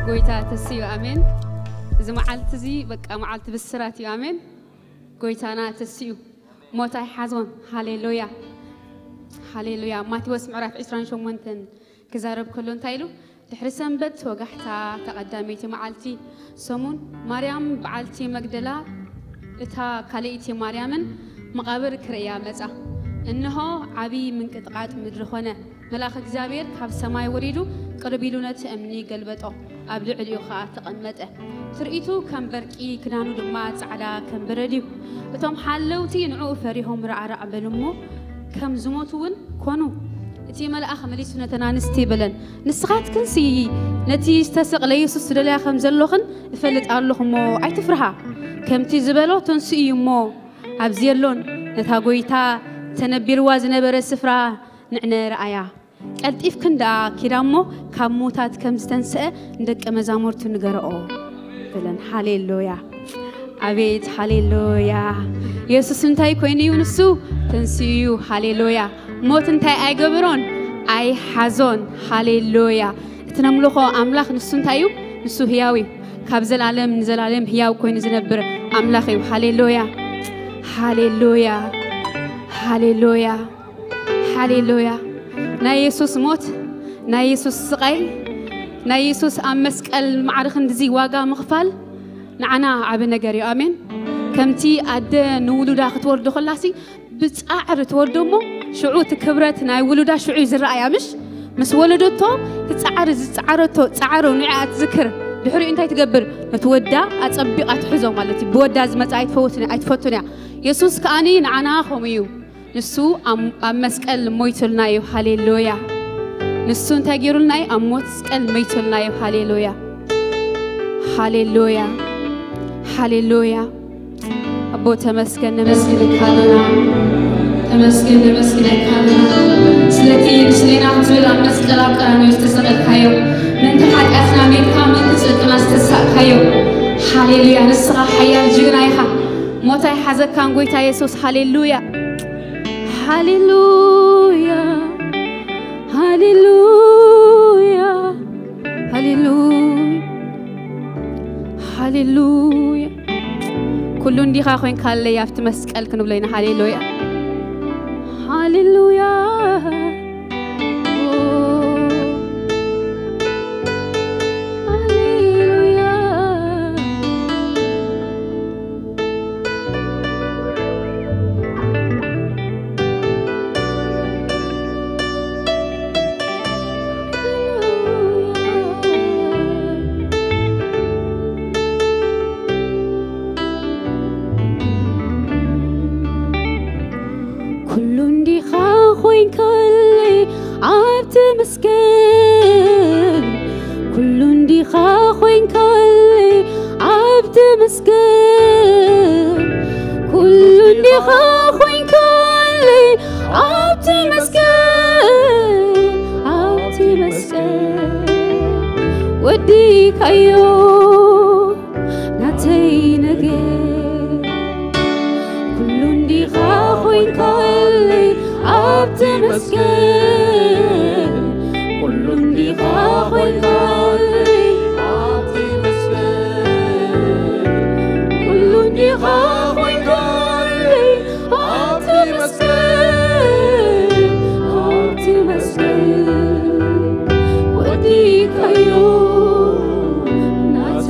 ጎይታ ተስዩ። ኣሜን። እዚ መዓልቲ እዚ በቃ መዓልቲ ብስራት እዩ። ኣሜን። ጎይታና ተስዩ፣ ሞት ኣይሓዞን። ሃሌሉያ፣ ሃሌሉያ። ማቴዎስ ምዕራፍ ዕስራን ሸሞንተን ክዛረብ ከሎ እንታይ ኢሉ? ድሕሪ ሰንበት ወጋሕታ፣ ተቐዳመይቲ መዓልቲ ሰሙን፣ ማርያም በዓልቲ መግደላ፣ እታ ካልኣይቲ ማርያምን መቓብር ክርእያ መጻ። እንሆ፣ ዓቢ ምንቅጥቓጥ ምድሪ ኾነ። መልኣኽ እግዚኣብሔር ካብ ሰማይ ወሪዱ፣ ቅርብ ኢሉ ነቲ እምኒ ገልበጦ፣ ኣብ ልዕሊኡ ኸኣ ተቐመጠ። ትርኢቱ ከም በርቂ፣ ክዳኑ ድማ ጻዕዳ ከም በረድ እዩ። እቶም ሓለውቲ ንዕኡ ፈሪሆም ራዕራዕ በሉ እሞ፣ ከም ዝሞቱ እውን ኮኑ። እቲ መልኣኽ መሊሱ ነተን ኣንስቲ በለን፣ ንስኻትክንሲ ነቲ ዝተሰቕለ የሱስ ትደልያ ከም ዘሎኽን እፈልጥ ኣለኹ እሞ፣ ኣይትፍርሃ። ከምቲ ዝበሎ ተንስኡ እዩ እሞ፣ ኣብዚ የሎን። ነታ ጎይታ ተነቢርዋ ዝነበረ ስፍራ ንዕነ ረኣያ። ቀልጢፍክን ደኣ ኪዳ እሞ፣ ካብ ሙታት ከም ዝተንስአ ንደቀ መዛሙርቱ ንገረኦ በለን። ሃሌሉያ፣ ኣቤት ሃሌሉያ። የሱስ እንታይ ኮይኑ እዩ? ንሱ ተንስኡ እዩ። ሃሌሉያ። ሞት እንታይ ኣይገበሮን? ኣይሓዞን። ሃሌሉያ። እቲ ነምልኾ ኣምላኽ ንሱ እንታይ እዩ? ንሱ ህያው እዩ። ካብ ዘላለም ንዘላለም ህያው ኮይኑ ዝነብር ኣምላኽ እዩ። ሃሌሉያ፣ ሃሌሉያ፣ ሃሌሉያ፣ ሃሌሉያ። ናይ የሱስ ሞት፣ ናይ የሱስ ስቓይ፣ ናይ የሱስ ኣብ መስቀል ማዕረ ክንድዚ ዋጋ ምኽፋል ንዓና ዓቢ ነገር እዩ። ኣሜን። ከምቲ ኣደ ንውሉዳ ክትወልዶ ከላሲ ብጻዕሪ ትወልዶ እሞ፣ ሽዑ እቲ ክብረት ናይ ውሉዳ ሽዑ እዩ ዝረኣያ፣ ምሽ? ምስ ወለደቶ እቲ ጻዕሪ ዝጻዕረቶ ጻዕሩ ንዕኣ ትዝክር። ድሕሪኡ እንታይ ትገብር? ነቲ ወዳ ኣጸቢቓ ትሕዞ ማለት እዩ። ብወዳ ዝመጻ ኣይትፈውትን፣ ኣይትፈቱን እያ። የሱስ ከኣኒ ንዓና ከምኡ እዩ። ንሱ ኣብ፣ ኣብ መስቀል ሞይቱልና እዩ። ሃሌሉያ። ንሱ እንታይ ገይሩልና እዩ? ኣብ መስቀል ሞይቱልና እዩ። ሃሌሉያ፣ ሃሌሉያ፣ ሃሌሉያ። ኣቦ ተመስገን፣ ነመስግነካ ኣለና። ተመስገን፣ ነመስግነካ ኣለና። ስለቲ ምስሌና ክትብል ኣብ መስቀል ኣብ ቀራንዮ ዝተሰቐልካዮ፣ ምእንቲ ሓጢኣትና ሜትካ፣ ምእንቲ ጽድቅና ዝተሳእካዮ። ሃሌሉያ፣ ንስኻ ሓያል ጅግና ኢኻ። ሞት ኣይሓዘካን ጎይታ የሱስ። ሃሌሉያ፣ ሃሌሉያ፣ ሃሌሉያ፣ ሃሌሉያ፣ ሃሌሉያ። ኩሉ እንዲኻ ኮይንካለይ ኣብቲ መስቀል ክንብሎ ኢና። ሃሌሉያ፣ ሃሌሉያ። ሃሌሉያ። ኩሉ እንዲኻ ኮይንካለይ ኣብቲ መስቀል፣ ኩሉ እንዲኻ ኮይንካለይ ኣብቲ መስቀል፣ ኩሉ እንዲኻ ኮይንካለይ ኣብቲ መስቀል፣ ኣብቲ መስቀል ወዲካዮ ናተይ ነገር። ኩሉ እንዲኻ ኮይንካለይ ኣብቲ መስቀል፣ ኩሉ እንዲኻ ኮይንካለይ ኣብቲ መስቀል፣ ኩሉ እንዲኻ ኮይንካለይ ኣብቲ መስቀል፣ ኣብቲ መስቀል ወዲካዮ ናተ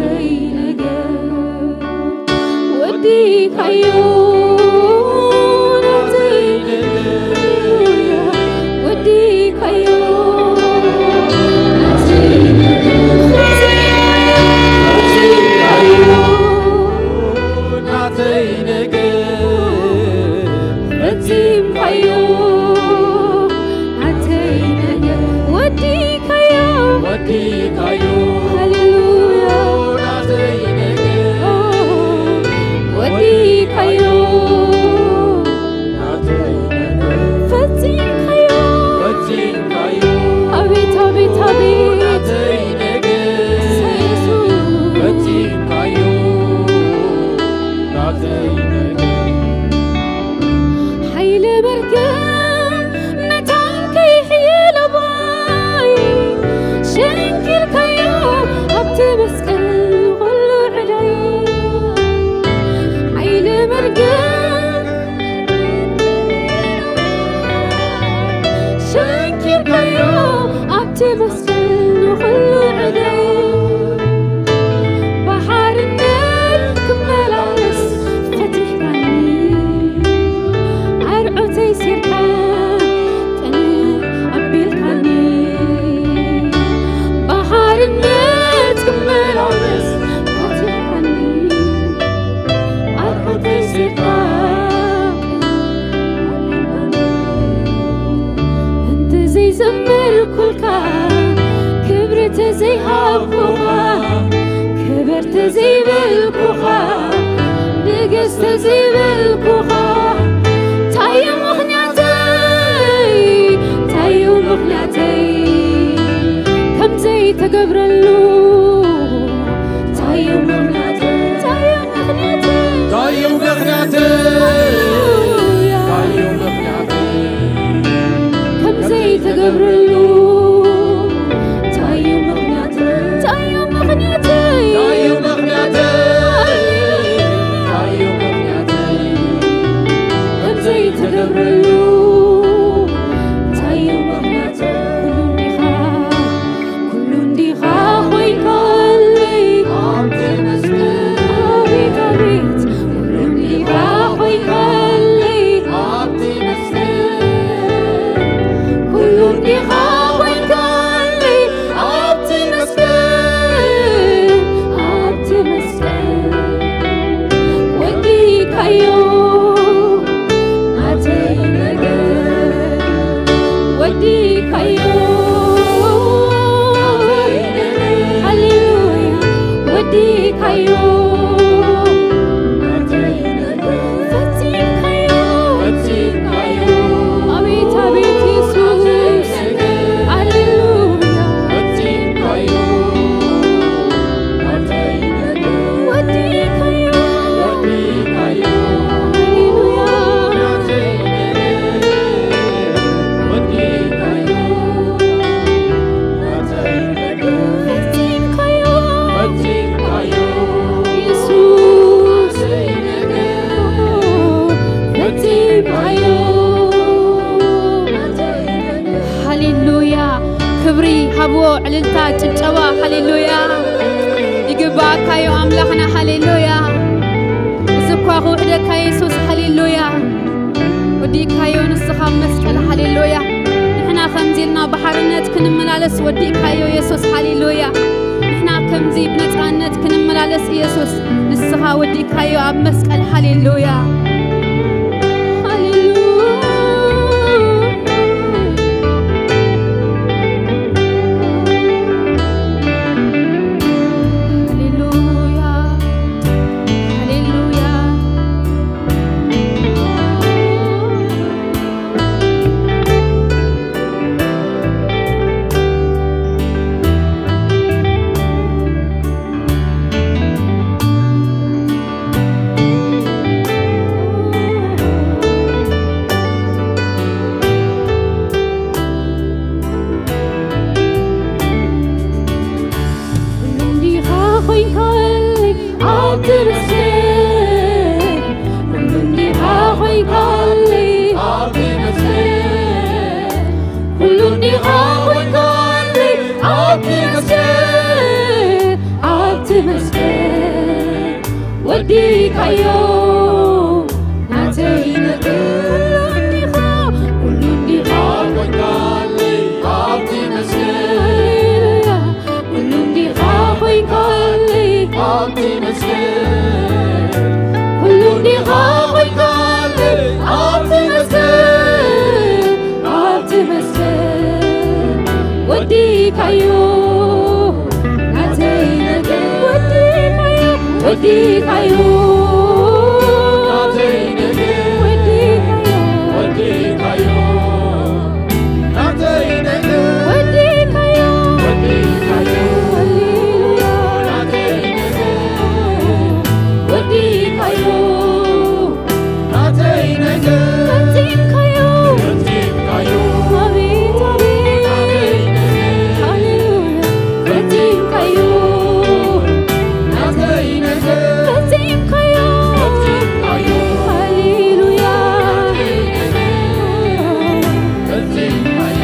ተዘይበልኩኻ እንታይ እዩ ምኽንያተይ? እንታይ እዩ ምኽንያተይ? ከም ዘይተገብረሉ እንታይ እዩ ምኽንያተይ? እንታይ እዩ ምኽንያተይ? እንታይ እዩ ምኽንያተይ? ሃሌሉያ። እንታይ እዩ ምኽንያተይ? ከም ዘይተገብረሉ እንታይ እዩ ምኽንያተይ? እንታይ እዩ ምኽንያተይ? እንታይ እዩ ምኽንያተይ? እንታይ እዩ ምኽንያተይ? ከም ዘይተገብረሉ እንታይ እዩ ምኽንያተይ? ኩሉ እንዲኻ፣ ኩሉ እንዲኻ ኮይንካለይ ኣብቲ መስቀል። ኣቤት፣ ኣቤት፣ ኩሉ እንዲኻ ኮይንካለይ ኣብቲ መስቀል። ኩሉ እንዲኻ ኮይንካለይ ኣብቲ መስቀል፣ ኣብቲ መስቀል። ወዲእካዮ ናተይ ነገር፣ ወዲእካዮ። ሃሌሉያ። ወዲእካዮ ናተይ ነገር፣ ፈጺምካዮ። ፈጺምካዮ። ኣቤት፣ ኣቤት የሱስ። ሃሌሉያ። ፈጺምካዮ ናተይ ነገር፣ ወዲእካዮ። ወዲእካዮ። ሃሌሉያ። ናተይ ነገር፣ ወዲእካዮ። ፈጺምካዮ። ፈጺምካዮ። የሱስ። ፈጺምካዮ። ሃሌሉያ። ክብሪ ሃብዎ፣ ዕልልታ፣ ጭብጨባ። ሃሌሉያ። ይግባእካዮ ኣምላኽና። ሃሌሉያ። እዚ እኳ ክውሕደካ የሱስ። ሃሌሉያ። ወዲእካዮ ንስኻ ኣብ መስቀል። ሃሌሉያ። ንሕና ከምዚ ኢልና ብሓርነት ክንመላለስ ወዲእካዮ የሱስ። ሃሌሉያ። ንሕና ከምዚ ብነጻነት ክንመላለስ የሱስ ንስኻ ወዲእካዮ ኣብ መስቀል። ሃሌሉያ። ሃሌሉያ። ሃሌሉያ። ሃሌሉያ። ኩሉ እንዲኻ ኮይንካለይ ኣብቲ መስቀል፣ ኩሉ እንዲኻ ኮይንካለይ ኣብቲ መስቀል፣ ኩሉ እንዲኻ ኮይንካለይ ኣብቲ መስቀል፣ ኣብቲ መስቀል። ወዲእካዮ ናተይ ነገር፣ ኩሉ እንዲኻ፣ ኩሉ እንዲኻ ኮይንካለይ ኣብቲ መስቀል። ኩሉ እንዲኻ ኮይንካለይ ኣብቲ መስቀል። ኩሉ እንዲኻ ኮይንካለይ ኣብቲ መስቀል፣ ኣብቲ መስቀል። ወዲእካዮ ናተይ ነገር፣ ወዲእካዮ፣ ወዲእካዮ ናተይ ነገር፣ ወዲእካዮ፣ ወዲእካዮ ናተይ ነገር፣ ወዲእካዮ፣ ወዲእካዮ፣ ሃሌሉያ፣ ናተይ ነገር፣ ወዲእካዮ። ናተይ ነገር ፈጺምካዮ፣ ፈጺምካዮ፣ ኣቤት፣ ኣቤት፣ ናተይ ነገር ሃሌሉያ፣ ፈጺምካዮ፣ ናተይ ነገር ፈጺምካዮ፣ ፈጺምካዮ፣ ሃሌሉያ፣ ናተይ ነገር ፈጺምካዮ፣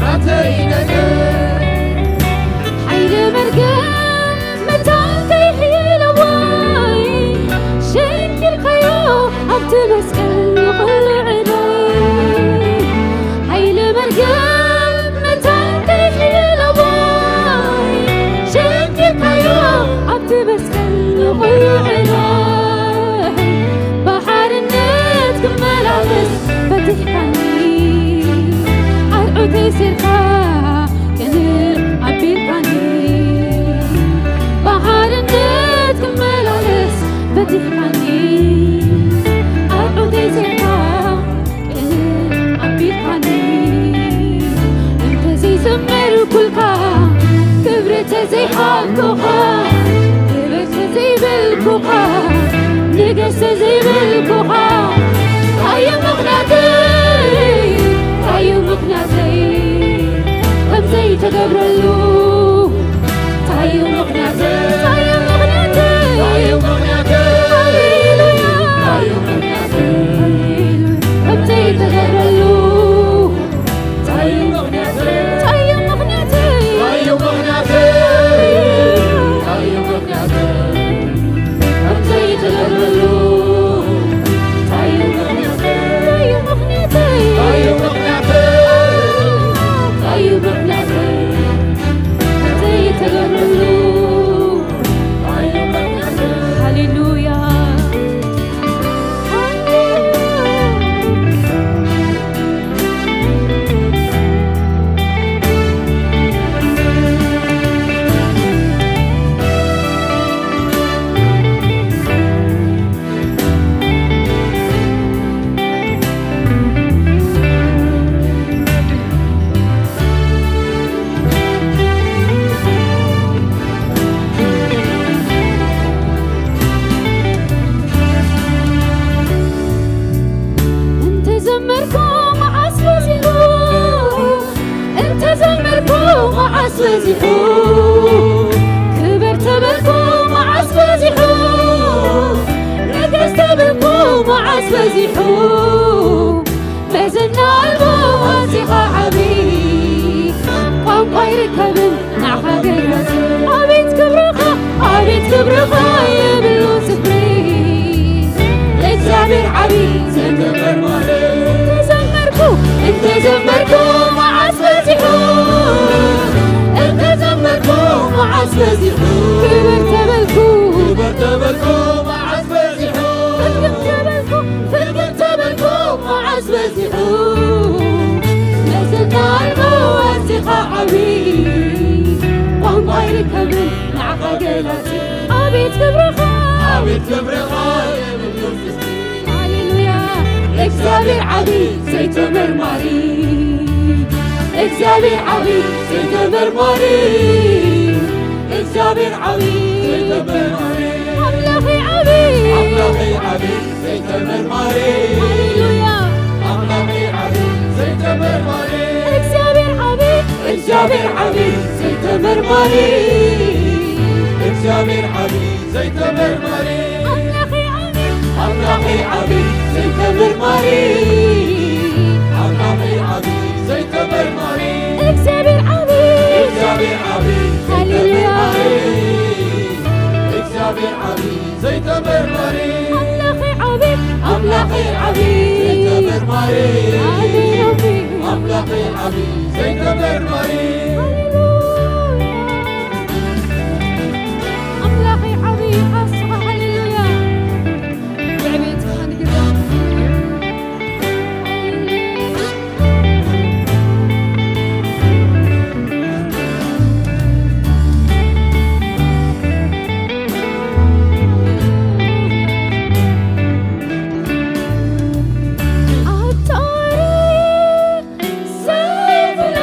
ናተይ ነገር ሓይሊ መርገም መታን ከይሕይለዋይ ሸንኪልካዮ ኣብቲ መስቀል ንኹሉ ዕዳይ። ሓይሊ መርገም መታን ከይሕይለዋይ ሸንኪልካዮ ኣብቲ መስቀል ንኹሉ ዕዳይ። ብሓርነት ክመላለስ ፈቲሕካኒ፣ ኣርዑተይ ሴርካ ቅንዕ ኣቢልካኒ። ብሓርነት ክመላለስ ፈቲሕካ ተዘይሃብኩኻ፣ ክብር ተዘይበልኩኻ፣ ንገስ ተዘይበልኩኻ፣ ኣዩ ምኽንያተይ፣ ኣዩ ምኽንያተይ፣ ከምዘይተገብረሉ፣ ኣዩ ምኽንያተይ፣ ኣዩ ምኽንያተይ፣ ኣዩ ምኽንያተይ፣ ሃሌሉያ፣ ኣዩ ምኽንያተይ፣ ከምዘይተገብረሉ፣ ሃሌሉያ። እንተዘመርኩ መዓስ በዚሑ፣ እንተዘመርኩ መዓስ በዚሑ፣ ክብር ተበልኩ መዓስ በዚሑ፣ ንገስ ተበልኩ መዓስ በዚሑ፣ መዘና ኣልቦ ኣዚኻ ዓቢ፣ ቋንቋ ይርከብን ንዓኻ ገላጺ። ኣቤት ክብርኻ፣ ኣቤት ክብርኻ የብሉ ስፍሪ፣ እግዚኣብሔር ዓቢ ዘተመርማሪ። እንተዘመርኩ፣ እንተዘመርኩ መዓስ በዚሑ፣ እንተዘመርኩ መዓስ በዚሑ፣ ክብር ተበልኩ፣ ክብር ተበልኩ መዓስ በዚሑ፣ ክብር ተበልኩ፣ ክብር ተበልኩ መዓስ በዚሑ፣ መዘና ኣልቦ ኣዚኻ ዓቢ፣ ቋንቋ ይርከብን ንዓኻ ገላጺ። ኣቤት ክብርኻ፣ ኣቤት ክብርኻ የብሉ ስፍሪ። ሃሌሉያ። እግዚኣብሔር ዓቢ ዘይተመርማሪ፣ እግዚኣብሔር ዓቢ ዘይተመርማሪ፣ እግዚኣብሔር ዓቢ ዘይተመርማሪ፣ ኣምላኸይ ዓቢ፣ ኣምላኸይ ዓቢ ዘይተመርማሪ፣ ሃሌሉያ። ኣምላኸይ ዓቢ ዘይተመርማሪ፣ እግዚኣብሔር ዓቢ፣ እግዚኣብሔር ዓቢ ዘይተመርማሪ፣ እግዚኣብሔር ዓቢ ዘይተመርማሪ፣ ኣምላኸይ ዓቢ፣ ኣምላኸይ ዓቢ ዘይተመርማሪ፣ ኣምላኸይ ዓቢ ዘይተመርማሪ፣ እግዚኣብሔር ዓቢ፣ እግዚኣብሔር ዓቢ ሃሌሉያ። ዘይተመርማሪ፣ እግዚኣብሔር ዓቢ ዘይተመርማሪ፣ ኣምላኸይ ዓቢ፣ ኣምላኸይ ዓቢ ዘይተመርማሪ፣ ኣሜን፣ ኣሜን። ኣምላኸይ ዓቢ ዘይተመርማሪ። ሃሌሉያ። ኣምላኸይ ዓቢ ኢኻ ንስኻ፣ ሃሌሉያ። ብዕቤትካ ንግዛእ። ኣብ ጻዕሪ ዘይብሉ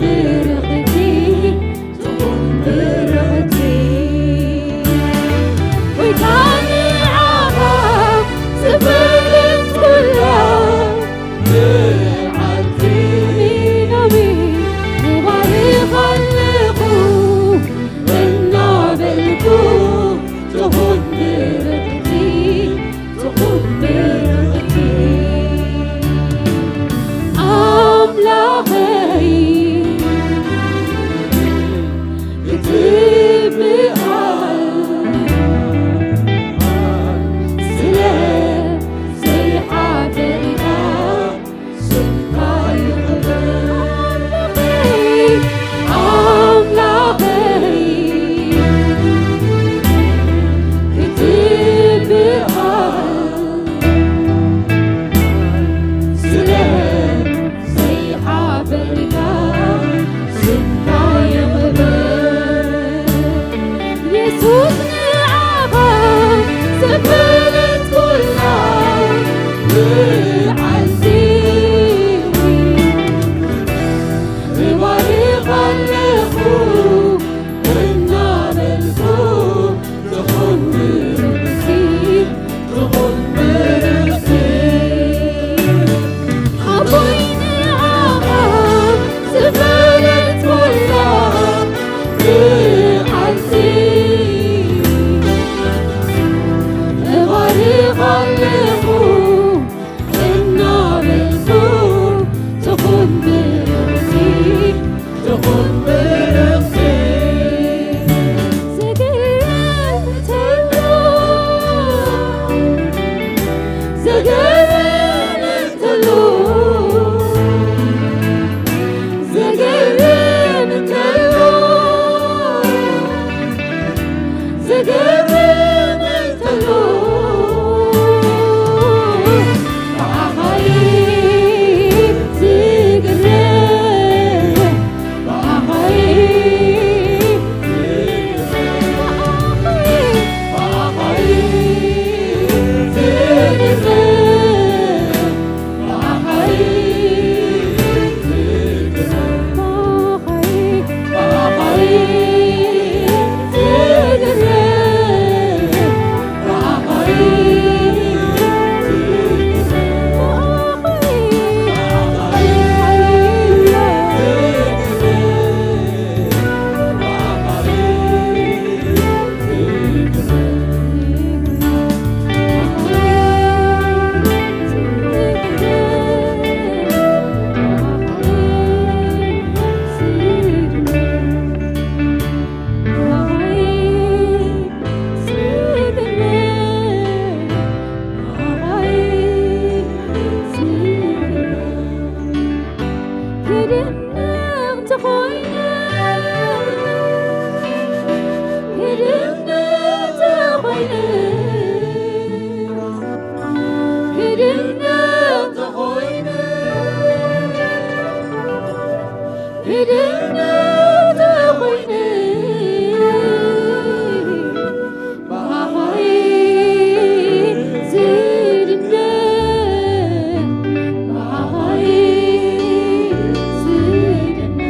ብርኽቲ ትኹን ብርኽቲ። ጎይታ ንዓኻ ዝበለት ኩላ መዓልቲ። ኣሜን፣ ኣሜን። እባርኻ ኣለኹ እናበልኩ ትኹን ብርኽቲ። ትኹን ብርኽቲ ኣምላኸይ ክትብሃል ስለ ዘይሓፈርካ ስምካ ይኽበር ኣምላኸይ ክትብሃል ስለ ዘይሓፈርካ ስምካ ይኽበር። የሱስ ንዓኻ ዘበለት ኩላ መዓልቲ እባርኻ ኣለኹ እናበልኩ ትኹን ብርኽቲ፣ ትኹን ብርኽቲ። ኣቦይ ንዓኻ ዝበለት ኩላ መዓልቲ እባርኻ ኣለኹ እናበልኩ ትኹን ብርኽቲ፣ ትኹን ብርኽቲ። ዘገርም እንተሎ፣ ዘገርም እንተሎ፣ ዘገርም እንተሎ፣ ዘገርም እንተሎ፣ ብኣኻ እዩ ዝግረም፣ ብኣኻ እዩ ዝግረም፣ ብኣኻ እዩ ዝግረም። ክድነቕ ተኾይነ፣ ክድነቕ ተኾይነ፣ ክድነቕ ተኾይነ፣ ክድነቕ ተኾይነ፣ ብኣኻ እዩ ዝድነቕ፣ ብኣኻ እዩ ዝድነቕ።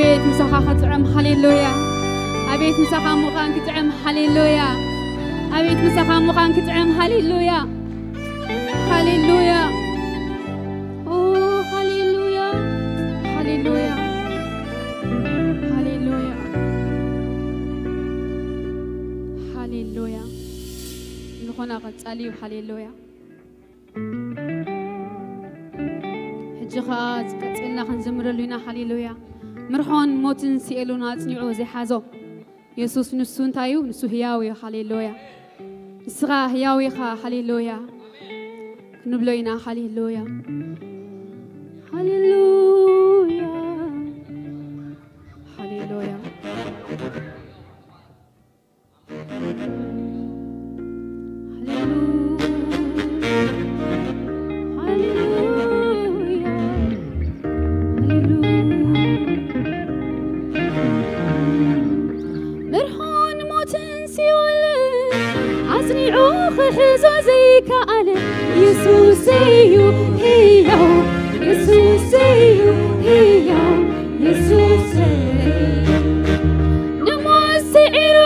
ኣቤት ምሳኻ ክጥዕም፣ ሃሌሉያ። ኣቤት ምሳኻ ምዃን ክጥዕም፣ ሃሌሉያ። ኣቤት ምሳኻ ምዃን ክጥዕም፣ ሃሌሉያ። ሃሌሉያ። ኦ፣ ሃሌሉያ። ሃሌሉያ። ሃሌሉያ። ሃሌሉያ። ዝኾነ ቀጻሊ እዩ። ሃሌሉያ። ሕጂ ኸኣ ቀጺልና ክንዝምረሉ ኢና። ሃሌሉያ። ምርሖን ሞትን ስኤሉን ኣጽኒዑ ዘይሓዞ የሱስ፣ ንሱ እንታይ እዩ? ንሱ ህያው እዩ። ሃሌሉያ። ንስኻ ህያው ኢኻ። ሃሌሉያ። ክንብሎ ኢና። ሃሌሉያ። ሃሌሉያ። ሃሌሉያ። ሃሌሉያ። ሃሌሉያ። ሃሌሉያ። ምርሖን ሞትን ሲኦልን ኣጽኒዑ ክሕዞ ዘይከኣለ የሱሰይ እዩ ህያው፣ የሱሰይ እዩ ህያው፣ የሱሰይ። ንሞት ስዒሩ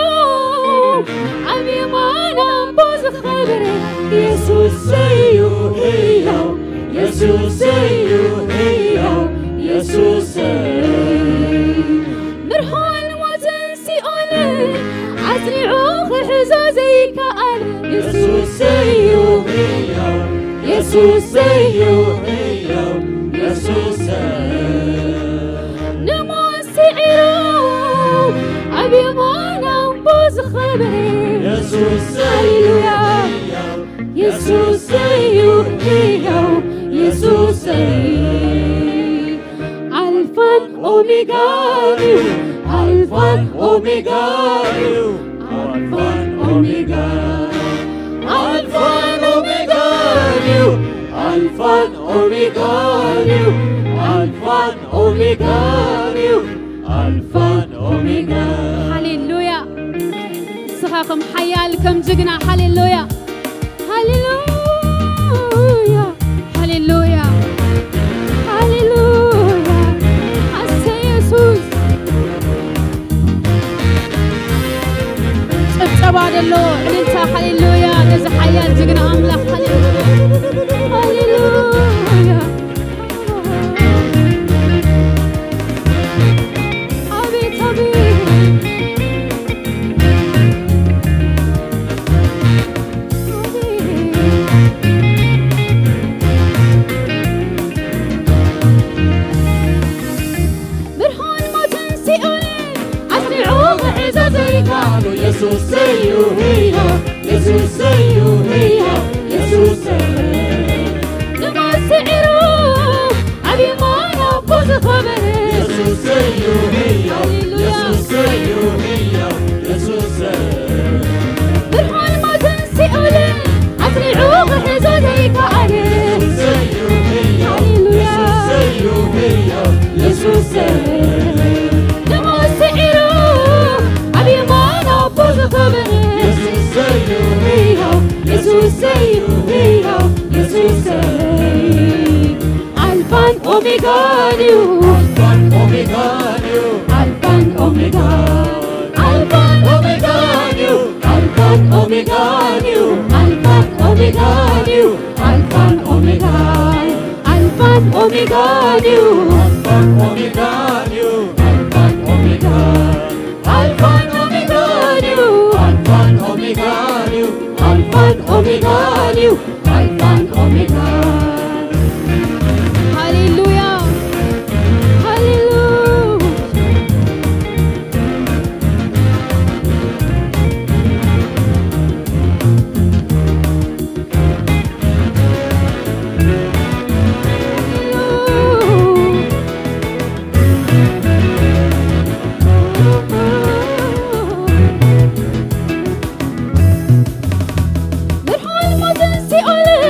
ኣብ የማን ኣቦ ዝኸበረ የሱሰይ እዩ ህያው፣ የሱሰይ እዩ ህያው፣ የሱሰይ። ምርሖን ሞትን ሲኦልን ኣጽኒዑ ክሕዞ ዘይከኣል የሱሰይ እዩ ህያው፣ የሱሰይ እዩ ህያው፣ የሱሰይ። ንሞት ስዒሩ ኣብ የማን ኣቦ ዝኸበረ የሱሰይ። ሃሌሉያ። የሱሰይ እዩ ህያው፣ የሱሰይ። ኣልፋን ኦሜጋን እዩ፣ ኣልፋን ኦሜጋን እዩ፣ ኣልፋን ኦሜጋን፣ ኣልፋን ኦሜጋን እዩ፣ ኣልፋን ኦሜጋን እዩ፣ ኣልፋን ኦሜጋን እዩ፣ ኣልፋን ኦሜጋን። ሃሌሉያ። ንስኻ ከም ሓያል፣ ከም ጅግና። ሃሌሉያ። ሃሌሉያ። ሃሌሉያ። ሃሌሉያ። ኣሰይ የሱስ። ጭብጨባ ደሎ፣ ዕልልታ፣ ሃሌሉያ፣ ነዚ ሓያል ጅግና ኣምላኽ። ሃሌሉያ። ሃሌሉያ። ኣቤት፣ ኣቤት። ብርሃን ሞትን ሲኦልን ኣጽኒዑ ክሕዞ ዘይከኣሎ የሱሰይ እዩ ህያው፣ የሱሰይ እዩ ህያው፣ የሱሰይ። ንሞት ስዒሩ ኣብ የማን ኣቦ ዝኸበረ የሱሰይ እዩ ህያው፣ ሃሌሉያ። የሱሰይ እዩ ህያው፣ የሱሰይ። ብርሃን ሞትን ሲኦልን ኣጽኒዑ ክሕዞ ዘይከኣለ የሱሰይ እዩ ህያው፣ ሃሌሉያ። የሱሰይ እዩ ህያው፣ የሱሰይ። ንሞት ስዒሩ ኣብ የማን ኣቦ ዝኸበረ የሱሰይ እዩ ህያው፣ የሱሰይ እዩ ህያው፣ የሱሰይ። ኣልፋን ኦሜጋን እዩ፣ ኣልፋን ኦሜጋን እዩ፣ ኣልፋን ኦሜጋን፣ ኣልፋን ኦሜጋን እዩ፣ ኣልፋን ኦሜጋን እዩ፣ ኣልፋን ኦሜጋን እዩ፣ ኣልፋን ኦሜጋን፣ ኣልፋን ኦሜጋን እዩ፣ ኣልፋን ኦሜጋን እዩ፣ ኣልፋን ኦሜጋን፣ ኣልፋን ኦሜጋን እዩ፣ ኣልፋን ኦሜጋን እዩ፣ ኣልፋን ኦሜጋን እዩ፣ ኣልፋን ኦሜጋን። ሃሌሉያ፣ ሃሌሉያ። ብርሃን ሞትን ሲኦልን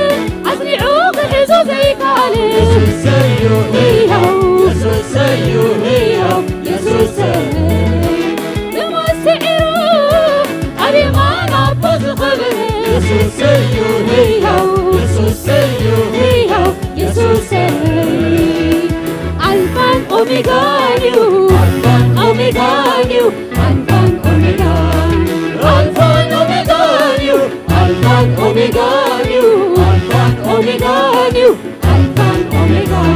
ኣጽኒዑ ክሕዞ ዘይከኣለ የሱሰይ እዩ ህያው፣ የሱሰይ እዩ ህያው፣ የሱሰይ። ንሞት ስዒሩ ኣብ የማን ኣቦ ዝኸበረ የሱሰይ እዩ ህያው፣ የሱሰይ እዩ ህያው፣ የሱሰይ። ኣልፋን ኦሜጋን እዩ፣ ኣልፋን ኦሜጋን እዩ፣ ኣልፋን ኦሜጋን፣ ኣልፋን ኦሜጋን እዩ፣ ኣልፋን ኦሜጋን እዩ፣ ኣልፋን ኦሜጋን እዩ፣ ኣልፋን ኦሜጋን።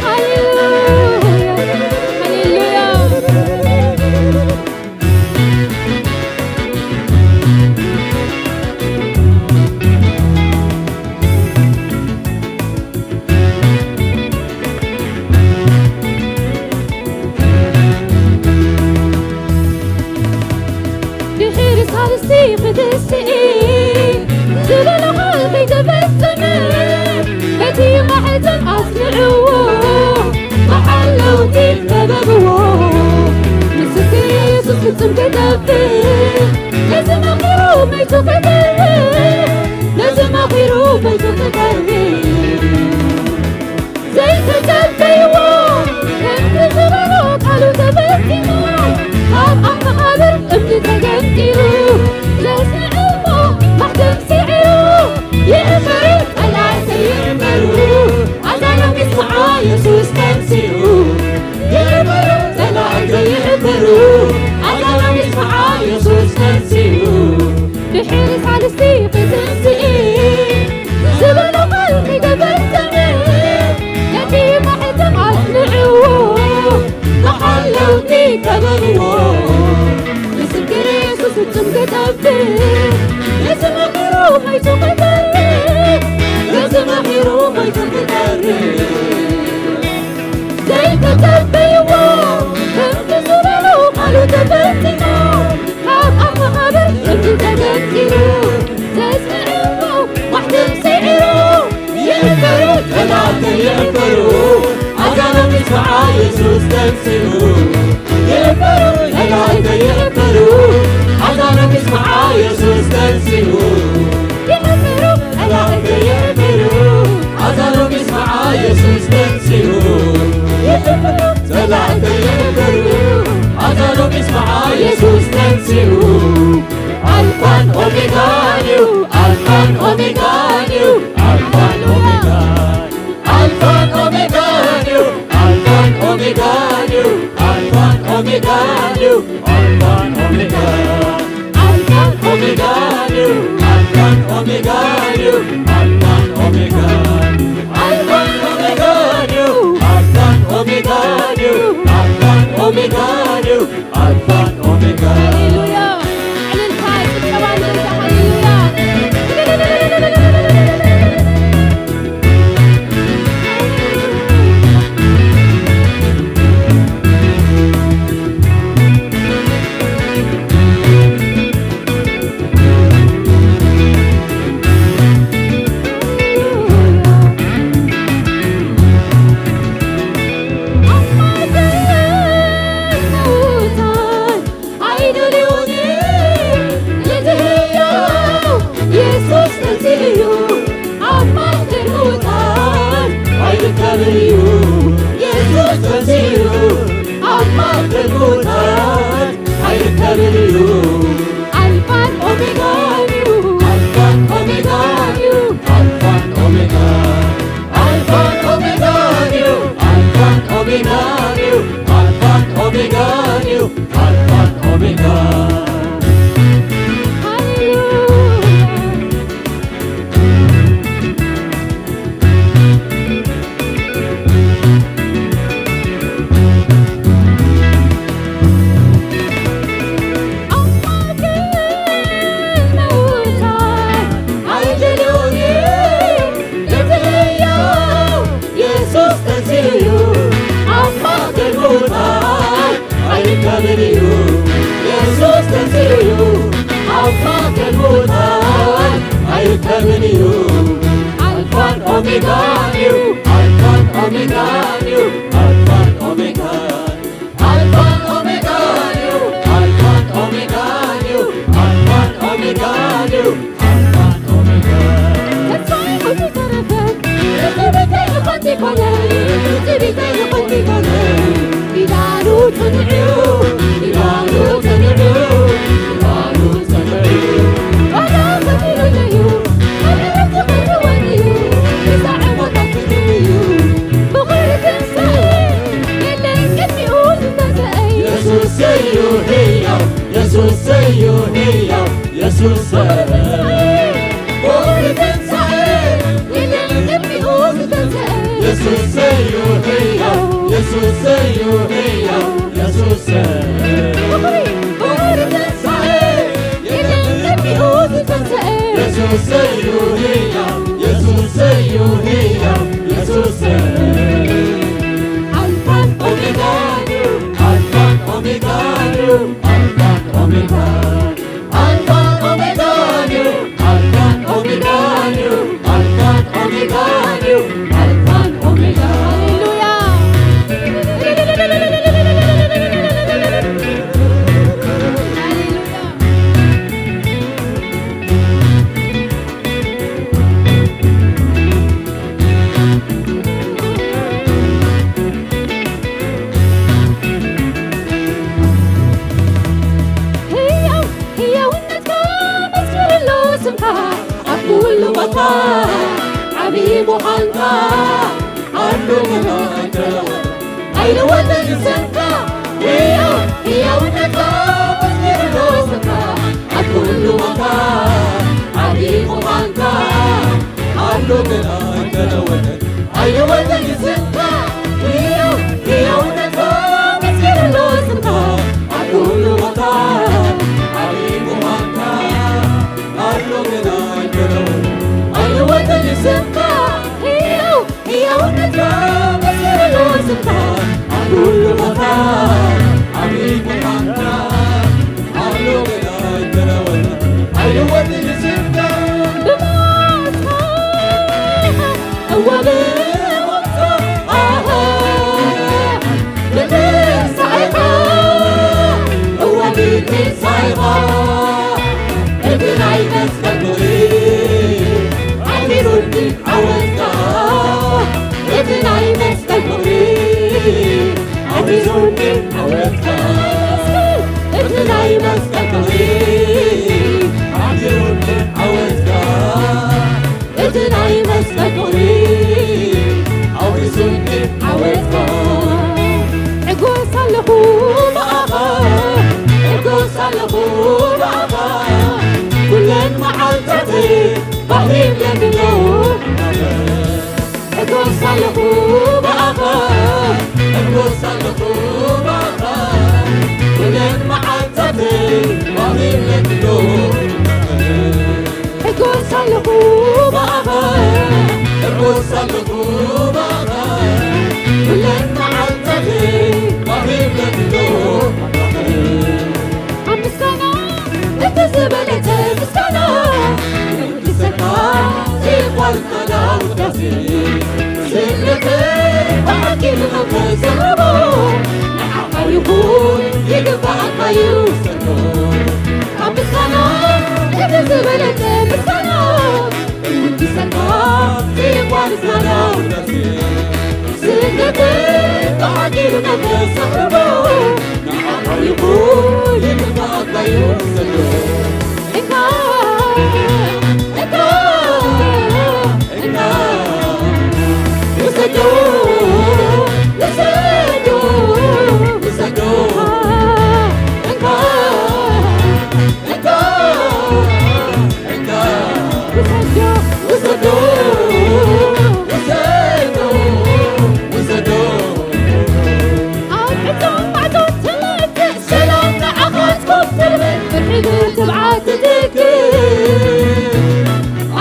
ሃሌሉያ፣ ሃሌሉያ። ድሕሪ ሳልስቲ ክትስኢ ዝበሎ ቃል ከይተፈጸመ፣ ነቲ ማሕተም ኣጽንዕዎ፣ ብሓለውቲ ከበብዎ። ምስክር የሱስ ፍጹም ክጠፍእ፣ ነዚ መኺሩ መይቱ ክተርፍ፣ ነዚ መኺሩ መይቱ ክተርፍ። ዘይተጸበይዎ ከምቲ ዝበሎ ቃሉ ተፈጺሙ፣ ካብ ኣብ መቓብር እምኒ ተገንጢሉ፣ ዘጽንዕዎ ማሕተም ስዒሩ፣ ይሕፈሩ ጸላእተይ ይሕፈሩ፣ ኣዛና ምስምዓ የሱስ ተንሲኡ። ይሕፈሩ ጸላእተይ ይሕፈሩ፣ ኣዛና ምስምዓ የሱስ ተንሲኡ። ድሕሪ ሳልስቲ ክትንስኢ ዝበሎ ቃል ከይተፈጸመ፣ ነቲ ማሕተም ኣጽንዕዎ፣ ብሓለውቲ ከበብዎ። ምስክር የሱስ ፍጹም ክጠፍእ፣ ነዚ መኺሩ መይቱ ክተርፍ፣ ነዚ መኺሩ መይቱ ክተርፍ። ዘይተጸበይዎ ከምቲ ዝበሎ ቃሉ ተፈጺሙ፣ ካብ ኣብ መቓብር እምኒ ተገንጢሉ፣ ዘጽንዕዎ ማሕተም ስዒሩ፣ ይሕፈሩ ጸላእተይ ይሕፈሩ፣ ኣዛና ምስምዓ የሱስ ተንሲኡ። ይሕፈሩ ጸላእተይ ይሕፈሩ፣ ኣዛና ምስምዓ የሱስ ተንሲኡ። ይሕፈሩ ጸላእተይ ይሕፈሩ፣ ኣዛና ምስምዓ የሱስ ተንሲኡ። ይሕፈሩ ጸላእተይ ይሕፈሩ፣ ኣዛና ምስምዓ የሱስ ተንሲኡ። ኣልፋን ኦሜጋን እዩ፣ ኣልፋን ኦሜጋን እዩ፣ ኣልፋን ኦሜጋን፣ ኣልፋን ኦሜጋን እዩ፣ ኣልፋን ኦሜጋን እዩ፣ ኣልፋን ኦሜጋን እዩ፣ ኣልፋን ኦሜጋን፣ ኣልፋን ኦሜጋን እዩ፣ ኣልፋን ኦሜጋን እዩ፣ ኣልፋን ኦሜጋን፣ ኣልፋን ኦሜጋን እዩ፣ ኣልፋን ኦሜጋን እዩ፣ ኣልፋን ኦሜጋን እዩ። ኣልፋን ኦሜጋ። ሃሌሉያ። እልልታ፣ ጭብጨባ፣ እልልታ፣ ሃሌሉያ። ኣይደልዮን እቲ ህያው የሱስ ተንሲኡ እዩ። ኣብ ማእከል ሙታን ኣይርከብን እዩ። የሱስ ተንሲኡ እዩ። ኣብ ማእከል ሙታን ኣይርከብን እዩ። ኣልፋን ኦሜጋን እዩ። ኣልፋን ኦሜጋን እዩ። ኣልፋን ኦሜጋን። ኣልፋን ኦሜጋን እዩ። ኣልፋን ኦሜጋን እዩ። ኣልፋን ኦሜጋን እዩ። ኣልፋን ኦሜጋን። ሃሌሉያ። ኣይደልዮን እቲ ህያው የሱስ ተንሲኡ እዩ። ኣብ ማእከል ሙታን ኣይርከብን እዩ። የሱስ ተንሲኡ እዩ። ኣብ ማእከል ሙታን ኣይርከብን እዩ። ኣልፋን ኦሜጋን እዩ። ኣልፋን ኦሜጋን እዩ። ኣልፋን ኦሜጋን። ኣልፋን ኦሜጋን እዩ። ኣልፋን ኦሜጋን እዩ። ኣልፋን ኦሜጋን እዩ። ኣልፋን ኦሜጋን። ተስፋይ ከንቱ ተረፈ። እቲ ቤተይ ንኸንቱ ይኮነ። እቲ ቤተይ ንኸንቱ ይኮነ። ኪዳኑ ጽኑዕ እዩ። ኪዳኑ ጽኑዕ እዩ። ኪዳኑ ጽኑዕ እዩ። ዋጋ ከፊሉለይ እዩ። ካብ ዕረፍቲ ከእትወኒ እዩ። ክሳዕ ሞት ኣትሕዘኒ እዩ። ብኽብሪ ትንሳኤ የሱስ ሞት ትንሳኤ የለን ቅድሚኡ ዝተንሰኤ የሱስ እዩ ህያው የሱስ እዩ ህያው የሱስ ሞት ትንሳኤ የለን ቅድሚኡ ዝተንሰኤ የሱስ እዩ ህያው የሱስ እዩ ህያው የሱስ ኣልፋን ኦሜጋን እዩ ኣልፋን ኦሜጋን እዩ ኣልፋን ኦሜጋን ኣልፋን ኦሜጋን እዩ ኣልፋን ኦሜጋን እዩ ኣልፋን ኦሜጋን እዩ ኣልፋን ኦሜጋን ሃሌሉያ ህያውነትካ መስክርሉ ስምካ ኣብ ኩሉ ቦታ ዓብዪ ምዃንካ ኣሉ ገና ኣይተለወጠ ኣይልወጥን ስምካ ህያው ህያውነትካ መስክርሉ ስምካ ኣብ ኩሉ ቦታ ዓብዪ ምዃንካ ኣሉ ገና ኣይተለወጠ ኣይልወጥን ስምካ ህያው ህያውነትካ መስክርሉ ስምካ ኣብ ኩሉ ቦታ ዓብዪ ምዃንካ ኣሉ ገና ኣይተለወጠ ኣይልወጥን ስምካ ህያው ህያውነትካ መስክርሉ ስምካ ኣብ ኩሉ ቦታ ዓብዪ ምዃንካ ኣሉ ገና ኣይተለወጠ ኣይልወጥን ስምካ ብሞትካ እወ ብሞትካ ኣሃ ብትንሳኤኻ እወ ብትንሳኤኻ እቲ ናይ መስቀል ፍቕሪ ኣሕዲሩኒ ዓወትካ እቲ ናይ መስቀል ፍቕሪ ኣሕዲሩኒ ዓወትካ እቲ ናይ መስቀል ፍቕሪ ኣሕዲሩኒ ዓወትካ እቲ ናይ መስቀል ፍቕሪ ኣውሪሱኒ ዓወትካ እጎስ ኣለኹ ብኣኻ እጎስ ኣለኹ ብኣኻ ኩለን መዓልታተይ ባህ ይብለኒ ኣሎ እጎስ ኣለኹ ብኣኻ እጎስ ኣለኹ ብኣኻ ኩለን መዓልታተይ ባህ ይብለኒ ኣሎ እጎስ ኣለኹ ብኣኻ እጎስ ኣለኹ ብኣኻ ኩለን መዓልታተይ ባህ ይብለኒ ኣሎ ኣብ ምስጋና እቲ ዝበለጸ ምስጋና ንወድሰካ ዘይቋርጽ ናዳ ውዳሴ ስግደተይ ብዓቂ ንመንፈስ ዘቕርቦ ንዓኻ ይኹን ይግባኣካ እዩ ሰግዶ ካብ ምስጋና እቲ ዝበለጸ ምስጋና ንወድሰካ ዘይቋርጽ ናዳ ውዳሴ ስግደተይ ብዓቂ ንመንፈስ ዘቕርቦ ንዓኻ ይኹን ይግባኣካ እዩ ሰግዶ እንካ እንካ እንካ ውሰዶ ውሰዶ ውሰዶ እንካ እንካ እንካ ውሰዶ ውሰዶ ውሰዶ ውሰዶ ኣብ ዕጾም ማዕጾ ትመጽእ ሰላም ንዓኻ ትኮፍር ፍርሒ ብትብዓት ትትክእ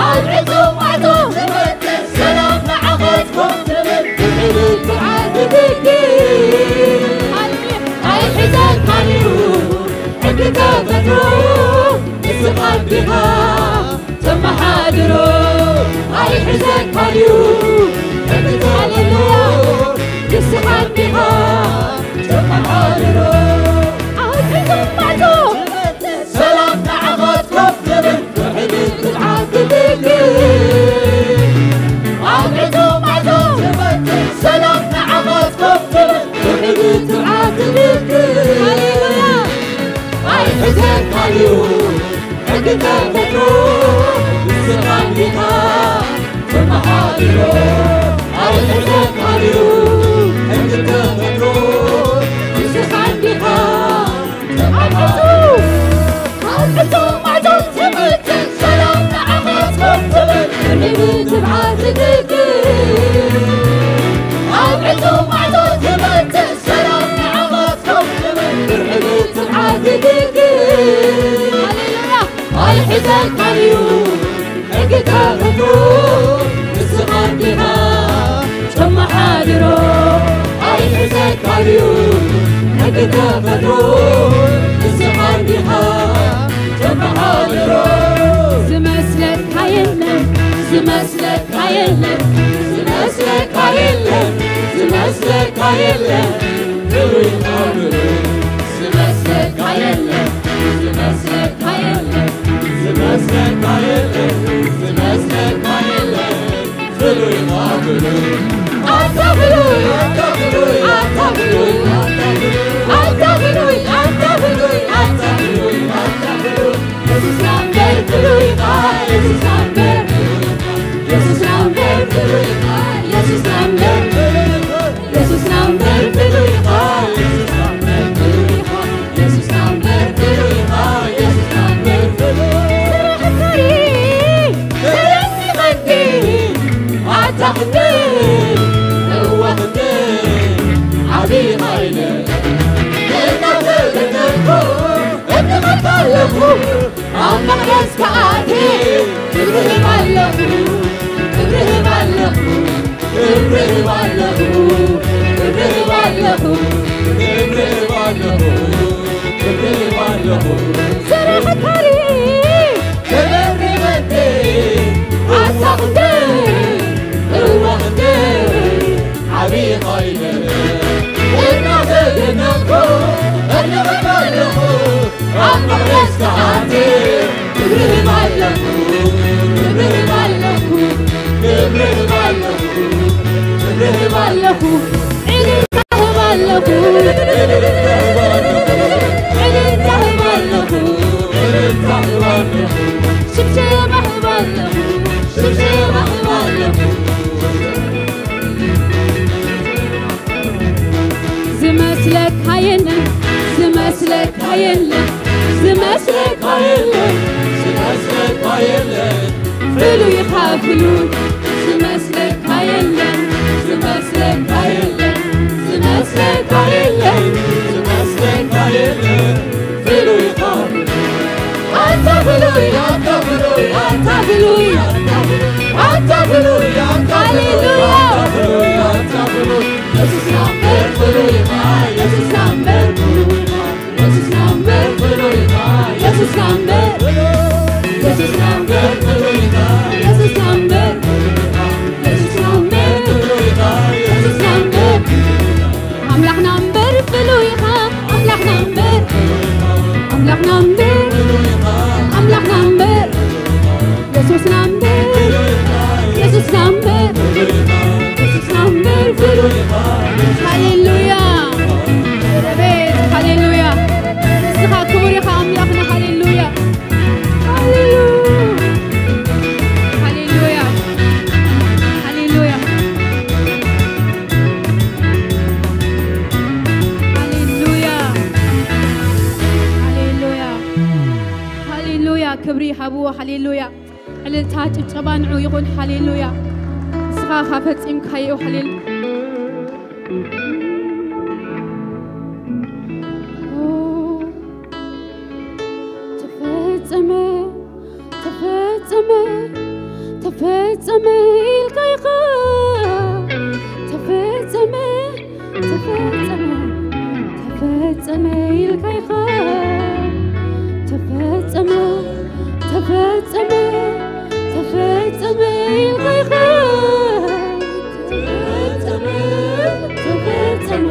ኣብ ዕጾም ማዕጾ ትመጽእ ሰላም ንዓኻ ትኮፍር ፍርሒ ብትብዓት ትትክእ ኣይሕዘካን እዩ ሕጊ ተፈጥሮ ንስኻ እንዲኻ ተመሓድሮ ኣይሕዘካን እዩ ሕጊ ተፈጥሮ ንስኻ እንዲኻ ተመሓድሮ ኣይሕዘካን እዩ ሰላም ንዓኻ ትከፍትብን ብሕድር ትብዓት ትትክእ ኣብ ዕጹው ማዕጾ ትፈትሕ ሰላም ንዓኻ ትከፍትብን ብሕድር ትብዓት ትትክእ ኣይሕዘካን እዩ ሕጊ ተፈጥሮ ንስኻ እንዲኻ ተመሓድሮ ኣይሕዘካን እዩ ሕጊ ተፈጥሮ ንስኻ እንዲኻ ተመሓድሮ ጸውዓቶ ትመጽእ ሰላም ንዓኻትኩም ትብል ብርዕድ ትብዓት ትትክእ። ሃሌሉያ። ኣይሕዘካን እዩ ሕጊ ተፈጥሮ ንስኻ እንዲኻ ተመሓድሮ። ኣይሕዘካን እዩ ሕጊ ተፈጥሮ ንስኻ እንዲኻ ተመሓድሮ። ዝመስለካ የለን፣ ዝመስለካ የለን፣ ዝመስለካ የለን፣ ዝመስለካ የለን። ፍሉይ ኢኻ ፍሉይ። ዝመስለካ የለን፣ ዝመስለካ የለን፣ ዝመስለካ የለን፣ ዝመስለካ የለን። ፍሉይ ኢኻ ፍሉይ። ኣታ ፍሉይ፣ ኣታ ፍሉይ፣ ኣታ ፍሉይ፣ ኣታ ፍሉይ፣ ኣታ ፍሉይ፣ ኣታ ፍሉይ፣ ኣታ ፍሉይ። የሱስ ናምበር ፍሉይ ኢኻ፣ የሱስ ናምበር ፍሉይ ኢኻ፣ የሱስ ናምበር ፍሉይ ኢኻ፣ የሱስ ናምበር ፍሉይ ኢኻ። የሱስና እምበር ፍሉይ ኢኻ፣ የሱስና እምበር ፍሉይ ኢኻ፣ የሱስና እምበር ፍሉይ ኢኻ፣ የሱስና እምበር ፍሉይ። ስራሕካሪ ተደኒቐኒ፣ ኣታ ክንደይ እወ ክንደይ ዓብዪ ኢኻ ኢለ እናተደነቕኩ እድነቐካ ኣለኹ። ኣብ መቕደስ ክኣቲ ክብሪ እህብ ኣለኹ፣ ክብሪ እህብ ኣለኹ፣ ክብሪ እህብ ኣለኹ፣ ክብሪ እህብ ኣለኹ፣ ክብሪ እህብ ኣለኹ፣ ክብሪ እህብ ኣለኹ። ስራሕካሪ ተደሪበኒ ኣታ ክንደይ እወ ክንደይ ዓብዪ ኻይነ እናተደነቕኩ እድነቐካ ኣለኹ። ኣብ መቕደስ ክኣቲ ክብሪ እህብ ኣለኹ፣ ክብሪ እህብ ኣለኹ፣ ክብሪ እህብ ኣለኹ፣ ክብሪ እህብ ኣለኹ። እልልታ እህብ ኣለኹ፣ እልልታ እህብ ኣለኹ፣ እልልታ እህብ ኣለኹ፣ ሽብሸባ እህብ ኣለኹ፣ ሽብሸባ እህብ ኣለኹ። ዝመስለካ የለን፣ ዝመስለካ የለን፣ ዝመስለካ የለን፣ ዝመስለካ የለን። ፍሉይ ኢኻ ፍሉይ። ዝመስለካ የለን፣ ዝመስለካ የለን፣ ዝመስለካ የለን፣ ዝመስለካ የለን። ፍሉይ ኢኻ። ኣታ ፍሉይ፣ ኣታ ፍሉይ፣ ኣታ ፍሉይ፣ ኣታ ፍሉይ፣ ኣታ ፍሉይ፣ ሃሌሉያ። ኣታ ፍሉይ፣ ኣታ ፍሉይ። የሱስና እምበር ፍሉይ ኢኻ፣ የሱስና እምበር ፍሉይ ኢኻ፣ የሱስና እምበር ፍሉይ ኢኻ፣ የሱስና እምበር፣ የሱስና እምበር ፍሉይ ኢኻ፣ የሱስና እምበር፣ የሱስና እምበር ፍሉይ ኢኻ፣ የሱስና እምበር። ኣምላኽና እምበር ፍሉይ ኢኻ፣ ኣምላኽና እምበር፣ ኣምላኽና እምበር፣ ኣምላኽና እምበር፣ የሱስና እምበር፣ የሱስና እምበር፣ የሱስና እምበር ፍሉይ። ሃሌሉያ። ኣቤት ሃሌሉያ። ንስኻ ክቡር ኢኻ ኣምላኽና። ሃሌሉያ። ሃሌሉያ። ሃሌሉያ። ሃሌሉያ። ሃሌሉያ። ሃሌሉያ። ሃሌሉያ። ክብሪ ሃብዎ። ሃሌሉያ። ዕልልታ ጭብጨባ ንዑ ይኹን። ሃሌሉያ። ንስኻ ኢኻ ፈጺምካዮ። ሃሌሉ-፣ ኦ፣ ተፈጸመ፣ ተፈጸመ፣ ተፈጸመ ኢልካ ኢኻ። ተፈጸመ፣ ተፈጸመ፣ ተፈጸመ ኢልካ ኢኻ። ተፈጸመ፣ ተፈጸመ፣ ተፈጸመ ኢልካ ኢኻ። ተፈጸመ፣ ተፈጸመ፣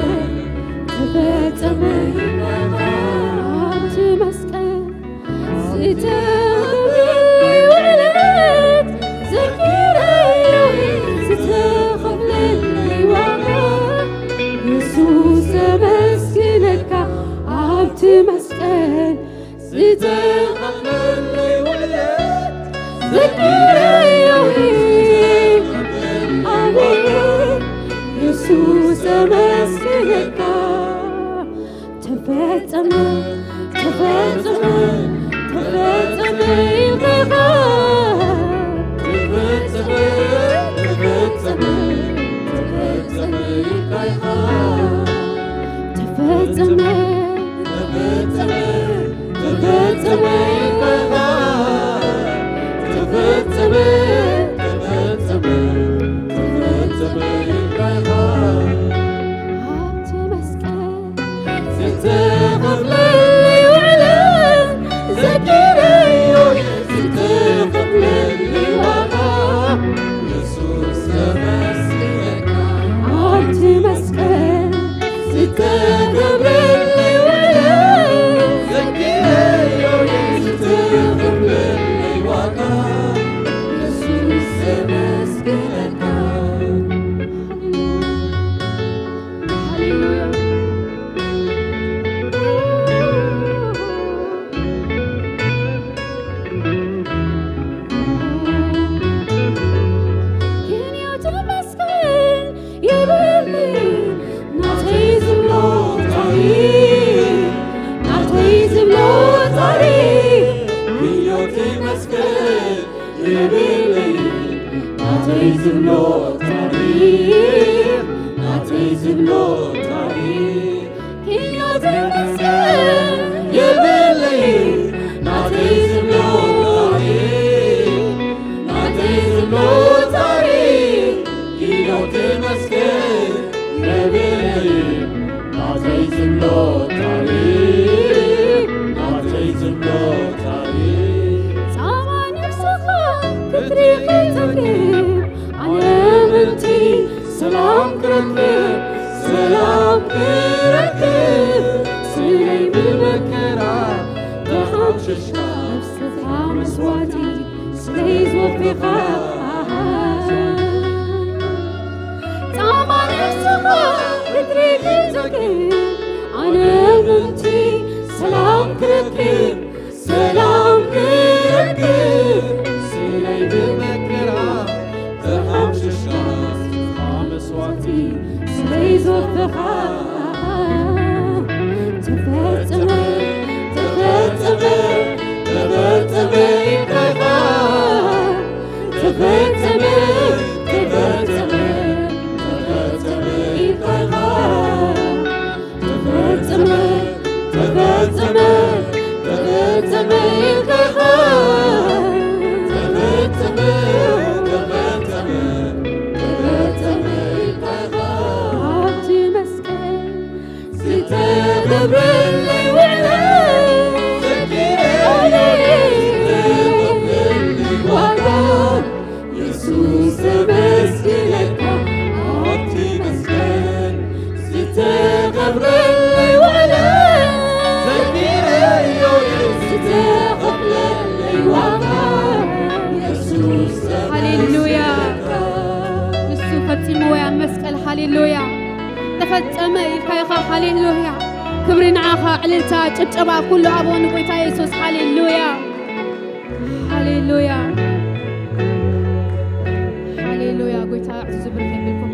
ተፈጸመ ኢልካ ኢኻ። ኣብቲ መስቀል ዝተኸፍለለይ ውዕለት ዘኪረዮ፣ ዝተኸፍለለይ ዋጋ የሱስ ዘመስግነካ። ኣብቲ መስቀል ዝተኸፍለለይ ውዕለት ዘኪረዮ፣ ኣቤት የሱስ ዘመስግነካ። ተፈጸመ፣ ተፈጸመ፣ ተፈጸመ የብለይ ናተይ ዝብሎ ታሪኽ፣ ናተይ ዝብሎ ታሪኽ፣ ኪኖ ተመስገን የብለይ ናተይ ዝብሎ ታሪኽ፣ ናተይ ዝብሎ ታሪኽ፣ ኪኖ ተመስገን የብለይ ናተይ ዝብሎ ታሪኽ፣ ናተይ ዝብሎ ታሪኽ። ጻማ ነፍስኻ ክትሪኺ ተግብ፣ ኣነ ምእንቲ ሰላም ክረክብ፣ ሰላም ክረክብ፣ ስለይ ብመከራ ተሓምሽሽካ፣ ነፍስኻ መስዋዕቲ ስለይ ዝወፈኻ። ጻማ ነፍስኻ ክትሪኺ ተግብ፣ ኣነ ምእንቲ ሰላም ክረክብ፣ ሰላም ክረክብ፣ ስለይ ብመከራ ተሓምሽሽካ፣ መስዋዕቲ ስለይ ዝወፈኻ። ተፈጸመ፣ ተፈጸመ፣ ተፈጸመ ኢልካ ኢኻ። ተፈጸመ፣ ተፈጸመ፣ ተፈጸመ ኢልካ ኢኻ። ተፈጸመ፣ ተፈጸመ፣ ተፈጸመ ኢልካ ኢኻ። ተፈጸመ፣ ተፈጸመ፣ ተፈጸመ ኢልካ ኢኻ። ኣብቲ መስቀል ዝተገብረለይ ውዕለት ዘኪረዮ፣ ዝተኸፍለለይ ዋጋ የሱስ ተመስግነካ። ኣብቲ መስቀል ዝተኸፍለለይ ውዕለት ዘኪረዮ፣ ዝተኸፍለለይ ዋጋ የሱስ ተመስግነካ። ሃሌሉያ። ንሱ ፈጺምዎ እያ መስቀል። ሃሌሉያ። ተፈጸመ ኢልካ ኢኻ። ሃሌሉያ። ክብሪ ንዓኻ። ዕልልታ፣ ጭብጨባ፣ ኩሉ ኣብኡ ንጎይታ የሱስ። ሃሌሉያ። ሃሌሉያ። ሃሌሉያ። ጎይታ ኣዕዚዙ ብሩኽ የብልኩም።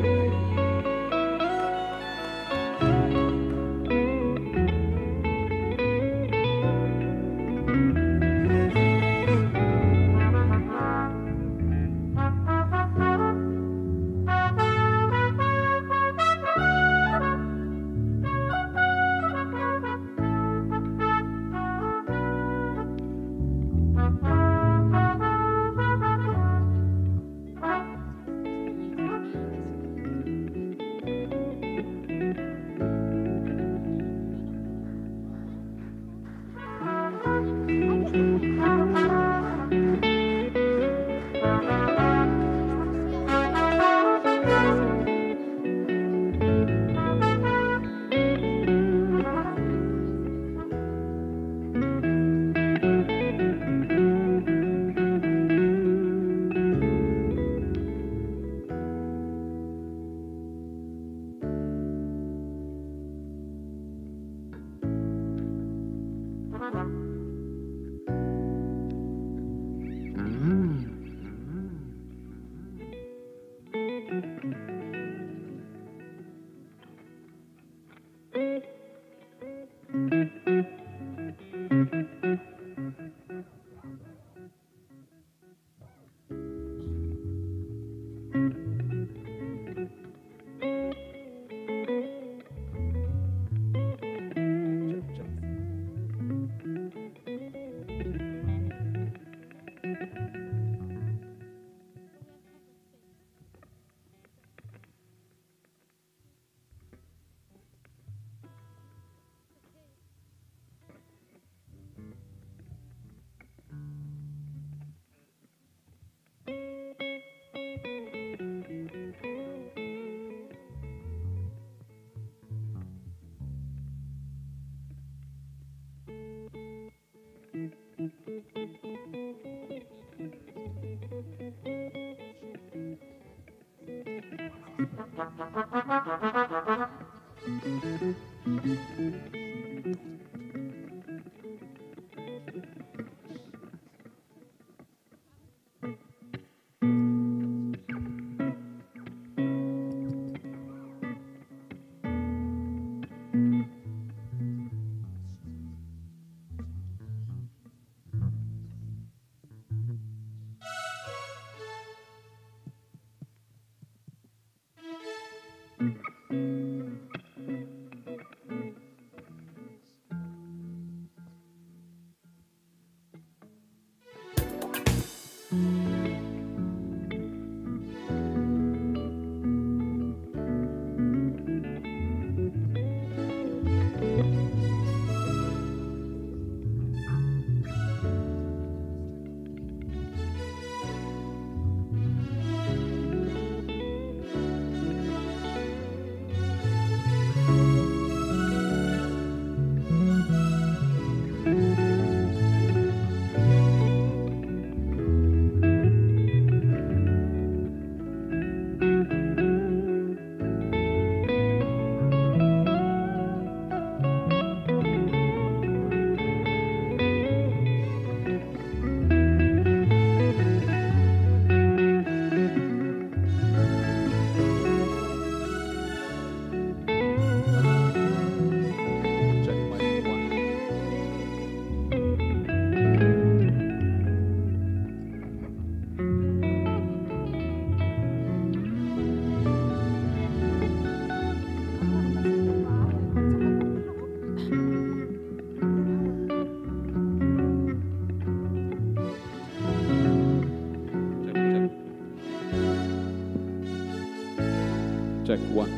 Check one.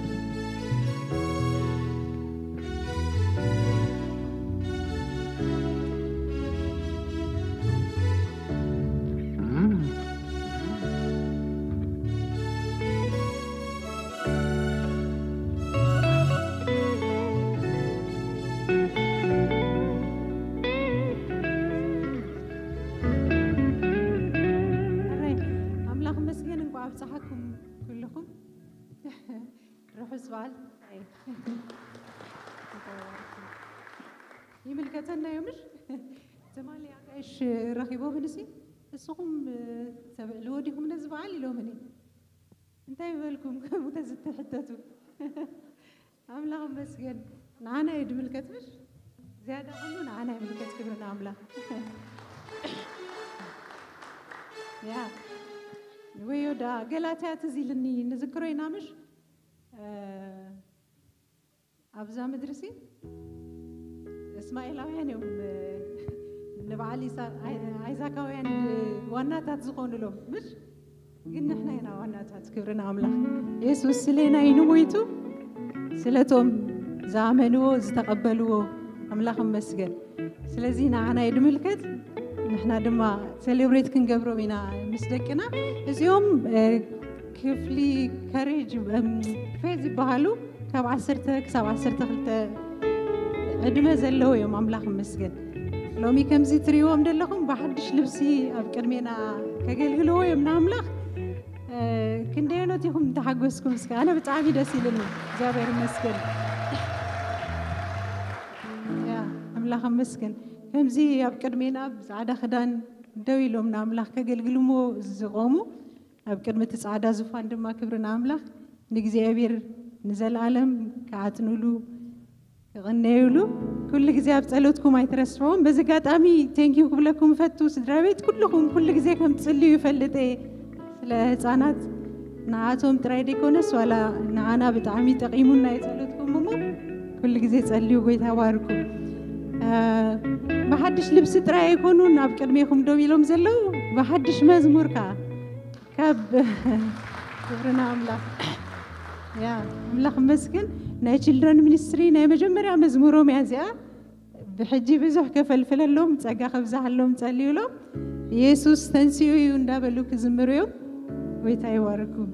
ኣራይ፣ ኣምላኽ መስገን እንኳ ኣብፀሓኩም ኩልኹም። ርሑስ በዓል። ኣይ። ይምልከተና እዩ ምሽ? ትማሊ ኣጋይሽ ረኺቦምንሲ እስኹም ተብዕልዎ ዲኹም ነዚ በዓል ኢሎምኒ። እንታይ ይበልኩም ከምኡ ተዝትሕተቱ? ኣምላኽ መስገን። ንዓና እዩ ድምልከት ምሽ? ዝያዳ ኩሉ ንዓና ይምልከት። ክብሪ ንኣምላኽ። ያ፣ ወዮ ዳ ገላትያ ትዝ ኢልኒ፣ ንዝክሮ ኢና ምሽ? እ፣ ኣብዛ ምድሪ ሲ እስማኤላውያን እዮም፣ እ፣ ንበዓል ይሳ-፣ ኣይ-፣ ኣይዛካውያን ዋናታት ዝኾኑሎም ምሽ? ግን ንሕና ኢና ዋናታት። ክብሪ ንኣምላኽ። የሱስ ስሌና እዩ ንሞይቱ፣ ስለቶም ዝኣመንዎ ዝተቐበልዎ። ኣምላኽ ይመስገን። ስለዚ ንዓና እዩ ድምልከት፣ ንሕና ድማ ሴሌብሬት ክንገብሮም ኢና ምስ ደቅና። እዚኦም፣ እ፣ ክፍሊ ከሬጅ፣ እም፣ ፌዝ ይበሃሉ። ካብ ዓሰርተ ክሳብ ዓሰርተ ክልተ ዕድመ ዘለዉ እዮም። ኣምላኽ ይመስገን። ሎሚ ከምዚ ትርእይዎም ዘለኹም ብሓድሽ ልብሲ ኣብ ቅድሜና ከገልግልዎ እዮም ንኣምላኽ። እ፣ ክንደየኖት ኢኹም ተሓጎስኩም? እስከ ኣነ ብጣዕሚ ደስ ኢሉኒ። እግዚኣብሔር ይመስገን። ያ፣ ኣምላኽ ይመስገን። ከምዚ ኣብ ቅድሜና ብጻዕዳ ክዳን ደው ኢሎም ንኣምላኽ ከገልግልዎ ዝቖሙ፣ ኣብ ቅድሚ እቲ ጻዕዳ ዙፋን ድማ ክብሪ ንኣምላኽ፣ ንእግዚኣብሔር ንዘለኣለም ክዓጥኑሉ ክቕነዩሉ። ኩሉ ግዜ ኣብ ጸሎትኩም ኣይትረስዕዎም። በዚ ኣጋጣሚ ቴንኪዩ ክብለኩም እፈቱ ስድራ ቤት፣ ኩልኹም ኩሉ ግዜ ከም ትጽልዩ ይፈልጥ እየ። ስለ ህጻናት ንዓቶም ጥራይ ዘይኮነስ ዋላ ንዓና ብጣዕሚ ጠቒሙና እዩ ጸሎትኩም እሞ ኩሉ ግዜ ጸልዩ። ጎይታ ባርኩም። እ፣ ብሓድሽ ልብሲ ጥራይ ኣይኮኑን ኣብ ቅድሜኹም ደው ኢሎም ዘለዉ፣ ብሓድሽ መዝሙር ከኣ ካብ ክብርና ኣምላኽ። ያ፣ ኣምላኽ ይመስገን። ናይ ችልድረን ሚኒስትሪ ናይ መጀመርያ መዝሙሮም እያ እዚኣ። ብሕጂ ብዙሕ ከፈልፍለሎም፣ ጸጋ ከብዝሓሎም ጸልዩሎም። ኢየሱስ ተንሲኡ እዩ እንዳበሉ ክዝምሩ እዮም። ጎይታ ይባርኩም።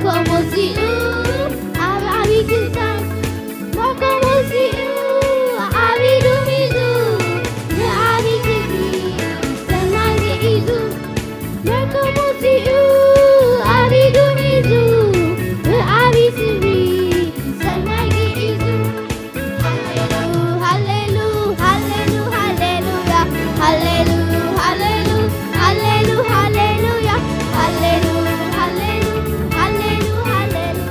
ከሞዚኡ ኣብ ዓቢ ክልታን መከሞዚኡ ዓቢ ዱሚዙ ንዓቢ ክብሪ ሰናይ ግዒዙ መከሞዚኡ ዓቢ ዱሚዙ ንዓቢ ክብሪ ሰናይ ግዒዙ ሃሌሉ ሃሌሉ ሃሌሉ ሃሌሉያ ሃሌሉ ሃሌሉ ሃሌሉ ሃሌሉያ ሃሌሉ ሃሌሉ ሃሌሉ ሃሌሉ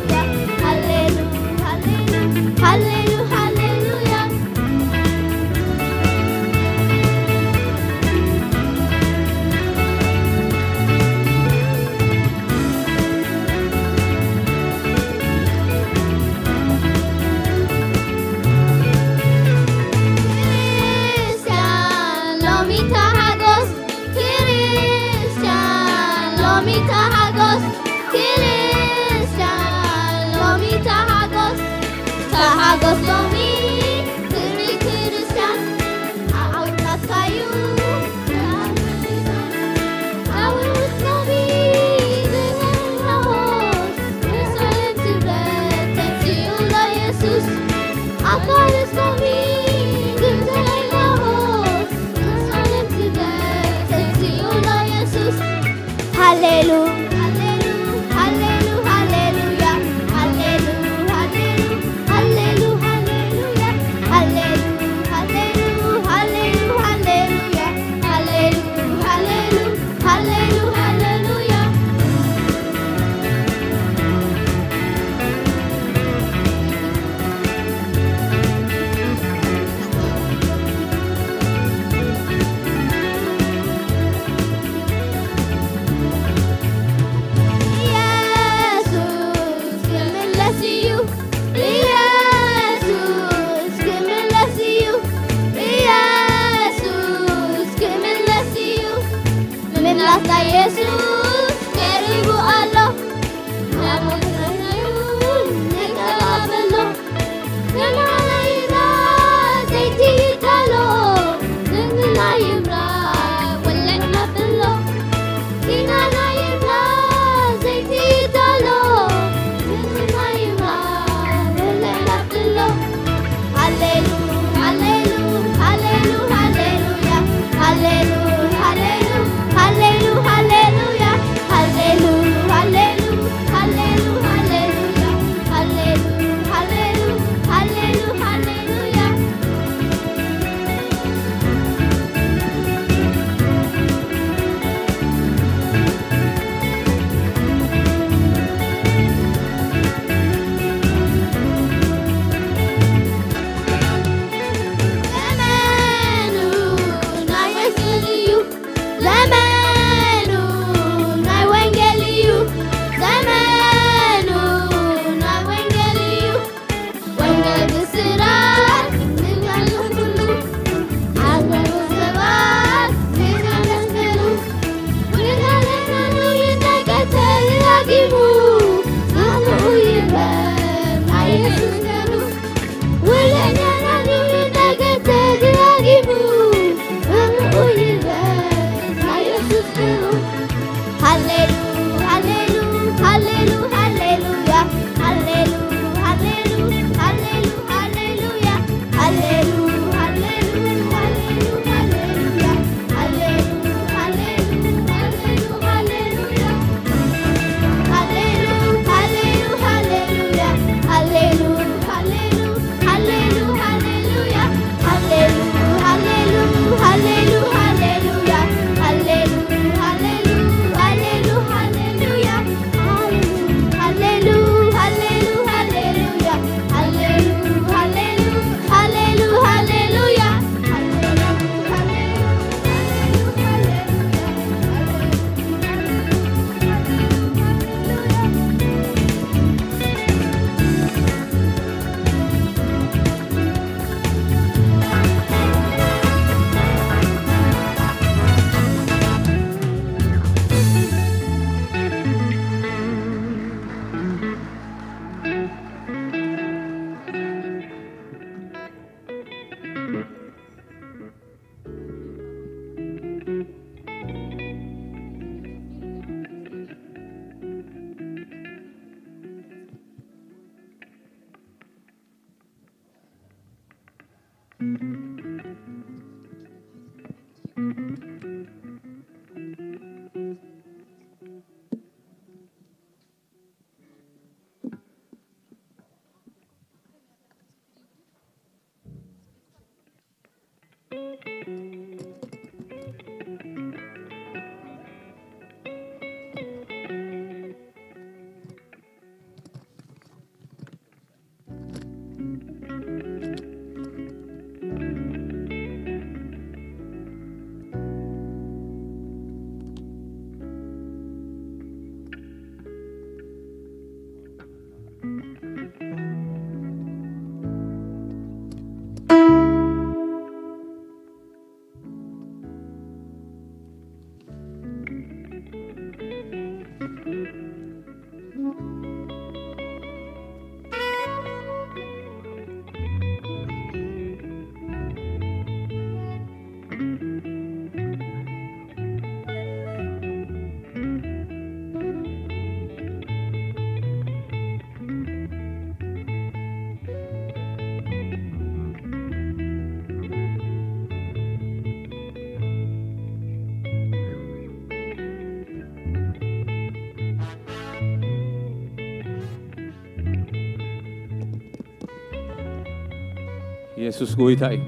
የሱስ ጎይታ እዩ።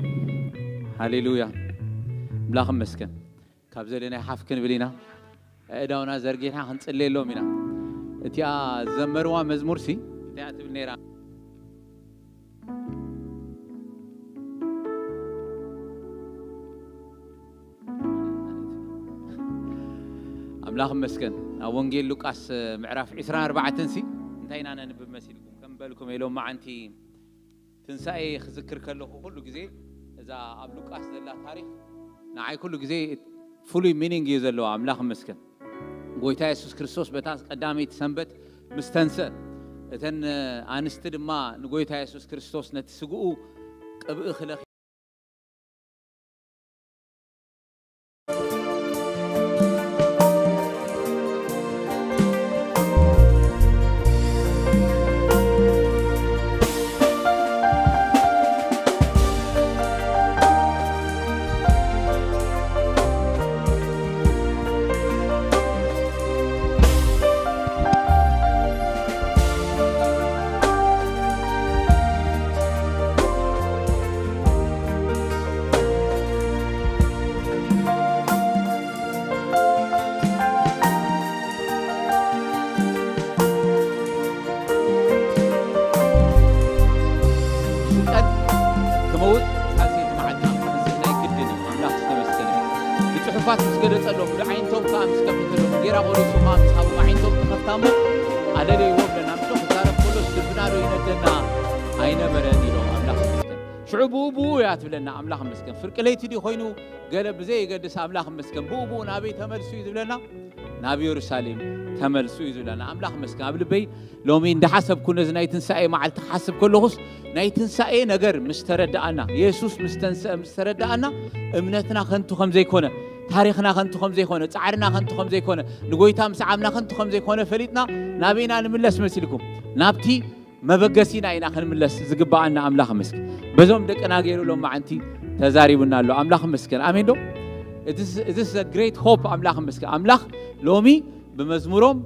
ሃሌሉያ። ኣምላኽ ይመስገን። ካብ ዘለናይ ሓፍ ክንብል ኢና። ኣእዳውና ዘርጊሕና ክንጽልየሎም ኢና። እቲኣ ዘመርዋ መዝሙር ሲ እንታይ እያ ትብል ነይራ? ኣምላኽ ይመስገን። ኣብ ወንጌል ሉቃስ ምዕራፍ ዕስራን ኣርባዕተን ሲ እንታይ ኢና ነንብብ መሲልኩም? ከም በልኩም ኢሎም መዓንቲ ትንሳኤ ክዝክር ከለኹ ኩሉ ግዜ እዛ ኣብ ሉቃስ ዘላ ታሪኽ ንዓይ ኩሉ ግዜ ፍሉይ ሚኒንግ እዩ ዘለዋ። ኣምላኽ ይመስገን። ጎይታ የሱስ ክርስቶስ በታ ቀዳመይቲ ሰንበት ምስ ተንስአ፣ እተን ኣንስቲ ድማ ንጎይታ የሱስ ክርስቶስ ነቲ ስግኡ ቅብኢ ክለኺ ሽቀጥ ክመውት ቃልሲ መዓልታ ክምንዝር ናይ ግድን እዩ። ኣምላኽ ዝተመስገነ እዩ። ንጽሑፋት ምስ ገለጸሎም፣ ብዓይንቶም ከኣ ምስ ከፈተሎም፣ ጌራ ቆሪሱ ከኣ ምስ ሃቦም፣ ኣዒንቶም ክኸፍታ እሞ ኣለለይዎ ብለና። ምስኡ ክዛረብ ከሎስ ልብና ዶ ይነደና ኣይነበረን ኢሎም። ኣምላኽ ይመስገን። ሽዑ ብኡ ብኡ እያ ትብለና። ኣምላኽ ይመስገን። ፍርቂ ለይቲ ድዩ ኮይኑ ገለ ብዘየገድስ ኣምላኽ ይመስገን። ብኡ ብኡ ናበይ ተመልሱ እዩ ዝብለና? ናብ የሩሳሌም ተመልሱ እዩ ዝብለና። ኣምላኽ ይመስገን። ኣብ ልበይ ሎሚ እንዳሓሰብኩ ነዚ ናይ ትንሳኤ መዓልቲ ክሓስብ ከለኹስ ናይ ትንሳኤ ነገር ምስ ተረድኣና፣ የሱስ ምስ ተንስአ ምስ ተረድኣና፣ እምነትና ከንቱ ከም ዘይኮነ፣ ታሪኽና ከንቱ ከም ዘይኮነ፣ ጻዕርና ከንቱ ከም ዘይኮነ፣ ንጎይታ ምስዓብና ከንቱ ከም ዘይኮነ ፈሊጥና ናበይና ንምለስ መሲልኩም? ናብቲ መበገሲና ኢና ክንምለስ ዝግብኣና። ኣምላኽ ይመስገን። በዞም ደቅና ገይሩ ሎም መዓንቲ ተዛሪቡና ኣሎ። ኣምላኽ ይመስገን። ኣሜን ዶ? እዚ ግሬት ሆፕ። ኣምላኽ ይመስገን። ኣምላኽ ሎሚ ብመዝሙሮም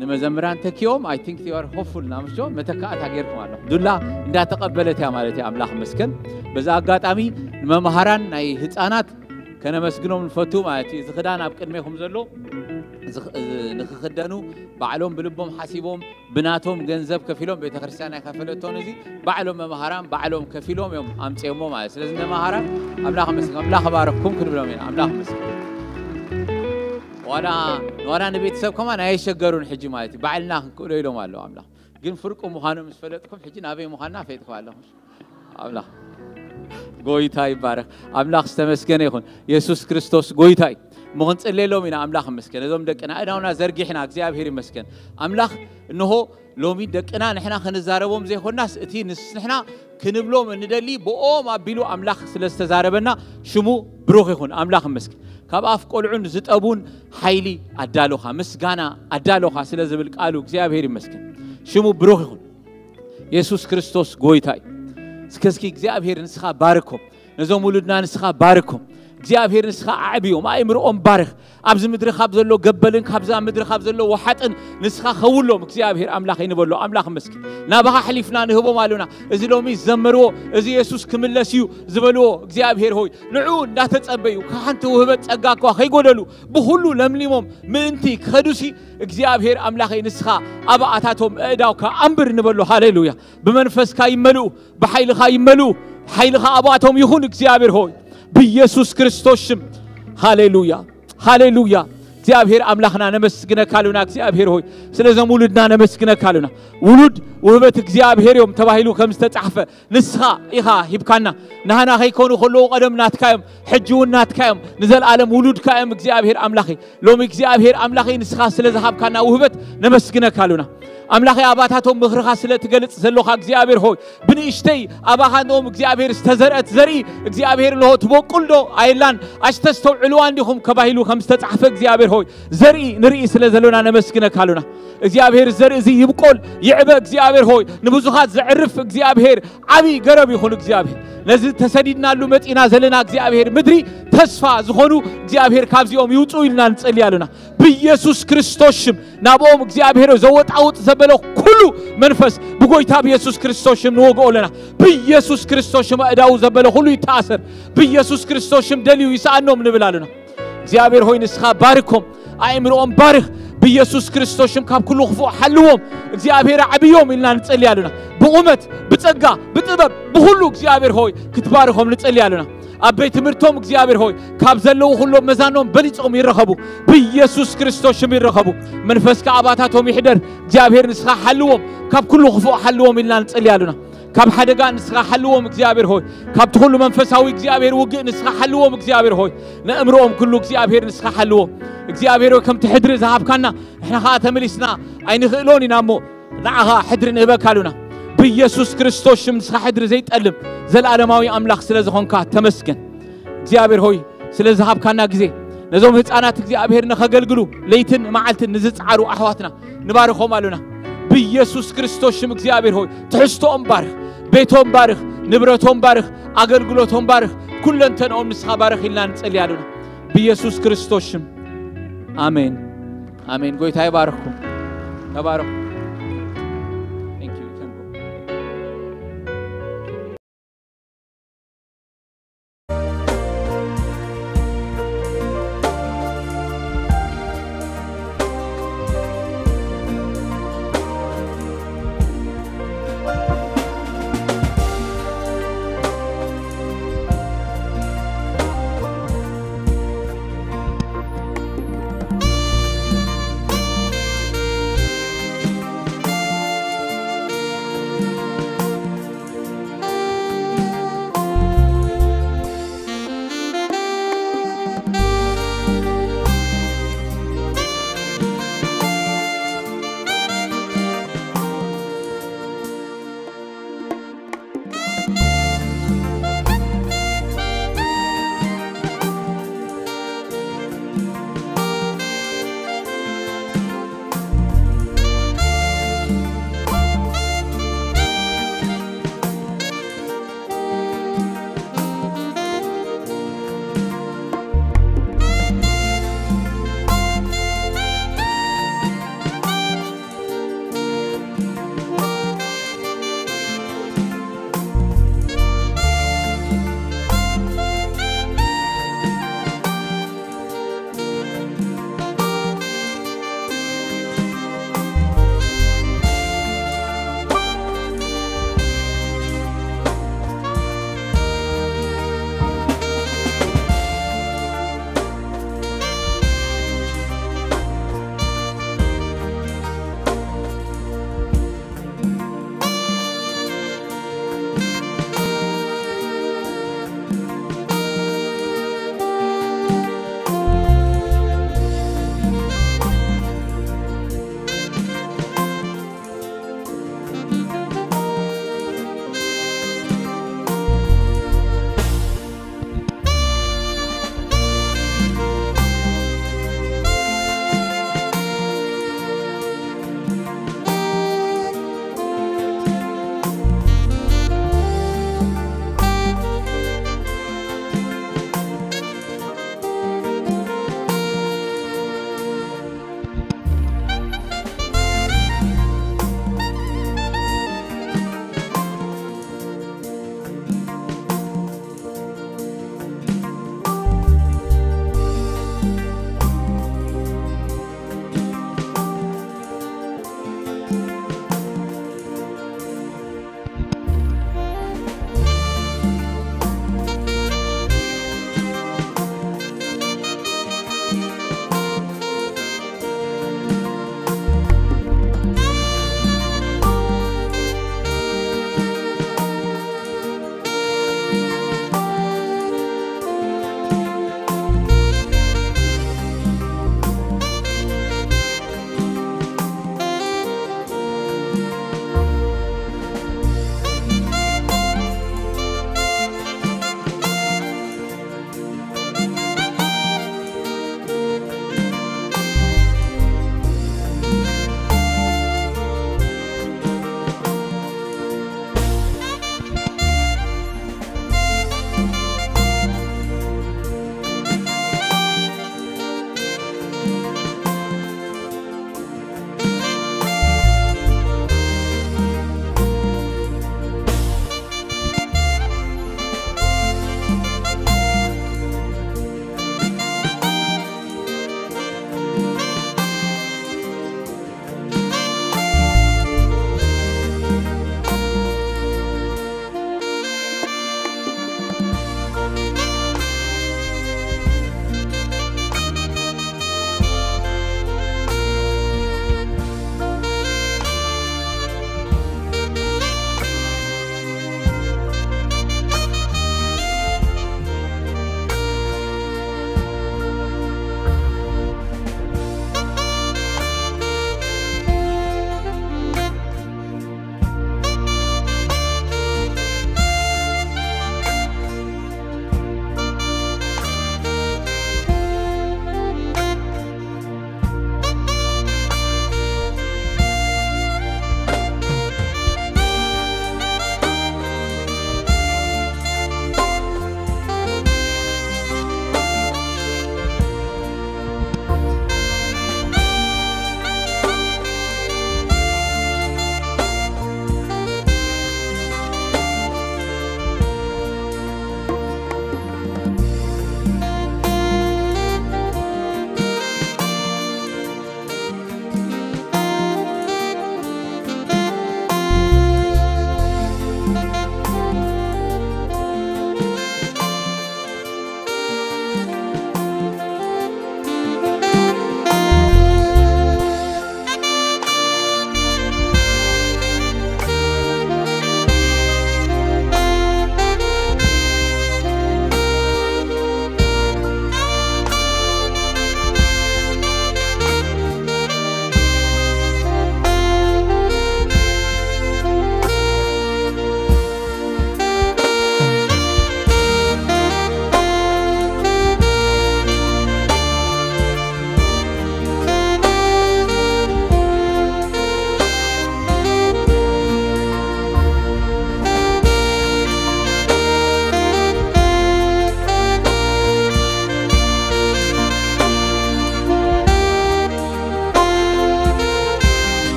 ንመዘምራን ተኪኦም፣ I think they are hopeful፣ ናምስጆ መተካእታ ገይርኩም ኣሎ። ዱላ እንዳተቐበለት እያ ማለት እያ። ኣምላኽ ይመስገን። በዛ ኣጋጣሚ ንመምሃራን ናይ ህፃናት ከነመስግኖም ንፈቱ ማለት እዩ። እዚ ክዳን ኣብ ቅድሜኹም ዘሎ እዚ ኽ-፣ ንክኽደኑ ባዕሎም ብልቦም ሓሲቦም ብናቶም ገንዘብ ከፊሎም፣ ቤተክርስትያን ኣይከፈለቶን፣ እዚ ባዕሎም መምሃራን ባዕሎም ከፊሎም እዮም ኣምፅኦሞ ማለት። ስለዚ ንመምሃራን ኣምላኽ ይመስገን፣ ኣምላኽ ባረኽኩም ክንብሎም ኢና። ኣምላኽ ይመስገን። ዋላ፣ ዋላ ንቤተሰብ ከማን ኣየሸገሩን ሕጂ ማለት እዩ። ባዕልና ክንክእሎ ኢሎም ኣለዉ ኣምላኽ። ግን ፍርቁ ምዃኑ ምስ ፈለጥኩም ሕጂ ናበይ ምዃንና ፈይጥኩም ኣለኹም። ኣምላኽ ጎይታ ይባረኽ። ኣምላኽ ዝተመስገነ ይኹን። የሱስ ክርስቶስ ጎይታ እዩ። እሞ ክንጽልየሎም ኢና። ኣምላኽ ይመስገን። እዞም ደቅና እዳውና ዘርጊሕና፣ እግዚኣብሔር ይመስገን። ኣምላኽ እንሆ ሎሚ ደቅና ንሕና ክንዛረቦም ዘይኮናስ፣ እቲ ንስ-፣ ንሕና ክንብሎም እንደሊ ብኦም ኣቢሉ ኣምላኽ ስለ ዝተዛረበና ሽሙ ብሩኽ ይኹን። ኣምላኽ ይመስገን። ካብ ኣፍ ቆልዑን ዝጠቡን ሓይሊ ኣዳሎኻ፣ ምስጋና ኣዳሎኻ ስለ ዝብል ቃሉ እግዚኣብሔር ይመስገን። ሽሙ ብሩኽ ይኹን። የሱስ ክርስቶስ ጎይታ እዩ። እስከ፣ እስኪ እግዚኣብሔር ንስኻ ባርኮም፣ ነዞም ውሉድና ንስኻ ባርኮም። እግዚኣብሔር ንስኻ ኣዕብዮም፣ ኣእምርኦም ባርኽ። ኣብዚ ምድሪ ካብ ዘሎ ገበልን ካብዛ ምድሪ ካብ ዘሎ ወሓጥን ንስኻ ኸውሎም። እግዚኣብሔር ኣምላኸይ ንበሎ፣ ኣምላኽ መስኪን ናባኻ ኣሕሊፍና ንህቦም ኣሎና። እዚ ሎሚ ዘመርዎ፣ እዚ የሱስ ክምለስ እዩ ዝበልዎ፣ እግዚኣብሔር ሆይ ንዑ እንዳተጸበዩ፣ ሓንቲ ውህበት ጸጋ እኳ ከይጎደሉ ብኹሉ ለምሊሞም ምእንቲ ክኸዱሲ፣ እግዚኣብሔር ኣምላኸይ ንስኻ ኣባኣታቶም ኣእዳውካ ኣንብር ንበሎ። ሃሌሉያ። ብመንፈስካ ይመልኡ፣ ብሓይልኻ ይመልኡ። ሓይልኻ ኣብኣቶም ይኹን እግዚኣብሔር ሆይ፣ ብኢየሱስ ክርስቶስ ሽም። ሃሌሉያ፣ ሃሌሉያ። እግዚኣብሔር ኣምላኽና ነመስግነካ ኣሉና። እግዚኣብሔር ሆይ ስለዞም ውሉድና ነመስግነካ ኣሉና። ውሉድ ውህበት እግዚኣብሔር እዮም ተባሂሉ ከም ዝተጻሕፈ ንስኻ ኢኻ ሂብካና። ናህና ከይኮኑ ከለዉ ቀደም ናትካ እዮም፣ ሕጂ እውን ናትካ እዮም፣ ንዘለኣለም ውሉድካ እዮም። እግዚኣብሔር ኣምላኺ ሎሚ እግዚኣብሔር ኣምላኺ ንስኻ ስለ ዝሃብካና ውህበት ነመስግነካ ኣሉና። ኣምላኺ ኣባታቶም ምኽርኻ ስለ ትገልጽ ዘሎኻ እግዚኣብሔር ሆይ ብንእሽተይ ኣባኻ ነኦም እግዚኣብሔር ዝተዘርአት ዘርኢ እግዚኣብሔር እንሆ ትበቁል ዶ ኣየላን ኣስተስተውዕልዋ እንዲኹም ከባሂሉ ከም ዝተጻሕፈ እግዚኣብሔር ሆይ ዘርኢ ንርኢ ስለ ዘሎና ነመስግነካ ኣሉና። እግዚኣብሔር ዘርኢ እዚ ይብቆል ይዕበ እግዚኣብሔር ሆይ ንብዙኻት ዘዕርፍ እግዚኣብሔር ዓብዪ ገረብ ይኹን እግዚኣብሔር። ነዚ ተሰዲድናሉ መጺና ዘለና እግዚኣብሔር ምድሪ ተስፋ ዝኾኑ እግዚኣብሔር ካብዚኦም ይውፅኡ ኢልና ንጸሊ ኣሉና። ብኢየሱስ ክርስቶስ ሽም ናብኦም እግዚኣብሔር ዘወጣውጥ ዘበለ ኩሉ መንፈስ ብጎይታ ብኢየሱስ ክርስቶስ ሽም ንወግኦ ኣለና። ብኢየሱስ ክርስቶስ ሽም ኣእዳው ዘበለ ኩሉ ይተኣሰር። ብኢየሱስ ክርስቶስ ሽም ደልዩ ይሰኣኖም ንብል ኣሉና። እግዚኣብሔር ሆይ ንስኻ ባርኮም፣ ኣእምርኦም ባርኽ። ብኢየሱስ ክርስቶስ ሽም ካብ ኩሉ ክፉእ ሓልዎም። እግዚኣብሔር ኣዕብዮም ኢልና ንጸሊ ኣሉና። ብቑመት ብጸጋ ብጥበብ ብኹሉ እግዚኣብሔር ሆይ ክትባርኾም ንጸሊ ኣሉና። ኣብ ቤት ትምህርቶም እግዚኣብሔር ሆይ ካብ ዘለዉ ኩሎም መዛኖም በሊጾም ይረኸቡ። ብኢየሱስ ክርስቶስ ሽም ይረኸቡ። መንፈስካ ኣባታቶም ይሕደር። እግዚኣብሔር ንስኻ ሓልዎም፣ ካብ ኩሉ ክፉእ ሓልዎም ኢልና ንጸሊ ኣሉና። ካብ ሓደጋ ንስኻ ሓልዎም እግዚኣብሔር ሆይ። ካብቲ ኩሉ መንፈሳዊ እግዚኣብሔር ውግእ ንስኻ ሓልዎም እግዚኣብሔር ሆይ። ነእምርኦም ኩሉ እግዚኣብሔር ንስኻ ሓልዎም። እግዚኣብሔር ሆይ ከምቲ ሕድሪ ዝሃብካና ንሕና ኸዓ ተመሊስና ኣይንኽእሎን ኢና እሞ ንዓኻ ሕድሪ ንህበካ ኣሉና። ብኢየሱስ ክርስቶስ ሽም ንስኻ ሕድሪ ዘይጠልም ዘለዓለማዊ ኣምላኽ ስለ ዝኾንካ ተመስገን። እግዚኣብሔር ሆይ ስለ ዝሃብካና ግዜ ነዞም ህፃናት እግዚኣብሔር ንኸገልግሉ ለይትን መዓልትን ንዝፀዓሩ ኣሕዋትና ንባርኾም ኣሉና። ብኢየሱስ ክርስቶስ ሽም እግዚኣብሔር ሆይ ትሕዝቶኦም ባርኽ፣ ቤቶም ባርኽ፣ ንብረቶም ባርኽ፣ ኣገልግሎቶም ባርኽ፣ ኩለንተንኦም ንስኻ ባርኽ ኢልና ንጸሊ ኣሉና። ብኢየሱስ ክርስቶስ ሽም ኣሜን። ኣሜን። ጎይታ ይባርኽኩም። ተባረኹ። Thank you. You can go.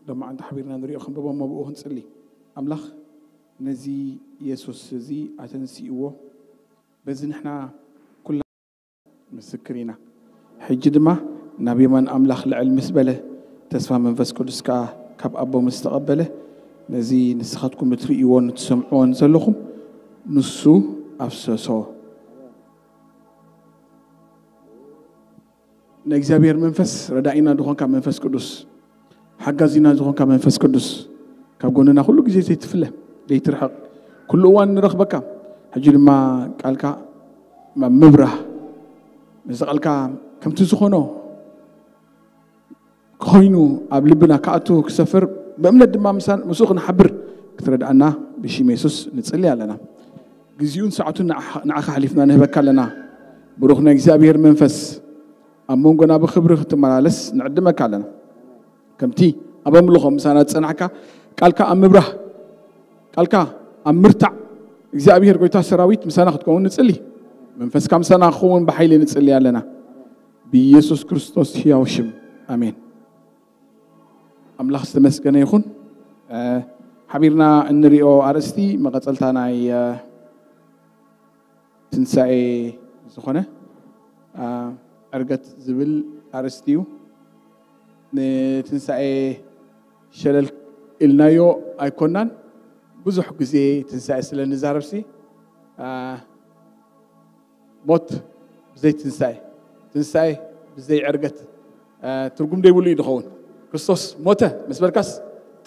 ሎማዓንቲ ሓቢርና ንሪኦ ክንበቦ መብኡ ክንፅሊ። ኣምላኽ ነዚ የሱስ እዚ ኣተንሲእዎ። በዚ ንሕና ኩላ ምስክር ኢና። ሕጂ ድማ ናብ የማን ኣምላኽ ልዕል ምስ በለ፣ ተስፋ መንፈስ ቅዱስ ከኣ ካብ ኣቦ ምስ ተቐበለ፣ ነዚ ንስኻትኩም እትርእይዎን እትሰምዕዎን ዘለኹም ንሱ ኣፍሰሶ። ንእግዚኣብሔር መንፈስ ረዳኢና ዝኾንካ መንፈስ ቅዱስ፣ ሓጋዚና ዝኾንካ መንፈስ ቅዱስ፣ ካብ ጎንና ኩሉ ግዜ ዘይትፍለ፣ ዘይትርሕቕ፣ ኩሉ እዋን ንረኽበካ። ሕጂ ድማ ቃልካ ኣብ ምብራህ፣ ነዚ ቃልካ ከምቲ ዝኾኖ ኮይኑ ኣብ ልብና ክኣቱ ክሰፍር፣ ብእምነት ድማ ምሳን ምስኡ ክንሓብር ክትረድኣና ብሽም የሱስ ንጽሊ ኣለና። ግዜኡን ሰዓቱን ንዓኻ፣ ንዓኻ ሓሊፍና ንህበካ ኣለና። ብሩኽ ናይ እግዚኣብሔር መንፈስ ኣብ መንጎና ብኽብሪ ክትመላለስ ንዕድመካ ኣለና። ከምቲ ኣብ ኣምልኾ ምሳና ዝጸናሕካ፣ ቃልካ ኣብ ምብራህ፣ ቃልካ ኣብ ምርታዕ እግዚኣብሔር ጎይታ ሰራዊት ምሳና ክትከውን ንጽሊ። መንፈስካ ምሳና ክኸውን ብሓይሊ ንጽሊ ኣለና። ብኢየሱስ ክርስቶስ ሕያው ሽም፣ ኣሜን። ኣምላኽ ዝተመስገነ ይኹን። እ፣ ሓቢርና እንሪኦ ኣርእስቲ መቐጸልታ ናይ፣ እ፣ ትንሳኤ ዝኾነ፣ እ፣ ዕርገት ዝብል ኣርእስቲ እዩ። ንትንሳኤ ሸለል ኢልናዮ ኣይኮናን። ብዙሕ ግዜ ትንሳኤ ስለ ንዛረብሲ፣ እ፣ ሞት ብዘይ ትንሳኤ፣ ትንሳኤ ብዘይ ዕርገት፣ እ፣ ትርጉም ዘይብሉ እዩ ዝኸውን። ክርስቶስ ሞተ ምስ በልካስ፣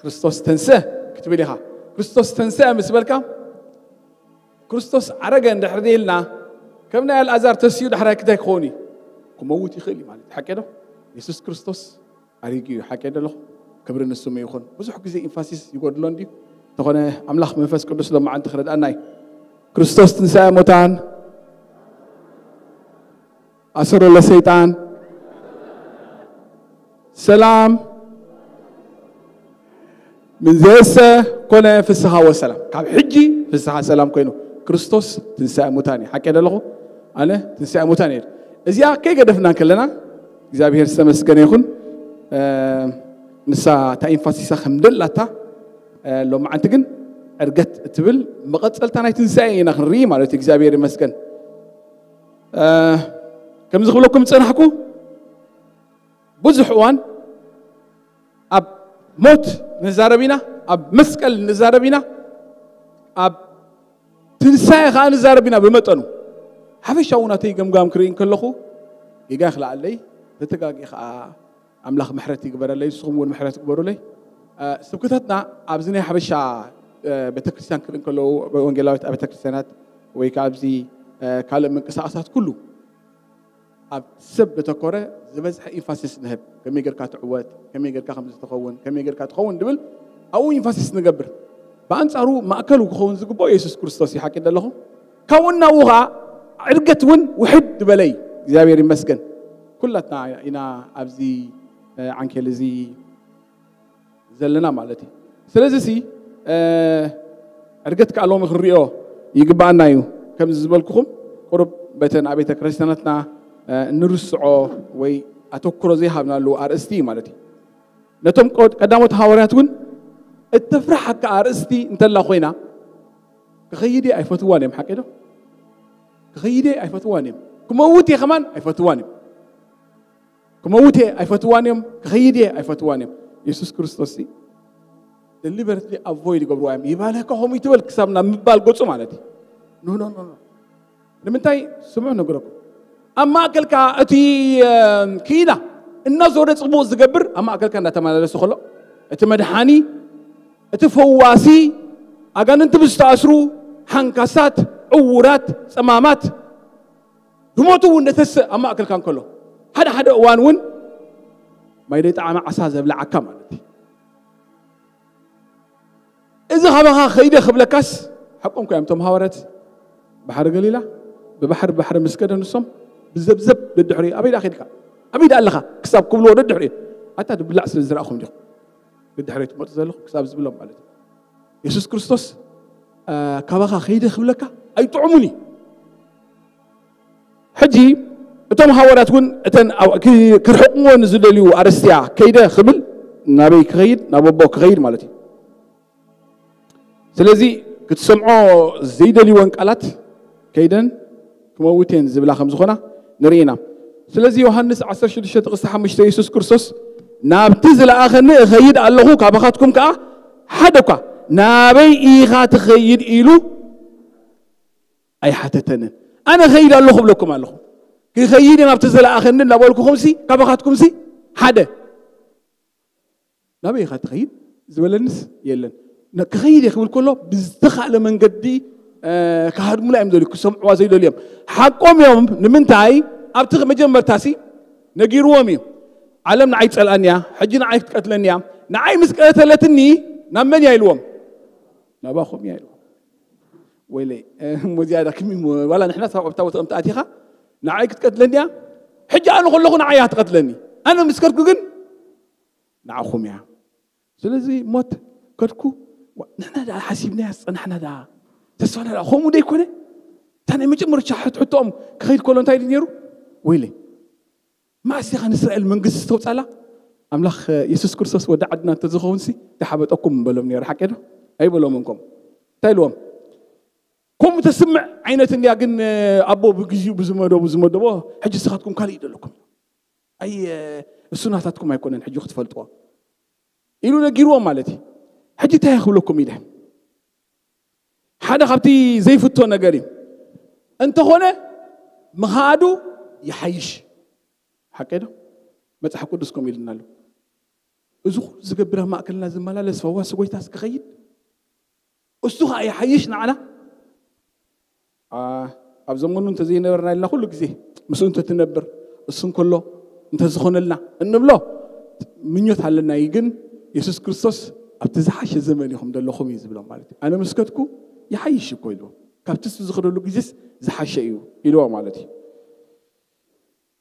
ክርስቶስ ተንስአ ክትብል ኢኻ። ክርስቶስ ተንስአ ምስ በልካ፣ ክርስቶስ ዓረገ እንድሕር ኢልና፣ ከም ናይ ኣልኣዛር ተሲኡ ዳሕራይ ክታይ ክኸውን እዩ? ክመውት ይኽእል እዩ ማለት እዩ። ሓቂ ዶ? የሱስ ክርስቶስ ኣሪጉ እዩ። ሓቂ ዶ ኣለኹ? ክብሪ ንስሙ ይኹን። ብዙሕ ግዜ ኢንፋሲስ ይጎድሎ እንድዩ። እንተኾነ ኣምላኽ መንፈስ ቅዱስ ሎማዓንቲ ክረድኣና እዩ። ክርስቶስ ትንሳኤ ሙታን፣ ኣሰሮ ለሰይጣን፣ ሰላም ምንዘየሰ ኮነ ፍስሃ ወሰላም። ካብ ሕጂ ፍስሃ ሰላም ኮይኑ፣ ክርስቶስ ትንሳኤ ሙታን እዩ። ሓቂ ዶ ኣለኹ? ኣነ ትንሳኤ ሙታን እየ። እዚኣ ከይገደፍና እንከለና፣ እግዚኣብሔር ዝተመስገነ ይኹን። እ፣ ንሳ እታ ኢንፋሲሳ ከም ደላታ፣ እ፣ ሎማዓንቲ ግን ዕርገት እትብል መቐጸልታ ናይ ትንሳኤ ኢና ክንርኢ ማለት እዩ። እግዚኣብሔር ይመስገን። እ፣ ከምዚ ክብለኩም ዝጸናሕኩ፣ ብዙሕ እዋን ኣብ ሞት ንዛረብ ኢና፣ ኣብ መስቀል ንዛረብ ኢና፣ ኣብ ትንሳኤ ኸዓ ንዛረብ ኢና ብመጠኑ። ሓፈሻዊ ናተይ ገምጋም ክርኢ እንከለኹ፣ ጌጋ ይኽልኣለይ፣ ተተጋጊ ኸዓ ኣምላኽ ምሕረት ይግበረለይ፣ ንስኹም እውን ምሕረት ግበሩለይ። እ፣ ስብከታትና ኣብዚ ናይ ሓበሻ፣ እ፣ ቤተክርስትያን ክርኢ እንከለዉ፣ ወንጌላዊት ቤተክርስትያናት ወይ ከዓ ኣብዚ፣ እ፣ ካልእ ምንቅስቃሳት ኩሉ ኣብ ሰብ ዘተኮረ ዝበዝሐ ኢንፋሲስ ንህብ። ከመይ ጌርካ ትዕወት፣ ከመይ ጌርካ ከምዚ ትኸውን፣ ከመይ ጌርካ ትኸውን ድብል ኣብኡ ኢንፋሲስ ንገብር። ብኣንጻሩ ማእከሉ ክኸውን ዝግብኦ የሱስ ክርስቶስ እዩ። ሓቂ ዶ ኣለኹም? ካብኡ እናብኡ ኸዓ ዕርገት እውን ውሕድ ዝበለ እዩ። እግዚኣብሔር ይመስገን። ኩላትና ኢና ኣብዚ፣ እ፣ ዓንኬል እዚ ዘለና ማለት እዩ። ስለዚ ሲ፣ እ፣ ዕርገት ከኣ ሎሚ ክንሪኦ ይግብኣና እዩ። ከምዚ ዝበልኩኹም ቁሩብ በተን ኣብ ቤተ ክርስቲያናትና፣ እ፣ እንርስዖ ወይ ኣተኩሮ ዘይሃብናሉ ኣርእስቲ እዩ ማለት እዩ። ነቶም ቀ-፣ ቀዳሞት ሃዋርያት እውን እተፍርሓካ ኣርእስቲ እንተላ ኮይና፣ ክኸይድ እየ ኣይፈትዋን እዮም። ሓቂ ዶ? ክኸይድ እየ ኣይፈትዋን እዮም። ክመውት እየ ከማን ኣይፈትዋን እዮም። ክመውት እየ ኣይፈትዋን እዮም። ክኸይድ እየ ኣይፈትዋን እዮም። የሱስ ክርስቶስ ሲ፣ ደሊበረትሊ ኣቮይድ ይገብርዋ እዮም። ይባልካ ከምኡ ይትበል ክሳብ ናብ ምባል ገጹ ማለት እዩ። ኖ፣ ኖ፣ ኖ፣ ኖ። ንምንታይ? ስምዑ ነግረኩም። ኣብ ማእከልካ እቲ፣ እ፣ ክኢላ እናዞረ ጽቡቕ ዝገብር ኣብ ማእከልካ እንዳተመላለሰ ከሎ፣ እቲ መድሓኒ፣ እቲ ፈዋሲ፣ ኣጋንንቲ ብዝተኣስሩ፣ ሓንካሳት፣ ዕዉራት፣ ጸማማት፣ ዝሞቱ እውን ደተስእ ኣብ ማእከልካ እንከሎ፣ ሓደ ሓደ እዋን እውን ማይ ደይጠዓመ ዓሳ ዘብልዓካ ማለት እዩ። እዚ ካባኻ ከይደ ክብለካስ፣ ሓቆም እኮ እዮም እቶም ሃዋርያት። ባሕሪ ገሊላ ብባሕሪ፣ ባሕሪ ምስ ከደ ንሶም ብዘብዘብ ደድሕሪኡ፣ "ኣበይ ደኣ ከድካ? ኣበይ ደኣ ኣለኻ?" ክሳብ ክብልዎ ደድሕሪኡ፣ "ኣታ ድብላዕ ስለ ዝረኣኹም ዲኹም ደድሕሪኡ ትመጹ ዘለኹም?" ክሳብ ዝብሎም ማለት እዩ። የሱስ ክርስቶስ፣ እ፣ "ካባኻ ከይደ ክብለካ ኣይጥዑሙን እዩ።" ሕጂ እቶም ሃዋርያት እውን እተን ኣብ-፣ ክ-፣ ክርሕቕዎ ንዝደልዩ ኣርእስቲ እያ ከይደ ክብል ናበይ ክኸይድ? ናብ ኣቦ ክኸይድ ማለት እዩ። ስለዚ ክትሰምዖ ዘይደልይወን ቃላት ከይደን ክመውት እየን ዝብላ ከም ዝኾና ንርኢ ኢና። ስለዚ ዮሃንስ ዓሰርተ ሽዱሽተ ጥቕሲ ሓሙሽተ የሱስ ክርስቶስ ናብቲ ዝለኣኸኒ እኸይድ ኣለኹ፣ ካባኻትኩም ከኣ ሓደ እኳ ናበይ ኢኻ ትኸይድ ኢሉ ኣይሓተተንን። ኣነ እኸይድ ኣለኹ እብለኩም ኣለኹ። ክኸይድ እየ ናብቲ ዝለኣኸኒ እናበልኩኹምሲ ካባኻትኩምሲ ሓደ ናበይ ኢኻ ትኸይድ ዝበለንስ የለን። ነ- ክኸይድ እየ ክብል ከሎ ብዝተኻእለ መንገዲ እ፣ ክሃድሙላ እዮም ዘልዩ ክሰምዕዋ ዘይደልዮም ሓቆም እዮም። ንምንታይ ኣብቲ መጀመርታሲ ነጊርዎም እዩ። ዓለም ንዓይ ትጸልኣኒ እያ፣ ሕጂ ንዓይ ክትቀትለኒ እያ። ንዓይ ምስ ቀተለትኒ ናብ መን እያ ኢልዎም? ናባኹም እያ ኢልዎም። ወይለይ እ፣ እሞ እዚኣ ዳ ክሚ ዋላ ንሕና ሳብ ኣብታ ቦታ ተኣቲኻ ንዓይ ክትቀትለኒ እያ። ሕጂ ኣነ ከለኹ ንዓይ እያ ትቐትለኒ። ኣነ ምስ ከድኩ ግን ንዓኹም እያ። ስለዚ ሞት ከድኩ ዋ- ንሕና ደኣ ሓሲብናያ ዝጸናሕና ደኣ ተስፋና ደኣ ከምኡ ዶ ይኮነ? እታ ናይ መጀመርታ ሕት- ሕቶኦም ክኸይድ ከሎ እንታይ ኢሉ ነይሩ? ወይለይ መዓስ ኢኻ ንእስራኤል መንግስቲ ዝተውጻላ? ኣምላኽ የሱስ ክርስቶስ ወዲ ዓድና እንተዝኸውንሲ ተሓበጠኩም በሎም ነይሩ። ሓቂ ዶ ኣይበሎምን? ከምኡ እንታይ ኢልዎም? ከምኡ ተስምዕ ዓይነት እንድያ። ግን ኣቦ ብግዚኡ ብዝመደቡ ዝመደቦ ሕጂ ንስኻትኩም ካልእ ይደለኩም። ኣይ እሱ ናታትኩም ኣይኮነን ሕጂ ክትፈልጥዎ ኢሉ ነጊርዎም ማለት እዩ። ሕጂ እንታይ ክብለኩም ኢለ ሓደ ካብቲ ዘይፍቶ ነገር እዩ። እንተኾነ ምኻዱ ይሓይሽ። ሓቀ ዶ? መጽሓፍ ቅዱስ ከምኡ ኢልና ኣሎ። እዚ ኩሉ ዝገብር ኣብ ማእከልና ዝመላለስ ፈዋሲ ጎይታስ ክኸይድ እሱ ኸዓ ይሓይሽ ንዓና። ኣብ ዘመኑ እንተዘይነበርና ኢልና ኩሉ ግዜ ምስኡ እንተትነብር እሱ እንከሎ እንተዝኾነልና እንብሎ ምኞት ኣለና እዩ። ግን የሱስ ክርስቶስ ኣብቲ ዝሓሸ ዘመን ኢኹም ዘለኹም እዩ ዝብሎም ማለት እዩ። ኣነ ምስ ከድኩ ይሓይሽ እኮ ኢልዎም። ካብቲ እሱ ዝኸደሉ ግዜስ ዝሓሸ እዩ ኢልዎ ማለት እዩ።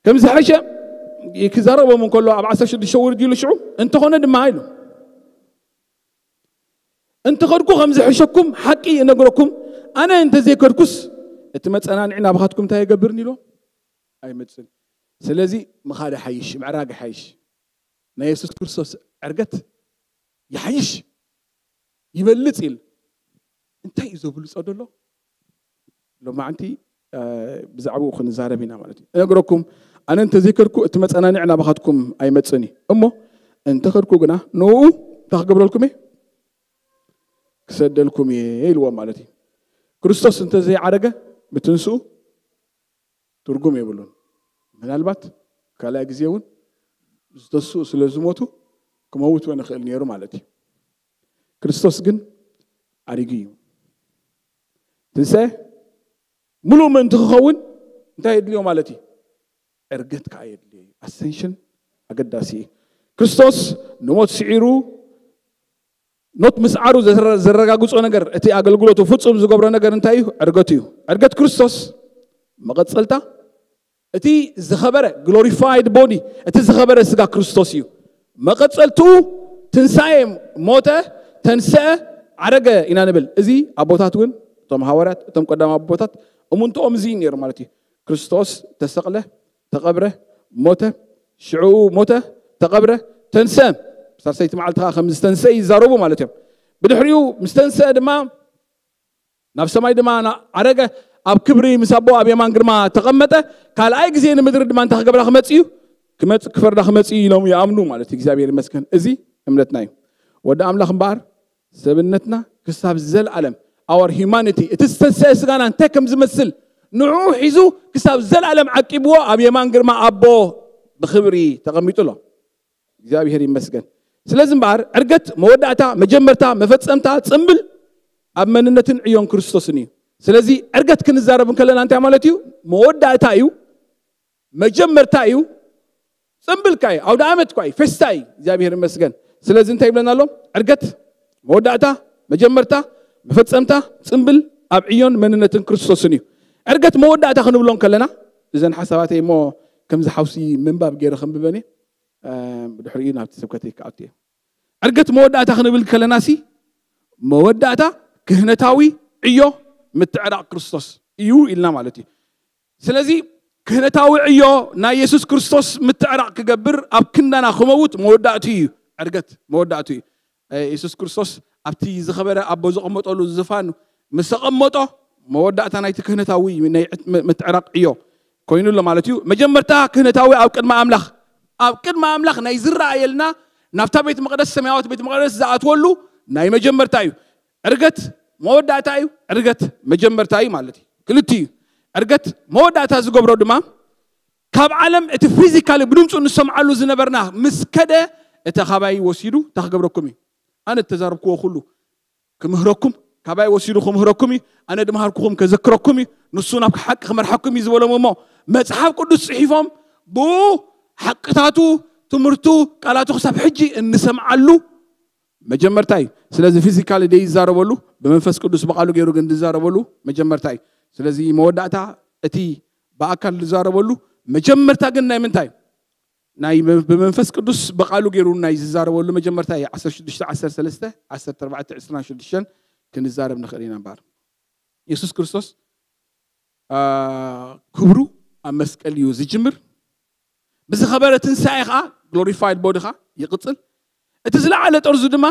ከም ዝሓሸ ክዛረቦም እንከሎ ኣብ ዓሰርተ ሽዱሽተ ውርድ ኢሉ ሽዑ እንተኾነ ድማ ኢሉ እንተኸድኩ ከም ዝሕሸኩም ሓቂ እነግረኩም፣ ኣነ እንተዘይከድኩስ እቲ መጸናንዒ ናባኻትኩም እንታይ ይገብርን ኢልዎም ኣይመጽን። ስለዚ ምኻድ ሓይሽ፣ ምዕራግ ሓይሽ። ናይ የሱስ ክርስቶስ ዕርገት ይሓይሽ ይበልጽ ኢል እንታይ እዩ ዘብልጾ ደሎ? ሎማዕንቲ ብዛዕባኡ ክንዛረብ ኢና ማለት እዩ። እነግረኩም ኣነ እንተዘይከድኩ እቲ መጸናንዒ ናባኻትኩም ኣይመጽን እዩ። እሞ እንተኸድኩ ግና ንኡ እንታይ ክገብረልኩም እየ? ክሰደልኩም እየ ኢልዎም ማለት እዩ። ክርስቶስ እንተዘይዓረገ ብትንስኡ ትርጉም የብሉን። ምናልባት ካልኣይ ግዜ እውን ዝተስኡ ስለ ዝሞቱ ክመውት እውን ይኽእል ነይሩ ማለት እዩ። ክርስቶስ ግን ዓሪጉ እዩ። ትንሳኤ ሙሉእ ምእንቲ ክኸውን እንታይ የድልዮ ማለት እዩ? ዕርገት ከዓ የድልዮ እዩ። ኣሰንሽን ኣገዳሲ እዩ። ክርስቶስ ንሞት ስዒሩ ኖት ምስዓሩ ዘረ- ዘረጋግጾ ነገር እቲ ኣገልግሎቱ ፍጹም ዝገብሮ ነገር እንታይ እዩ? ዕርገቱ እዩ። ዕርገት ክርስቶስ መቐጸልታ እቲ ዝኸበረ ግሎሪፋይድ ቦዲ እቲ ዝኸበረ ስጋ ክርስቶስ እዩ። መቐጸልትኡ ትንሳኤ ሞተ፣ ተንስአ፣ ዓረገ ኢና ንብል። እዚ ኣቦታት እውን እቶም ሃዋርያት እቶም ቀዳም ኣቦታት እሙንትኦም እዚ እዩ ነይሩ ማለት እዩ። ክርስቶስ ተሰቕለ፣ ተቐብረ፣ ሞተ፣ ሽዑ ሞተ፣ ተቐብረ፣ ተንስአ። ሳልሰይቲ መዓልቲ ከዓ ከም ዝተንስአ ይዛረቡ ማለት እዮም። ብድሕሪኡ ምስ ተንስአ ድማ ናብ ሰማይ ድማ ዓረገ፣ ኣብ ክብሪ ምስ ኣቦ ኣብ የማን ግርማ ተቐመጠ። ካልኣይ ግዜ ንምድሪ ድማ እንታይ ክገብራ ክመጽእ እዩ? ክመጽእ ክፈርዳ ክመጽእ እዩ ኢሎም ይኣምኑ ማለት እዩ። እግዚኣብሔር ይመስገን። እዚ እምነትና እዩ። ወዲ ኣምላኽ እምበኣር ሰብነትና ክሳብ ዘለኣለም our humanity እቲ ዝተንሰአ ስጋና እንታይ ከም ዝመስል ንዕኡ ሒዙ ክሳብ ዘለኣለም ዓቂብዎ ኣብ የማን ግርማ ኣቦ ብኽብሪ ተቐሚጡ ኣሎ። እግዚኣብሔር ይመስገን። ስለዚ እምበኣር ዕርገት መወዳእታ፣ መጀመርታ፣ መፈጸምታ፣ ጽምብል ኣብ መንነትን ዕዮን ክርስቶስን እዩ። ስለዚ ዕርገት ክንዛረብ እንከለና እንታይ ማለት እዩ? መወዳእታ እዩ፣ መጀመርታ እዩ፣ ጽምብልካ እዩ፣ ኣውደ ዓመት እኳ እዩ፣ ፌስታ እዩ። እግዚኣብሔር ይመስገን። ስለዚ እንታይ ይብለና ኣሎ? ዕርገት መወዳእታ፣ መጀመርታ፣ መፈጸምታ፣ ጽምብል ኣብ ዕዮን መንነትን ክርስቶስን እዩ። ዕርገት መወዳእታ ክንብሎ እንከለና እዘን ሓሳባተይ እሞ ከምዚ ሓውሲ ምንባብ ገይረ ከንብበን እየ። ብድሕሪኡ ናብቲ ስብከተይ ክኣቱ እየ። ዕርገት መወዳእታ ክንብል ከለና ሲ መወዳእታ ክህነታዊ ዕዮ ምትዕራቕ ክርስቶስ እዩ ኢልና ማለት እዩ። ስለዚ ክህነታዊ ዕዮ ናይ የሱስ ክርስቶስ ምትዕራቕ ክገብር ኣብ ክንዳና ክመውት መወዳእቱ እዩ። ዕርገት መወዳእቱ እዩ። የሱስ ክርስቶስ ኣብቲ ዝኸበረ ኣቦ ዘቐመጠሉ ዝፋን ምስ ኣቐመጦ፣ መወዳእታ ናይቲ ክህነታዊ ናይ ምትዕራቕ ዕዮ ኮይኑ ኣሎ ማለት እዩ። መጀመርታ ክህነታዊ ኣብ ቅድሚ ኣምላኽ፣ ኣብ ቅድሚ ኣምላኽ ናይ ዝረኣየልና፣ ናብታ ቤት መቕደስ፣ ሰማያዊት ቤት መቕደስ ዝኣትወሉ ናይ መጀመርታ እዩ። ዕርገት መወዳእታ እዩ፣ ዕርገት መጀመርታ እዩ ማለት እዩ። ክልቲ እዩ። ዕርገት መወዳእታ ዝገብሮ ድማ ካብ ዓለም እቲ ፊዚካሊ ብድምፁ ንሰምዓሉ ዝነበርና ምስ ከደ፣ እተ ካባይ ወሲዱ እንታይ ክገብረኩም እዩ? ኣነ እተዛረብክዎ ኩሉ ክምህረኩም፣ ካባይ ወሲዱ ክምህረኩም እዩ። ኣነ ድምሃርኩኹም ከዘክረኩም እዩ። ንሱ ናብ ሓቂ ክመርሓኩም እዩ ዝበሎም እሞ፣ መጽሓፍ ቅዱስ ጽሒፎም ብኡ ሓቅታቱ፣ ትምህርቱ፣ ቃላቱ ክሳብ ሕጂ እንሰምዓሉ መጀመርታ እዩ። ስለዚ ፊዚካሊ ደይ ይዛረበሉ፣ ብመንፈስ ቅዱስ ብቃሉ ገይሩ ግን ዝዛረበሉ መጀመርታ እዩ። ስለዚ መወዳእታ እቲ ብኣካል ዝዛረበሉ መጀመርታ ግን ናይ ምንታይ? ናይ መ-፣ ብመንፈስ ቅዱስ ብቃሉ ገይሩ ናይ ዝዛረበሉ መጀመርታ እዩ። ዓሰርተ ሽዱሽተ ዓሰርተ ሰለስተ ዓሰርተ ኣርባዕተ ዕስራን ሽዱሽተን ክንዛረብ ንኽእል ኢና እምበኣር። የሱስ ክርስቶስ፣ አ፣ ክብሩ ኣብ መስቀል እዩ ዝጅምር። ብዝኸበረ ትንሳኤ ኸዓ፣ ግሎሪፋይድ ቦዲ ኸዓ ይቕጽል። እቲ ዝለዓለ ጠርዙ ድማ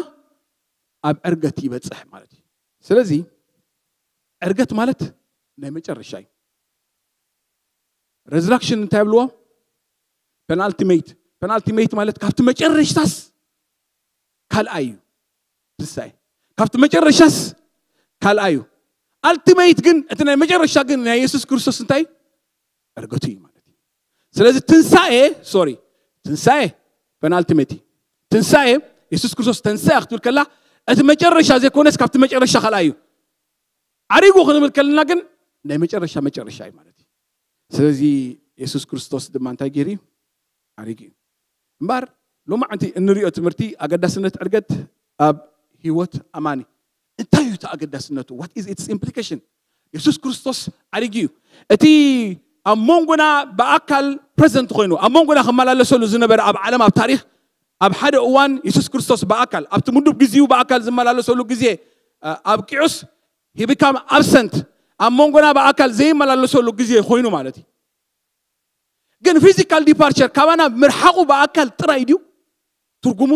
ኣብ ዕርገት ይበጽሕ ማለት እዩ። ስለዚ ዕርገት ማለት ናይ መጨረሻ እዩ። ሬዝራክሽን እንታይ ይብልዎ? ፔናልቲሜት። ፔናልቲሜት ማለት ካብቲ መጨረሽታስ ካልኣይ እዩ። ትንሳኤ ካብቲ መጨረሻስ ካልኣይ እዩ። ኣልቲሜት ግን፣ እቲ ናይ መጨረሻ ግን ናይ የሱስ ክርስቶስ እንታይ? ዕርገቱ እዩ ማለት እዩ። ስለዚ ትንሳኤ፣ ሶሪ፣ ትንሳኤ ፔናልቲሜት እዩ። ትንሳኤ፣ የሱስ ክርስቶስ ተንሳኤ ክትብል ከላ፣ እቲ መጨረሻ ዘይኮነስ ካብቲ መጨረሻ ካልኣይ እዩ። ዓሪጉ ክንብል ከለና ግን ናይ መጨረሻ መጨረሻ እዩ ማለት እዩ። ስለዚ የሱስ ክርስቶስ ድማ እንታይ ገይሩ እዩ? ዓሪጉ እዩ። እምበኣር ሎማዓንቲ እንሪኦ ትምህርቲ ኣገዳስነት ዕርገት ኣብ ህይወት ኣማኒ። እንታይ እዩ እቲ ኣገዳስነቱ? What is its implication? የሱስ ክርስቶስ ዓሪጉ እዩ። እቲ ኣብ መንጎና ብኣካል ፕረዘንት ኮይኑ፣ ኣብ መንጎና ክመላለሰሉ ዝነበረ ኣብ ዓለም፣ ኣብ ታሪኽ፣ ኣብ ሓደ እዋን የሱስ ክርስቶስ ብኣካል፣ ኣብቲ ምዱብ ግዜኡ ብኣካል ዝመላለሰሉ ግዜ፣ እ፣ ኣብቂዑስ፣ he become absent፣ ኣብ መንጎና ብኣካል ዘይመላለሰሉ ግዜ ኮይኑ ማለት እዩ። ግን ፊዚካል ዲፓርቸር ካባና ምርሓቑ ብኣካል ጥራይ ድዩ ትርጉሙ?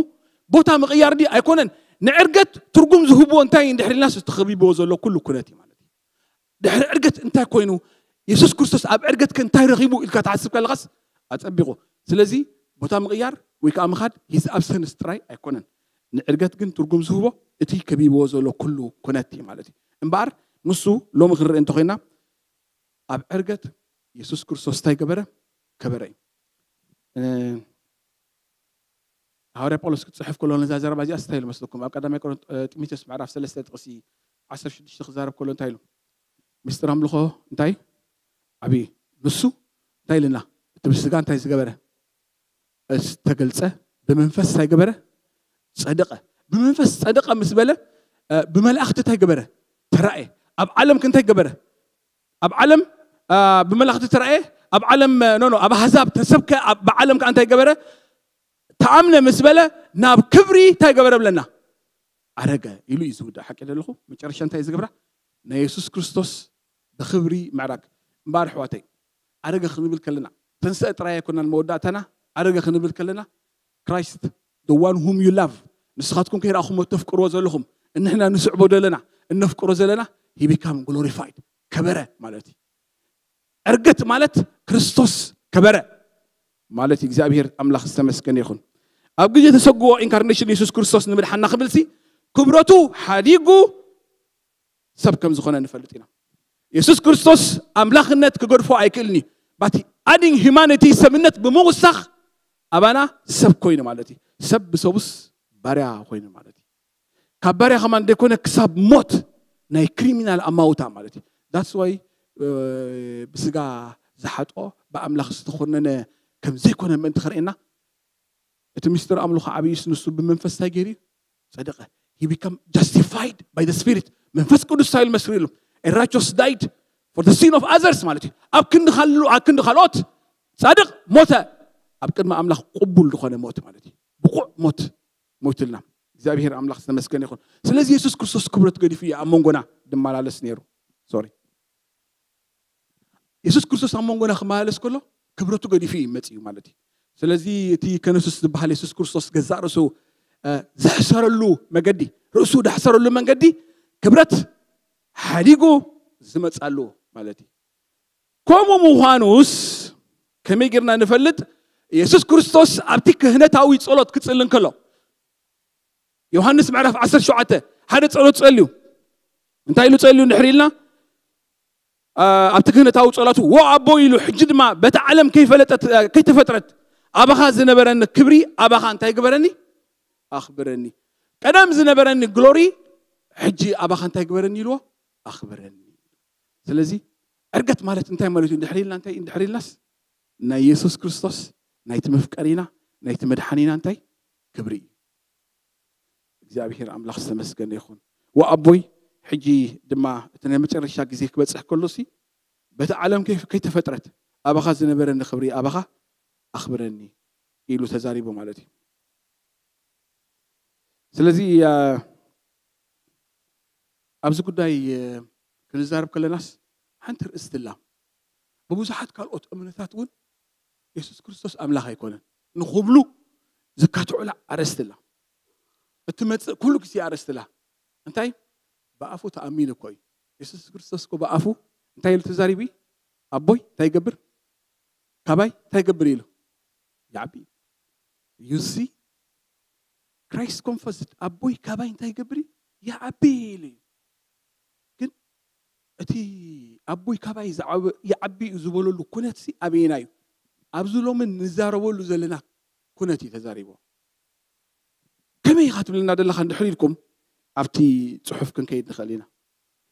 ቦታ ምቕያር ድዩ? ኣይኮነን። ንዕርገት ትርጉም ዝህብዎ እንታይ እዩ? እንድሕር ኢልናስ፣ እቲ ከቢብዎ ዘሎ ኩሉ ኩነት እዩ ማለት እዩ። ድሕሪ ዕርገት እንታይ ኮይኑ? የሱስ ክርስቶስ ኣብ ዕርገት ከ እንታይ ረኺቡ ኢልካ ትሓስብ ከለኻስ፣ ኣጸቢቑ። ስለዚ ቦታ ምቕያር ወይ ከዓ ምኻድ፣ ሂዝ ኣብሰንስ ጥራይ ኣይኮነን። ንዕርገት ግን ትርጉም ዝህቦ እቲ ከቢብዎ ዘሎ ኩሉ ኩነት እዩ ማለት እዩ። እምበኣር ንሱ ሎሚ ክንርኢ እንተኾይና፣ ኣብ ዕርገት የሱስ ክርስቶስ እንታይ ገበረ? ከበረ እዩ። እ፣ ሃዋርያ ጳውሎስ ክጽሕፍ ከሎ ነዛ ዘረባ እዚኣ እንታይ ኢሉ መስለኩም? ኣብ ቀዳማይ ቆሮንቶ-፣ እ፣ ጢሞቴዎስ ምዕራፍ ሰለስተ ጥቕሲ ዓሰርተ ሽዱሽተ ክዛረብ ከሎ እንታይ ኢሉ? ምስጢር ኣምልኾ እንታይ? ዓብዪ። ንሱ እንታይ ኢልና? እቲ ብስጋ እንታይ ዝገበረ? ዝተገልጸ፣ ብመንፈስ እንታይ ገበረ? ጸደቐ። ብመንፈስ ጸደቐ ምስ በለ፣ እ፣ ብመላእኽቲ እንታይ ገበረ? ተራእየ። ኣብ ዓለም ከ እንታይ ገበረ? ኣብ ዓለም፣ እ፣ ብመላእኽቲ ተራእየ። ኣብ ዓለም፣ እ፣ ኖ፣ ኖ፣ ኣብ ኣህዛብ ተሰብከ። ኣብ፣ ብዓለም ከ እንታይ ገበረ? ተኣምነ ምስ በለ፣ ናብ ክብሪ እንታይ ገበረ ብለና? ዓረገ ኢሉ እዩ ዝውዳእ። ሓቂ ደለኹ? መጨረሻ እንታይ እዩ ዝገብራ? ናይ የሱስ ክርስቶስ ብኽብሪ ምዕራግ። እምበኣር ኣሕዋተይ፣ ዓረገ ክንብል ከለና፣ ተንስአ ጥራይ ኣይኮናን መወዳእታና። ዓረገ ክንብል ከለና፣ ክራይስት፣ the one whom you love፣ ንስኻትኩም ከይረኣኹሞ ተፍቅርዎ ዘለኹም፣ እንሕና ንስዕቦ ዘለና፣ እነፍቅሮ ዘለና፣ he become glorified፣ ከበረ ማለት እዩ። ዕርገት ማለት ክርስቶስ ከበረ ማለት እዩ። እግዚኣብሔር ኣምላኽ ዝተመስገነ ይኹን። ኣብ ግዜ ተሰግኦ ኢንካርኔሽን የሱስ ክርስቶስ ንምድሓና ክብልሲ ክብረቱ ሓዲጉ ሰብ ከም ዝኾነ ንፈልጥ ኢና። የሱስ ክርስቶስ ኣምላኽነት ክገድፎ ኣይክእልን እዩ። But adding humanity፣ ሰብነት ብምውሳኽ ኣባና ሰብ ኮይኑ ማለት እዩ። ሰብ ብሰቡስ ባርያ ኮይኑ ማለት እዩ። ካብ ባርያ ከማን ዘይኮነ ክሳብ ሞት፣ ናይ ክሪሚናል ኣማውታ ማለት እዩ። That's why፣ እ፣ ብስጋ ዝሓጦ ብኣምላኽ ዝተኾነነ ከም ዘይኮነ ምእንቲ ከርእየና፣ እቲ ምስጢር ኣምልኾ ዓብይስ ንሱ ብመንፈስ እንታይ ገይሩ እዩ? ጸደቐ። He become justified by the Spirit። መንፈስ ቅዱስ እንታይ ኢሉ መስክሩ ኢሉ? A righteous died for the sin of others ማለት እዩ። ኣብ ክንዲ ካሉ-፣ ኣብ ክንዲ ካልኦት ጻድቕ ሞተ። ኣብ ቅድሚ ኣምላኽ ቅቡል ዝኾነ ሞት ማለት እዩ። ብቑዕ ሞት ሞይቱልና። እግዚኣብሔር ኣምላኽ ዝተመስገነ ይኹን። ስለዚ የሱስ ክርስቶስ ክብረት ገዲፉ እዩ ኣብ መንጎና ድመላለስ ነይሩ። ሶሪ። የሱስ ክርስቶስ ኣብ መንጎና ክመላለስ ከሎ ክብረቱ ገዲፉ እዩ መጺኡ ማለት እዩ። ስለዚ እቲ ከነሱስ ዝበሃል የሱስ ክርስቶስ ገዛእ ርእሱ እ፣ ዘሕሰረሉ መገዲ፣ ርእሱ ዘሕሰረሉ መንገዲ ክብረት ሓዲጉ ዝመጻሉ ማለት እዩ። ከምኡ ምዃኑስ ከመይ ጌርና ንፈልጥ? የሱስ ክርስቶስ ኣብቲ ክህነታዊ ጸሎት ክጽሊ እንከሎ፣ ዮሃንስ ምዕራፍ ዓሰርተ ሸውዓተ ሓደ ጸሎት ጸልዩ። እንታይ ኢሉ ጸልዩ እንድሕር ኢልና፣ ኣ፣ ኣብቲ ክህነታዊ ጸሎቱ፣ "ዎ ኣቦ" ኢሉ፣ ሕጂ ድማ በታ ዓለም ከይፈለጠት፣ ኣ፣ ከይተፈጥረት ኣባኻ ዝነበረኒ ክብሪ ኣባኻ እንታይ ግበረኒ? ኣኽብረኒ። ቀደም ዝነበረኒ ግሎሪ ሕጂ ኣባኻ እንታይ ግበረኒ ኢልዎ? ኣኽብረኒ። ስለዚ ዕርገት ማለት እንታይ ማለት እዩ? እንድሕር ኢልና እንታይ፣ እንድሕር ኢልናስ ናይ የሱስ ክርስቶስ ናይቲ መፍቀሪና ናይቲ መድሓኒና እንታይ ክብሪ እዩ። እግዚኣብሔር ኣምላኽ ዝተመስገነ ይኹን። ወኣቦይ ሕጂ ድማ እቲ ናይ መጨረሻ ግዜ ክበጽሕ ከሎሲ በቲ ዓለም ከይ-፣ ከይተፈጥረት ኣባኻ ዝነበረኒ ክብሪ ኣባኻ ኣኽብረኒ ኢሉ ተዛሪቡ ማለት እዩ። ስለዚ፣ አ፣ ኣብዚ ጉዳይ፣ እ፣ ክንዛረብ ከለናስ ሓንቲ ርእስቲ ኣላ። ብብዙሓት ካልኦት እምነታት እውን የሱስ ክርስቶስ ኣምላኽ ኣይኮነን ንኽብሉ ዝካትዑላ ኣርእስቲ ኣላ። እትመጽእ ኩሉ ግዜ ኣርእስቲ ኣላ። እንታይ? ብኣፉ ተኣሚኑ እኮ እዩ። የሱስ ክርስቶስ እኮ ብኣፉ እንታይ ኢሉ ተዛሪቡ እዩ? ኣቦይ እንታይ ይገብር? ካባይ እንታይ ይገብር ኢሉ? ይዓቢ። You see? Christ confessed፣ ኣቦይ ካባይ እንታይ ይገብር እዩ? ይዓቢ ኢሉ እዩ። ግን እቲ ኣቦይ ካባይ ዝዓበ-፣ ይዓቢ እዩ ዝበለሉ ኩነትሲ ኣበየና እዩ? ኣብዚ ሎሚ ንዛረበሉ ዘለና ኩነት እዩ ተዛሪቦ። ከመይ ኢኻ ትብልና ዘለኻ እንድሕር ኢልኩም ኣብቲ ጽሑፍ ክንከይድ ንኽእል ኢና።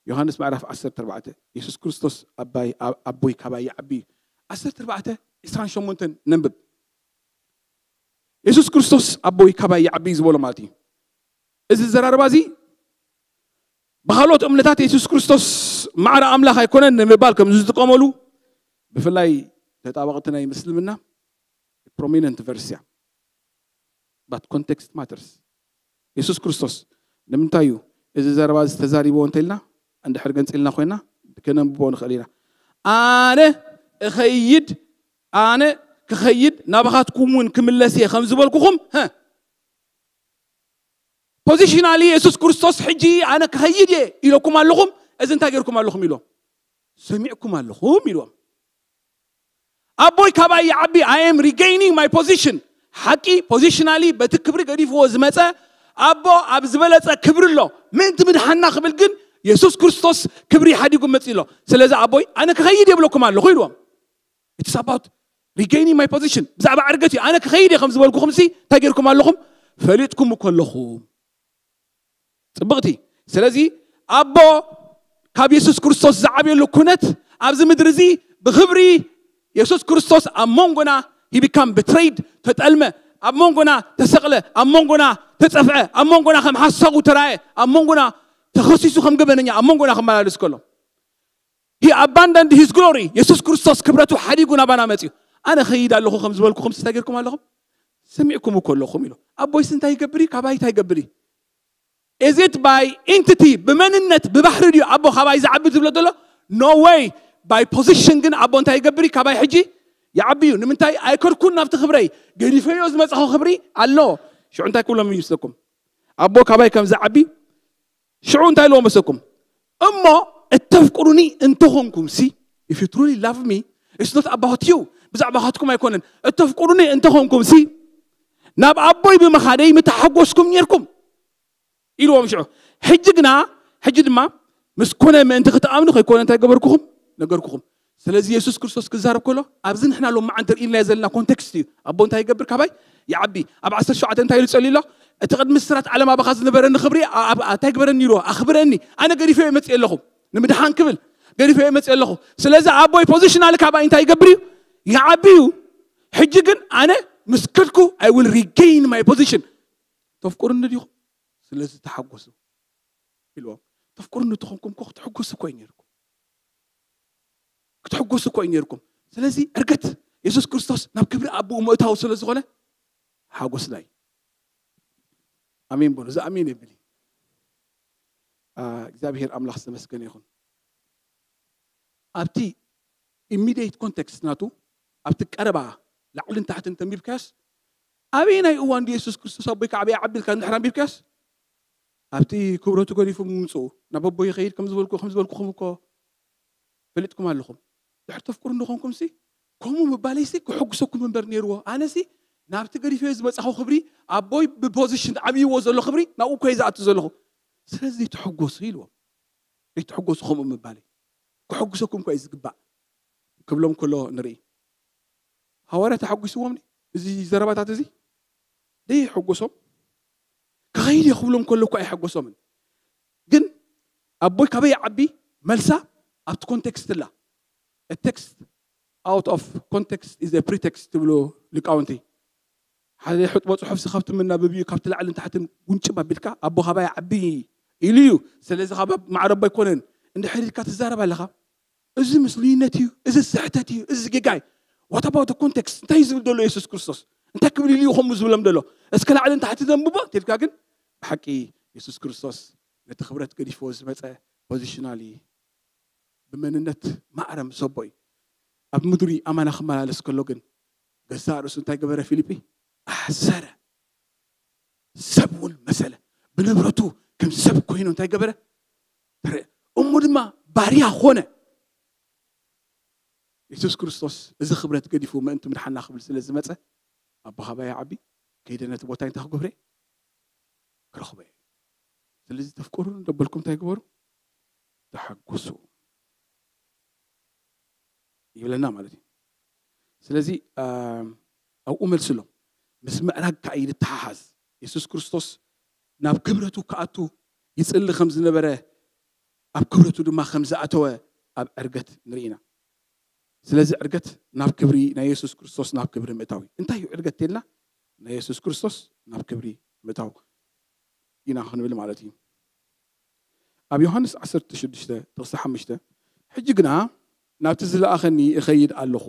ዮሃንስ ምዕራፍ ዓሰርተ ኣርባዕተ፣ የሱስ ክርስቶስ ኣባይ-፣ ኣ-፣ ኣቦይ ካባይ ይዓቢ እዩ። ዓሰርተ ኣርባዕተ ዕስራን ሸሞንተን ነንብብ። የሱስ ክርስቶስ ኣቦይ ካባይ ይዓቢ እዩ ዝበሎ ማለት እዩ። እዚ ዘራርባ እዚ ብኻልኦት እምነታት የሱስ ክርስቶስ ማዕረ ኣምላኽ ኣይኮነን ንምባል ከም ዝጥቀመሉ፣ ብፍላይ ተጣበቕቲ ናይ ምስልምና ፕሮሚነንት ቨርስ እያ። But context matters። የሱስ ክርስቶስ ንምንታይ እዩ እዚ ዘረባ እዚ ተዛሪብዎ እንተኢልና፣ እንድሕር ገንፂልና ኮይና ከነንብቦ ንኽእል ኢና። ኣነ እኸይድ፣ ኣነ ክኸይድ ናባኻትኩም እውን ክምለስ እየ ከም ዝበልኩኹም፣ ሀ፣ ፖዚሽናሊ የሱስ ክርስቶስ ሕጂ ኣነ ክኸይድ እየ ኢለኩም ኣለኹም። እዚ እንታይ ገይርኩም ኣለኹም ኢሎም፣ ሰሚዕኩም ኣለኹም ኢልዎም። ኣቦይ ካባይ ይዓቢ፣ I am regaining my position። ሓቂ ፖዚሽናሊ በቲ ክብሪ ገዲፍዎ ዝመፀ ኣቦ ኣብ ዝበለፀ ክብሪ ኣሎ። ምእንቲ ምድሓና ክብል ግን የሱስ ክርስቶስ ክብሪ ሓዲጉ መፂ ኣሎ። ስለዚ ኣቦይ ኣነ ክኸይድ የብለኩም ኣለኹ ኢልዎም። It's about regaining my position። ብዛዕባ ዕርገት እዩ። ኣነ ክኸይድ እየ ከም ዝበልኩኹም ሲ እንታይ ገይርኩም ኣለኹም? ፈሊጥኩም እኮ ኣለኹም። ጽብቕቲ። ስለዚ ኣቦ ካብ የሱስ ክርስቶስ ዝዓብየሉ ኩነት ኣብዚ ምድሪ እዚ ብኽብሪ የሱስ ክርስቶስ ኣብ መንጎና he become betrayed፣ ተጠልመ፣ ኣብ መንጎና ተሰቕለ፣ ኣብ መንጎና ተጸፍዐ፣ ኣብ መንጎና ከም ሓሳኹ ተራየ፣ ኣብ መንጎና ተኸሲሱ ከም ገበነኛ ኣብ መንጎና ክመላለስ ከሎ he abandoned his glory። የሱስ ክርስቶስ ክብረቱ ሓዲጉ ናባና መጽዩ። ኣነ ኸይድ ኣለኹ ከም ዝበልኩኹም እንታይ ገይርኩም ኣለኹም? ሰሚዕኩም እኮ ኣለኹም ኢሉ። ኣቦይስ እንታይ ይገብር እዩ? ካባይ እንታይ ይገብር እዩ? Is it by entity፣ ብመንነት ብባህሪ ድዩ ኣቦ ካባይ ዝዓቢ ዝብሎ ዘሎ? No way። By position ግን ኣቦ እንታይ ይገብር እዩ? ካባይ ሕጂ ይዓቢ እዩ። ንምንታይ? ኣይከድኩን ናብቲ ክብረይ፣ ገዲፈዮ ዝመጻኹ ክብሪ ኣሎ። ሽዑ እንታይ ክብሎም ይመስለኩም? ኣቦ ካባይ ከም ዝዓቢ ሽዑ እንታይ ኢልዎ መሰኩም? እሞ እተፍቅሩኒ እንተኾንኩም ሲ፣ if you truly love me, it's not about you፣ ብዛዕባኻትኩም ኣይኮነን። እተፍቅሩኒ እንተኾንኩም ሲ ናብ ኣቦይ ብምኻደይ ምተሓጎስኩም ኔርኩም ኢልዎም። ሽዑ ሕጂ ግና፣ ሕጂ ድማ ምስ ኮነ ምእንቲ ክትኣምኑ ከይኮነ እንታይ ገበርኩኹም? ነገርኩኹም። ስለዚ የሱስ ክርስቶስ ክዛረብ ከሎ ኣብዚ ንሕና ሎም መዓንቲ ርኢልናዮ ዘለና ኮንቴክስት እዩ። ኣቦ እንታይ ይገብር? ካባይ ይዓቢ። ኣብ ዓሰርተ ሸውዓተ እንታይ ኢሉ ጸልዩ ኣሎ? እቲ ቅድሚ ስራት ዓለም ኣባኻ ዝነበረኒ ክብሪ ኣ-፣ ኣ-፣ እንታይ ግበረኒ ኢልዎ? ኣኽብረኒ። ኣነ ገዲፈ መጽእ ኣለኹ። ንምድሓን ክብል ገዲፈ መጽእ ኣለኹ። ስለዚ ኣቦይ ፖዚሽናል ካባይ እንታይ ይገብር እዩ? ይዓቢ እዩ። ሕጂ ግን ኣነ ምስ ከድኩ I will regain my position። ተፍቅሩኒ ዲኹም? ስለዚ ተሓጎሱ ኢልዎም። ተፍቅሩኒ ተኾንኩም እኮ ክትሕጎሱ እኮ እዩ ነይርኩም። ክትሕጎሱ እኮ እዩ ነይርኩም። ስለዚ ዕርገት የሱስ ክርስቶስ ናብ ክብሪ ኣቦኡ ምእታው ስለ ዝኾነ ሓጎስና እዩ። ኣሜን በሉ። እዚ ኣሜን የብል። አ፣ እግዚኣብሔር ኣምላኽ ዝተመስገነ ይኹን። ኣብቲ ኢሚዲየት ኮንቴክስት ናቱ፣ ኣብቲ ቀረባ ላዕልን ታሕትን ተንቢብካዮስ ኣበይ ናይ እዋን ድዩ የሱስ ክርስቶስ ኣቦይ ከዓበይ ዓቢ ኢልካ እንድሕር ኣንቢብካስ ኣብቲ ክብረቱ ገዲፉ ምምፅኡ ናብ ኣቦይ ይኸይድ ከም ዝበልኩ ከም ዝበልኩኹም እኮ ፈሊጥኩም ኣለኹም። ድሕር ተፍቅሩ እንደኾንኩም ሲ ከምኡ ምባለይ ሲ ክሕጉሰኩም እምበር ነይርዎ። ኣነ ሲ ናብቲ ገዲፈዮ ዝመፃኹ ክብሪ ኣቦይ ብፖዚሽን ዓብይዎ ዘሎ ክብሪ ናብኡ እኮ ዝኣቱ ዘለኹ። ስለዚ ተሐጎሱ ኢልዎም። ዘይተሐጎሱ ከምኡ ምባለይ ክሕጉሰኩም እኮ እዩ ዝግባእ ክብሎም ከሎ ንርኢ። ሃዋርያ ተሓጒስዎም እዚ ዘረባታት እዚ ደይ ሕጉሶም ክኸይድ እየ ክብሎም ከሎ እኮ ኣይሐጎሶምን። ግን ኣቦይ ካበይ ዓቢ መልሳ ኣብቲ ኮንቴክስት ላ text out of context is a pretext ትብሉ ሊቃውንቲ። ሓደ ሕጥቦ ጽሑፍ ሲ ካብቲ መናበቢኡ ካብቲ ላዕልን ታሕትን ጉንጭብ ኣቢልካ ኣቦ ካባይ ዓቢ ኢሉ እዩ። ስለዚ ካብ ማዕረ ኣቦ ኣይኮነን እንድሕር ኢልካ ትዛረብ ኣለኻ። እዚ ምስ ልዩነት እዩ፣ እዚ ስሕተት እዩ፣ እዚ ጌጋ እዩ። What about the context? እንታይ እዩ ዝብል ዘሎ የሱስ ክርስቶስ? እንታይ ክብል ኢሉ እዩ ከምኡ ዝብሎም ዘሎ? እስከ ላዕልን ታሕቲ ዘንብቦ እንተልካ ግን ብሓቂ የሱስ ክርስቶስ ነቲ ክብረት ገዲፍዎ ዝመፀ ፖዚሽናሊ ብመንነት ማዕረ ምስ ኣቦ እዩ። ኣብ ምድሪ ኣማና ክመላለስ ከሎ ግን ገዛእ ርእሱ እንታይ ገበረ? ፊልጲ ኣሕሰረ። ሰብ እውን መሰለ። ብንብረቱ ከም ሰብ ኮይኑ እንታይ ገበረ? ተረ እሞ ድማ ባርያ ኾነ። የሱስ ክርስቶስ እዚ ክብረት ገዲፉ ምእንቲ ምድሓና ክብል ስለ ዝመፀ ኣቦ ካባይ ዓቢ ከይደ ነቲ ቦታ እንታይ ክገብረ? ክረኽቦ እየ። ስለዚ ተፍቅሩ እንደበልኩም እንታይ ግበሩ? ተሓጎሱ ይብለና ማለት እዩ። ስለዚ ኣብኡ መልስሎም ምስ ምዕራግ ከዓ ይተሓሓዝ። የሱስ ክርስቶስ ናብ ክብረቱ ክኣቱ ይፅሊ ከም ዝነበረ ኣብ ክብረቱ ድማ ከም ዝኣተወ ኣብ ዕርገት ንርኢና። ስለዚ ዕርገት ናብ ክብሪ ናይ የሱስ ክርስቶስ ናብ ክብሪ ምእታው እዩ። እንታይ እዩ ዕርገት ተልና? ናይ የሱስ ክርስቶስ ናብ ክብሪ ምእታው ኢና ክንብል ማለት እዩ። ኣብ ዮሃንስ ዓሰርተ ሽዱሽተ ጥቕሲ ሓሙሽተ ሕጂ ግና ናብቲ ዝለኣኸኒ እኸይድ ኣለኹ፣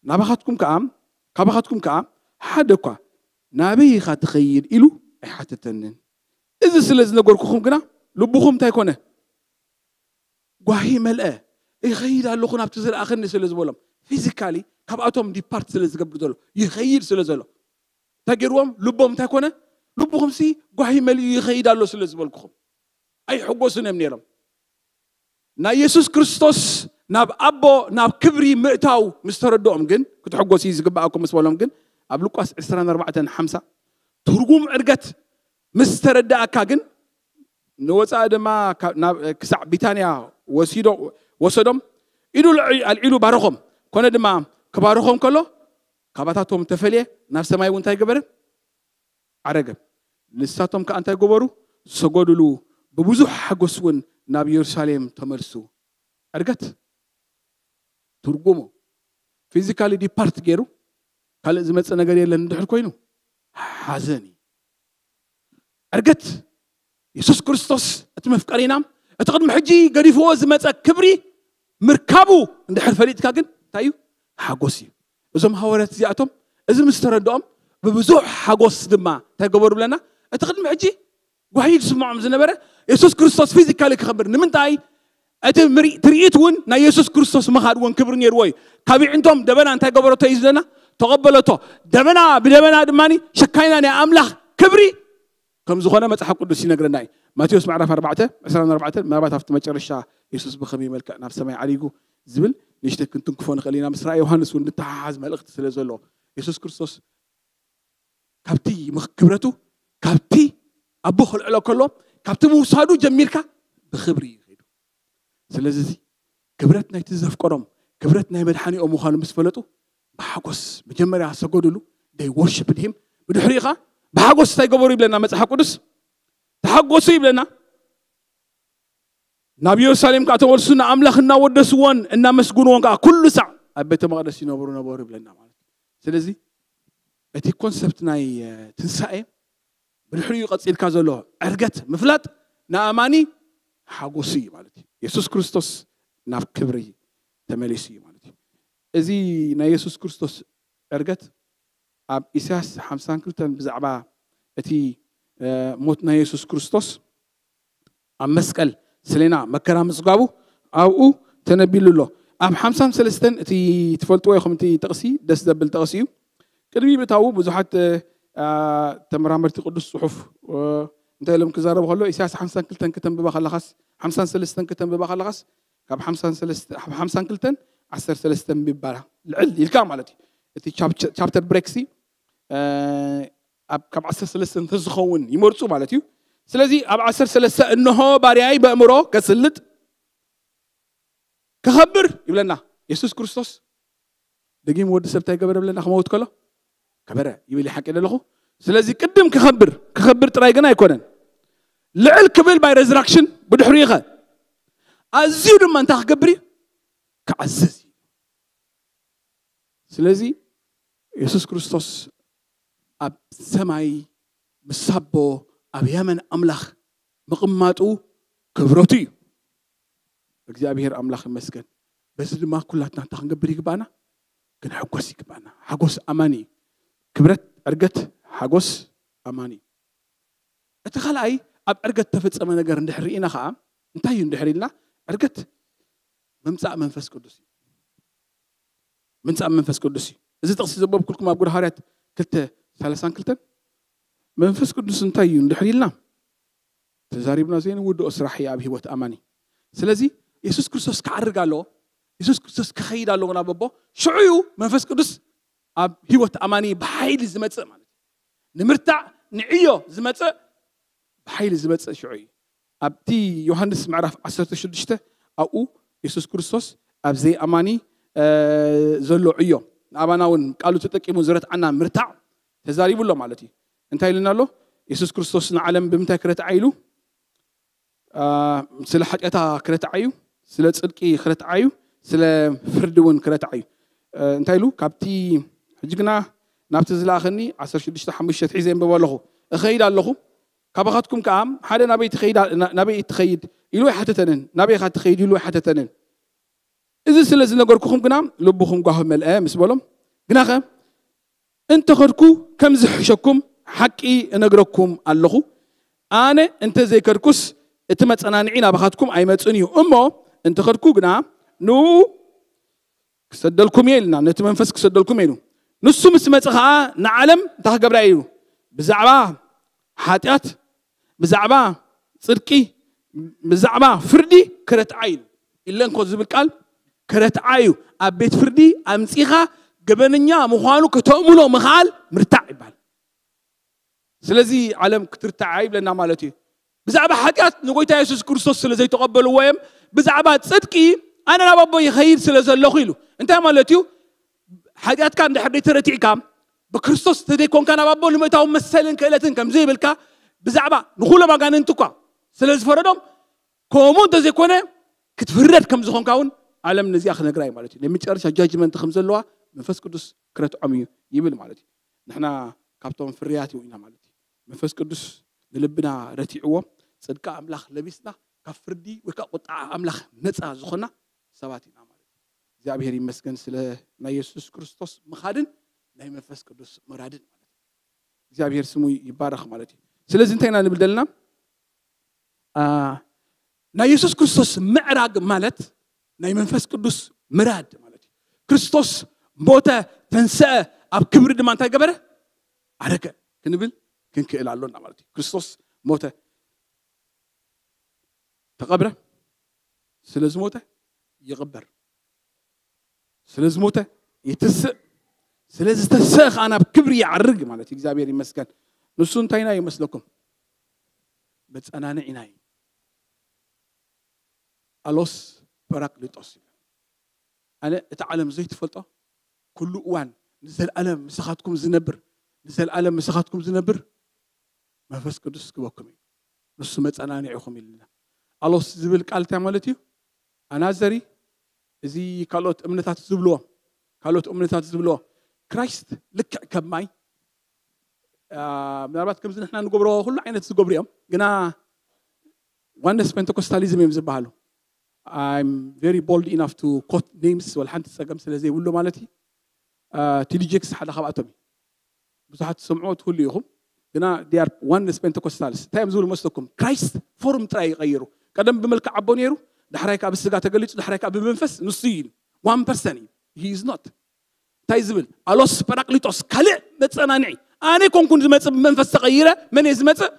ናባኻትኩም ከዓ ካባኻትኩም ከዓ ሓደ እኳ ናበይ ኢኻ ትኸይድ ኢሉ ኣይሓተተንን። እዚ ስለ ዝነገርኩኹም ግና ልብኹም እንታይ ኮነ? ጓሂ መልአ። ይኸይድ ኣለኹ ናብቲ ዝለኣኸኒ ስለ ዝበሎም ፊዚካሊ ካብኣቶም ዲፓርት ስለ ዝገብር ዘሎ ይኸይድ ስለ ዘሎ እንታይ ገይርዎም? ልቦም እንታይ ኮነ? ልብኹም ሲ ጓሂ መሊኡ ይኸይድ ኣሎ ስለ ዝበልኩኹም ኣይሕጎስን እዮም ነይሮም። ናይ የሱስ ክርስቶስ ናብ ኣቦ ናብ ክብሪ ምእታው ምስ ተረድኦም ግን ክትሕጎስ እዩ ዝግባኣኩም ምስ በሎም ግን ኣብ ሉቃስ ዕስራን ኣርባዕተን ሓምሳ ትርጉም ዕርገት ምስ ተረዳእካ ግን ንወፃኢ ድማ ክሳዕ ቢታንያ ወሲዶ ወሰዶም ኢዱ ኣልዒሉ ባረኾም። ኮነ ድማ ክባረኾም ከሎ ካባታቶም ተፈልየ ናብ ሰማይ እውን እንታይ ገበረ? ዓረገ። ንሳቶም ከዓ እንታይ ገበሩ? ዝሰገዱሉ ብብዙሕ ሓጎስ እውን ናብ የሩሳሌም ተመልሱ። ዕርገት ትርጉሙ ፊዚካሊ ዲፓርት ገይሩ ካልእ ዝመፀ ነገር የለን እንድሕር ኮይኑ ሓዘን እዩ። ዕርገት የሱስ ክርስቶስ እቲ መፍቀሪና እቲ ቅድሚ ሕጂ ገዲፍዎ ዝመፀ ክብሪ ምርካቡ እንድሕር ፈሊጥካ ግን እንታይ እዩ? ሓጎስ እዩ። እዞም ሃዋርያት እዚኣቶም እዚ ምስ ተረድኦም ብብዙሕ ሓጎስ ድማ እንታይ ገበሩ ብለና? እቲ ቅድሚ ሕጂ ጓሂ ዝስምዖም ዝነበረ የሱስ ክርስቶስ ፊዚካሊ ክኸብር ንምንታይ? እቲ ትርኢት እውን ናይ የሱስ ክርስቶስ ምኻድ እውን ክብሪ ነይርዎ እዩ። ካብ ይዕንቶም ደበና እንታይ ገበረቶ እዩ ዝለና? ተቐበለቶ። ደበና ብደበና ድማ ሸካይና ናይ ኣምላኽ ክብሪ ከም ዝኾነ መጽሓፍ ቅዱስ ይነግረና እዩ። ማቴዎስ ምዕራፍ ኣርባዕተ ዕስራን ኣርባዕተን ምናልባት ኣብቲ መጨረሻ የሱስ ብኸመይ መልክዕ ናብ ሰማይ ዓሪጉ ዝብል ንእሽተይ ክንትንክፎ ንኽእል ኢና። ምስ ራእይ ዮሃንስ እውን ንተሓሓዝ መልእኽቲ ስለ ዘሎ የሱስ ክርስቶስ ካብቲ ክብረቱ ካብቲ ኣቦ ከልዕሎ ከሎ ካብቲ ምውሳዱ ጀሚርካ ብክብሪ እዩ ከይዱ። ስለዚ ክብረት ናይቲ ዘፍቀሮም ክብረት ናይ መድሓኒኦም ምዃኑ ምስ ፈለጡ ብሓጎስ መጀመርያ ሰገዱሉ። ደይ ወርሽፕ ድሂም ብድሕሪኡ ከዓ ብሓጎስ እንታይ ገበሩ ይብለና መፅሓፍ ቅዱስ? ተሓጎሱ ይብለና። ናብ የሩሳሌም ከዓ ተመልሱ ንኣምላኽ እናወደስዎን እናመስግንዎን ከዓ ኩሉ ሳዕ ኣብ ቤተ መቕደስ ይነብሩ ነበሩ ይብለና ማለት እዩ። ስለዚ እቲ ኮንሰፕት ናይ ትንሳኤ ብድሕሪኡ ቀፂልካ ዘሎ ዕርገት ምፍላጥ ንኣማኒ ሓጎሱ እዩ ማለት እዩ። የሱስ ክርስቶስ ናብ ክብሪ ተመሊሱ እዩ ማለት እዩ። እዚ ናይ የሱስ ክርስቶስ ዕርገት ኣብ ኢሳያስ ሓምሳን ክልተን ብዛዕባ እቲ ሞት ናይ የሱስ ክርስቶስ ኣብ መስቀል ስሌና መከራ ምፅጋቡ ኣብኡ ተነቢሉ ኣሎ። ኣብ ሓምሳን ሰለስተን እቲ ትፈልጥዎ ኢኹም እቲ ጥቕሲ ደስ ዘብል ጥቕሲ እዩ። ቅድሚ ምእታዉ ብዙሓት ተመራመርቲ ቅዱስ ጽሑፍ እንታይ ኢሎም ክዛረቡ ከሎ፣ ኢሳያስ ሓምሳን ክልተን ክተንብባ ከለኻስ፣ ሓምሳን ሰለስተን ክተንብባ ከለኻስ፣ ካብ ሓምሳን ክልተን ዓሰርተ ሰለስተ ምባላ ልዕል ኢልካ ማለት እዩ። እቲ ቻፕተር ብሬክሲ ካብ ዓሰርተ ሰለስተ እንተዝኸውን ይመርጹ ማለት እዩ። ስለዚ ኣብ ዓሰርተ ሰለስተ እንሆ ባርያይ በእምሮ ከስልጥ ከኸብር ይብለና የሱስ ክርስቶስ። ደጊም ወዲ ሰብ እንታይ ገበረ ብለና ክመውት ከሎ ከበረ ይብል ሓቂ ኣለኹ። ስለዚ ቅድም ክኸብር ክኸብር ጥራይ ግን ኣይኮነን፣ ልዕል ክብል ባይ ሬዝራክሽን ብድሕሪኡ ኸ ኣዝዩ ድማ እንታይ ክገብር እዩ? ክዓዝዝ እዩ። ስለዚ የሱስ ክርስቶስ ኣብ ሰማይ ምስ ኣቦ ኣብ የመን ኣምላኽ ምቕማጡ ክብረቱ እዩ። እግዚኣብሔር ኣምላኽ ይመስገን። በዚ ድማ ኩላትና እንታይ ክንገብር ይግባና? ክንሕጎስ ይግባና። ሓጎስ ኣማኒ እዩ። ክብረት፣ ዕርገት፣ ሓጎስ ኣማኒ እዩ። እቲ ካልኣይ ኣብ ዕርገት ተፈጸመ ነገር እንድሕር ርኢና ከዓ እንታይ እዩ እንድሕር ኢልና ዕርገት ምምጻእ መንፈስ ቅዱስ እዩ። ምምጻእ መንፈስ ቅዱስ እዩ። እዚ ጥቕሲ ዘንበብኩልኩም ኣብ ግብረ ሃዋርያት ክልተ ሰላሳን ክልተን መንፈስ ቅዱስ እንታይ እዩ እንድሕር ኢልና ተዛሪብና ዘይንውድኦ ስራሕ እዩ ኣብ ህይወት ኣማኒ። ስለዚ የሱስ ክርስቶስ ክዓርግ ኣለዎ። የሱስ ክርስቶስ ክኸይድ ኣለዎ ናብ ኣቦ። ሽዑ እዩ መንፈስ ቅዱስ ኣብ ህይወት ኣማኒ ብሓይሊ ዝመጽእ ማለት እዩ። ንምርታዕ ንዕዮ ዝመጽእ ብሓይሊ ዝመጽእ ሽዑ እዩ። ኣብቲ ዮሃንስ ምዕራፍ ዓሰርተ ሽዱሽተ ኣብኡ የሱስ ክርስቶስ ኣብ ዘይኣማኒ ዘሎ ዕዮ ንኣባና እውን ቃሉ ተጠቂሙ ዝረትዓና ምርታዕ ተዛሪቡ ኣሎ ማለት እዩ። እንታይ ኢልና ኣሎ? የሱስ ክርስቶስ ንዓለም ብምንታይ ክረትዓ ኢሉ? ስለ ሓጢኣታ ክረትዓ እዩ፣ ስለ ጽድቂ ክረትዓ እዩ፣ ስለ ፍርዲ እውን ክረትዓ እዩ። እንታይ ኢሉ? ካብቲ ሕጂ ግና ናብቲ ዝለኣኸኒ ዓሰርተ ሽዱሽተ ሓሙሽተ ትሒዘ የንብብ ኣለኹ። እኸይድ ኣለኹ፣ ካባኻትኩም ከኣ ሓደ ናበይ ትኸይድ ኢሉ ኣይሓተተንን፣ ናበይ ኢኻ ትኸይድ ኢሉ ኣይሓተተንን። እዚ ስለ ዝነገርኩኹም ግና ልብኹም ጓሂ መልአ ምስ በሎም፣ ግናኸ እንተኸድኩ ከም ዝሕሸኩም ሓቂ እነግረኩም ኣለኹ። ኣነ እንተ ዘይከድኩስ እቲ መጸናንዒ ናባኻትኩም ኣይመጽእን እዩ። እሞ እንተኸድኩ ግና ንኡ ክሰደልኩም እየ ኢልና፣ ነቲ መንፈስ ክሰደልኩም እየ ኢሉ። ንሱ ምስ መጸ ኸዓ ንዓለም እንታይ ክገብራ እዩ? ብዛዕባ ሓጢኣት፣ ብዛዕባ ጽድቂ፣ ብዛዕባ ፍርዲ ክረትዓ እዩ። ኢለ እንኮ ዝብል ቃል ክረትዓ እዩ። ኣብ ቤት ፍርዲ ኣምጺኻ ገበነኛ ምዃኑ ከተእምኖ ምኽኣል ምርታዕ ይበሃል። ስለዚ ዓለም ክትርታዕ ይብለና ማለት እዩ። ብዛዕባ ሓጢኣት ንጎይታ የሱስ ክርስቶስ ስለ ዘይተቐበልዎ እዮም። ብዛዕባ ጽድቂ ኣነ ናብ ኣቦ ይኸይድ ስለ ዘለኹ ኢሉ። እንታይ ማለት እዩ? ሓጢኣትካ እንድሕር ዘይተረቲዕካ ብክርስቶስ ተዘይኮንካ ናብ ኣቦ ንምእታው መሰልን ክእለትን ከም ዘይብልካ ብዛዕባ ንኹሎም ኣጋንንቲ እኳ ስለ ዝፈረዶም ከምኡ እንተዘይኮነ ክትፍረድ ከም ዝኾንካ እውን ዓለም ነዚኣ ክነግራ እዩ ማለት እዩ። ናይ መጨረሻ ጃጅመንት ከም ዘለዋ መንፈስ ቅዱስ ክረትዖም እዩ ይብል ማለት እዩ። ንሕና ካብቶም ፍርያት እዩ ኢና ማለት እዩ። መንፈስ ቅዱስ ንልብና ረቲዕዎ ጽድቂ ኣምላኽ ለቢስና ካብ ፍርዲ ወይ ከዓ ቁጣዓ ኣምላኽ ነፃ ዝኾና ሰባት ኢና ማለት እዩ። እግዚኣብሔር ይመስገን ስለ ናይ የሱስ ክርስቶስ ምኻድን ናይ መንፈስ ቅዱስ ምራድን ማለት እዩ። እግዚኣብሔር ስሙ ይባረኽ ማለት እዩ። ስለዚ እንታይ ኢና ንብል ዘለና? ናይ የሱስ ክርስቶስ ምዕራግ ማለት ናይ መንፈስ ቅዱስ ምራድ ማለት እዩ። ክርስቶስ ሞተ፣ ተንስአ፣ ኣብ ክብሪ ድማ እንታይ ገበረ? ኣረገ ክንብል ክንክእል ኣሎና ማለት እዩ። ክርስቶስ ሞተ፣ ተቐብረ፣ ስለ ዝሞተ ይቕበር፣ ስለ ዝሞተ ይትስእ፣ ስለ ዝተስእ ከዓ ናብ ክብሪ ይዓርግ ማለት እዩ። እግዚኣብሔር ይመስገን። ንሱ እንታይና ይመስለኩም? መጸናንዒና እዩ። ኣሎስ ጳራቅሊጦስ እዩ። ኣነ እቲ ዓለም ዘይትፈልጦ ኩሉ እዋን ንዘለኣለም ምሳኻትኩም ዝነብር፣ ንዘለኣለም ምሳኻትኩም ዝነብር መንፈስ ቅዱስ ክበኩም እዩ። ንሱ መጸናንዒኹም ኢልና። ኣሎስ ዝብል ቃል እንታይ ማለት እዩ? ኣናዘሪ እዚ ካልኦት እምነታት ዝብልዎ፣ ካልኦት እምነታት ዝብልዎ ክራይስት ልክዕ ከም ማይ ምናልባት ከምዚ ንሕና ንገብሮ ኩሉ ዓይነት ዝገብሩ እዮም። ግና ዋነስ ፔንተኮስታሊዝም እዮም ዝበሃሉ። I'm very bold enough to quote names ወላ ሓንቲ ጸገም ስለ ዘይብሉ ማለት እዩ። ቲሊጀክስ ሓደ ካብኣቶም እዩ። ብዙሓት ትሰምዑ ትህሉ ኢኹም። ግና they are oneness Pentecostals እንታይ እዮም ዝብሉ መስለኩም? ክራይስት ፎርም ጥራይ ይቐይሩ። ቀደም ብመልክዕ ኣቦ ነይሩ፣ ዳሕራይ ከዓ ብስጋ ተገሊጹ፣ ዳሕራይ ከዓ ብመንፈስ ንሱ እዩ። ዋን ፐርሰን እዩ። He is not። እንታይ ዝብል ኣሎስ ጳራቅሊጦስ ካልእ መጸናንዒ ኣነ ኮንኩን ዝመጽእ ብመንፈስ ተቐይረ መን እየ ዝመጽእ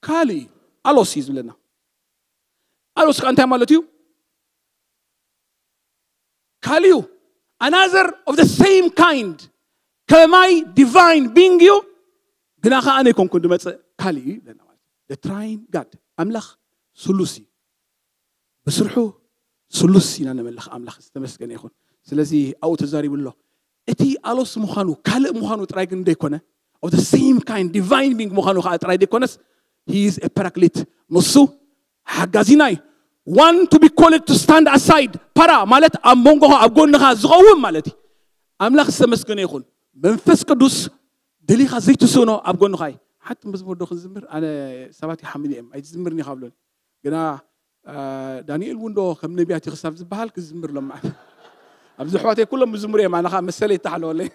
ካልእ እዩ ኣሎስ እዩ ዝብለና ኣሎስ ከዓ እንታይ ማለት እዩ ካልዩ another of the same kind ከማይ divine being እዩ ግና ከዓ ኣነ ኮንኩን ዝመጽእ ካልእ እዩ ይብለና ማለት the triune God ኣምላኽ ስሉስ እዩ ብስርሑ ስሉስ ኢና ነመልኽ ኣምላኽ ዝተመስገነ ይኹን ስለዚ ኣብኡ ተዛሪቡ ኣሎ እቲ ኣሎስ ምዃኑ ካልእ ምዃኑ ጥራይ ግን ዘይኮነ of the same kind divine being ምዃኑ ከዓ ጥራይ ዘይኮነስ he is a paraclete ንሱ ሓጋዚና እዩ one to be called to stand aside ፓራ ማለት ኣብ መንጎኻ ኣብ ጎንኻ ዝኸውን ማለት እዩ ኣምላኽ ዝተመስገነ ይኹን መንፈስ ቅዱስ ደሊኻ ዘይትስእኖ ኣብ ጎንኻ እዩ ሓንቲ መዝሙር ዶ ክንዝምር ኣነ ሰባት ይሓምኒ እዮም ኣይትዝምርኒ ካብሎኒ ግና ዳንኤል እውን ዶ ከም ነቢያት ክሳብ ዝበሃል ክዝምር ሎም ማለት ኣብዚ ኣሕዋተይ ኩሎም ምዝምሩ እዮም ኣነኻ መሰለይ ይተሓለወለይ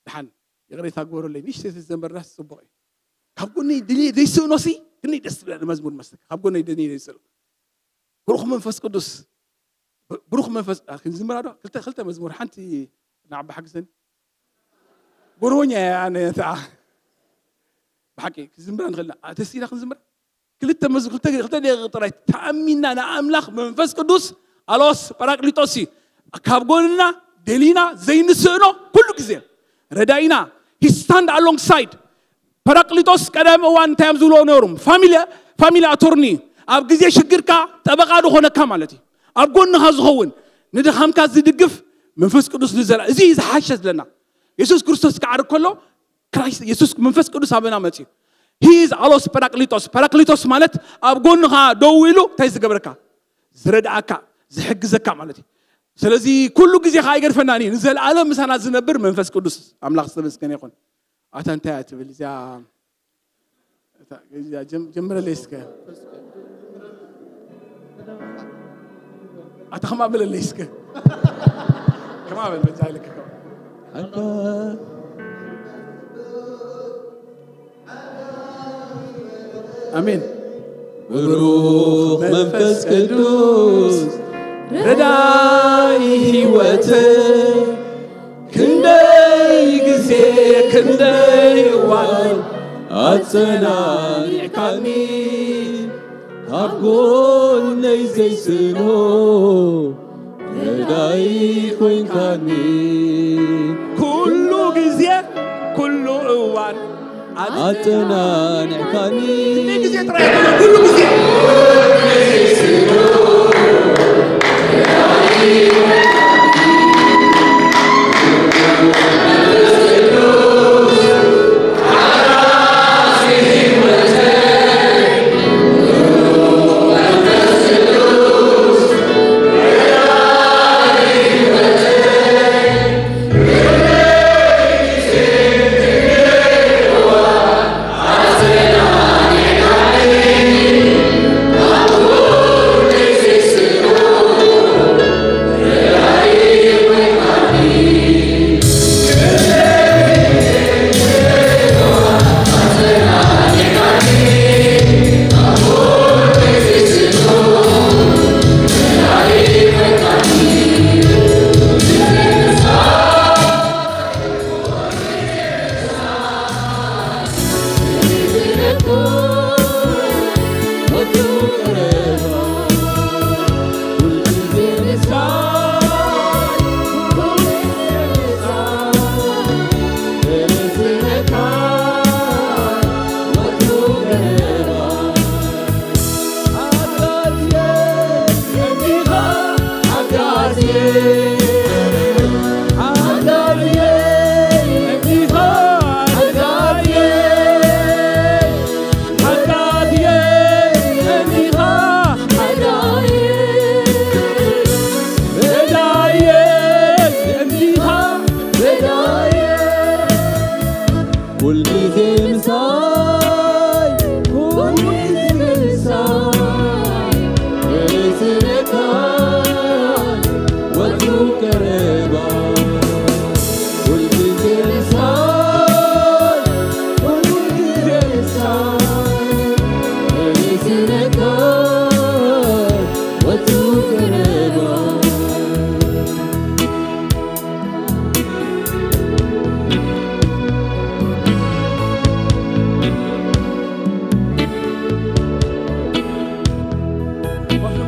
ድሓን ይቕሬታ ግበረለይ ንእሽተይ ዘመርናስ ፅቡቕ እዩ ካብ ጎነይ ድልየ ዘይስእኖሲ ክንደይ ደስ ትብለኒ መዝሙር መስለካ ካብ ጎነይ ድልየ ዘይስእኖ ብሩኽ መንፈስ ቅዱስ ብሩኽ መንፈስ ክንዝምራ ዶ ክልተ ክልተ መዝሙር ሓንቲ ንዓባ ሓግዘኒ ጎርቦኛ እያ ኣነ ተኣ ብሓቂ ክዝምራ ንኽእል ደስ ኢና ክንዝምራ ክልተ መዝ ክልተ ክልተ ደቂቕ ጥራይ ተኣሚና ንኣምላኽ መንፈስ ቅዱስ ኣሎስ ጳራቅሊጦስ እዩ ካብ ጎንና ደሊና ዘይንስእኖ ኩሉ ግዜ ረዳኢና he stand alongside ፓራቅሊጦስ ቀደም እዋን እንታይ እዮም ዝብልዎ ነይሮም ፋሚሊ ፋሚሊ ኣቶርኒ ኣብ ግዜ ሽግርካ ጠበቃ ዝኾነካ ማለት እዩ ኣብ ጎንኻ ዝኸውን ንድኻምካ ዝድግፍ መንፈስ ቅዱስ ንዘላ እዚ ዝሓሸ ዝለና የሱስ ክርስቶስ ክዓር ከሎ ክራይስት የሱስ መንፈስ ቅዱስ ኣበና መፅዩ ሂዝ ኣሎስ ፓራቅሊጦስ ፓራቅሊጦስ ማለት ኣብ ጎንኻ ደው ኢሉ እንታይ ዝገብረካ ዝረድኣካ ዝሕግዘካ ማለት እዩ ስለዚ ኩሉ ግዜ ከዓ ኣይገድፈናን እዩ ንዘለኣለም ምሳና ዝነብር መንፈስ ቅዱስ ኣምላኽ ዝተመስገነ ይኹን ኣታ እንታይ እያ ትብል እዚኣ ጀምረለይ እስከ ኣታ ከማ በለለይ እስከ ከማ በል በጃ ኢለካ ኣሜን ብሩኽ መንፈስ ቅዱስ ረዳኢ ህይወተይ ክንደይ ግዜ ክንደይ እዋን ኣጸናኒዕካኒ ካብ ጎነይ ዘይስእኖ ረዳኢ ኮይንካኒ ኩሉ ግዜ ኩሉ እዋን ኣጸናኒዕካኒ ግዜ ጥራይ ኩሉ ግዜ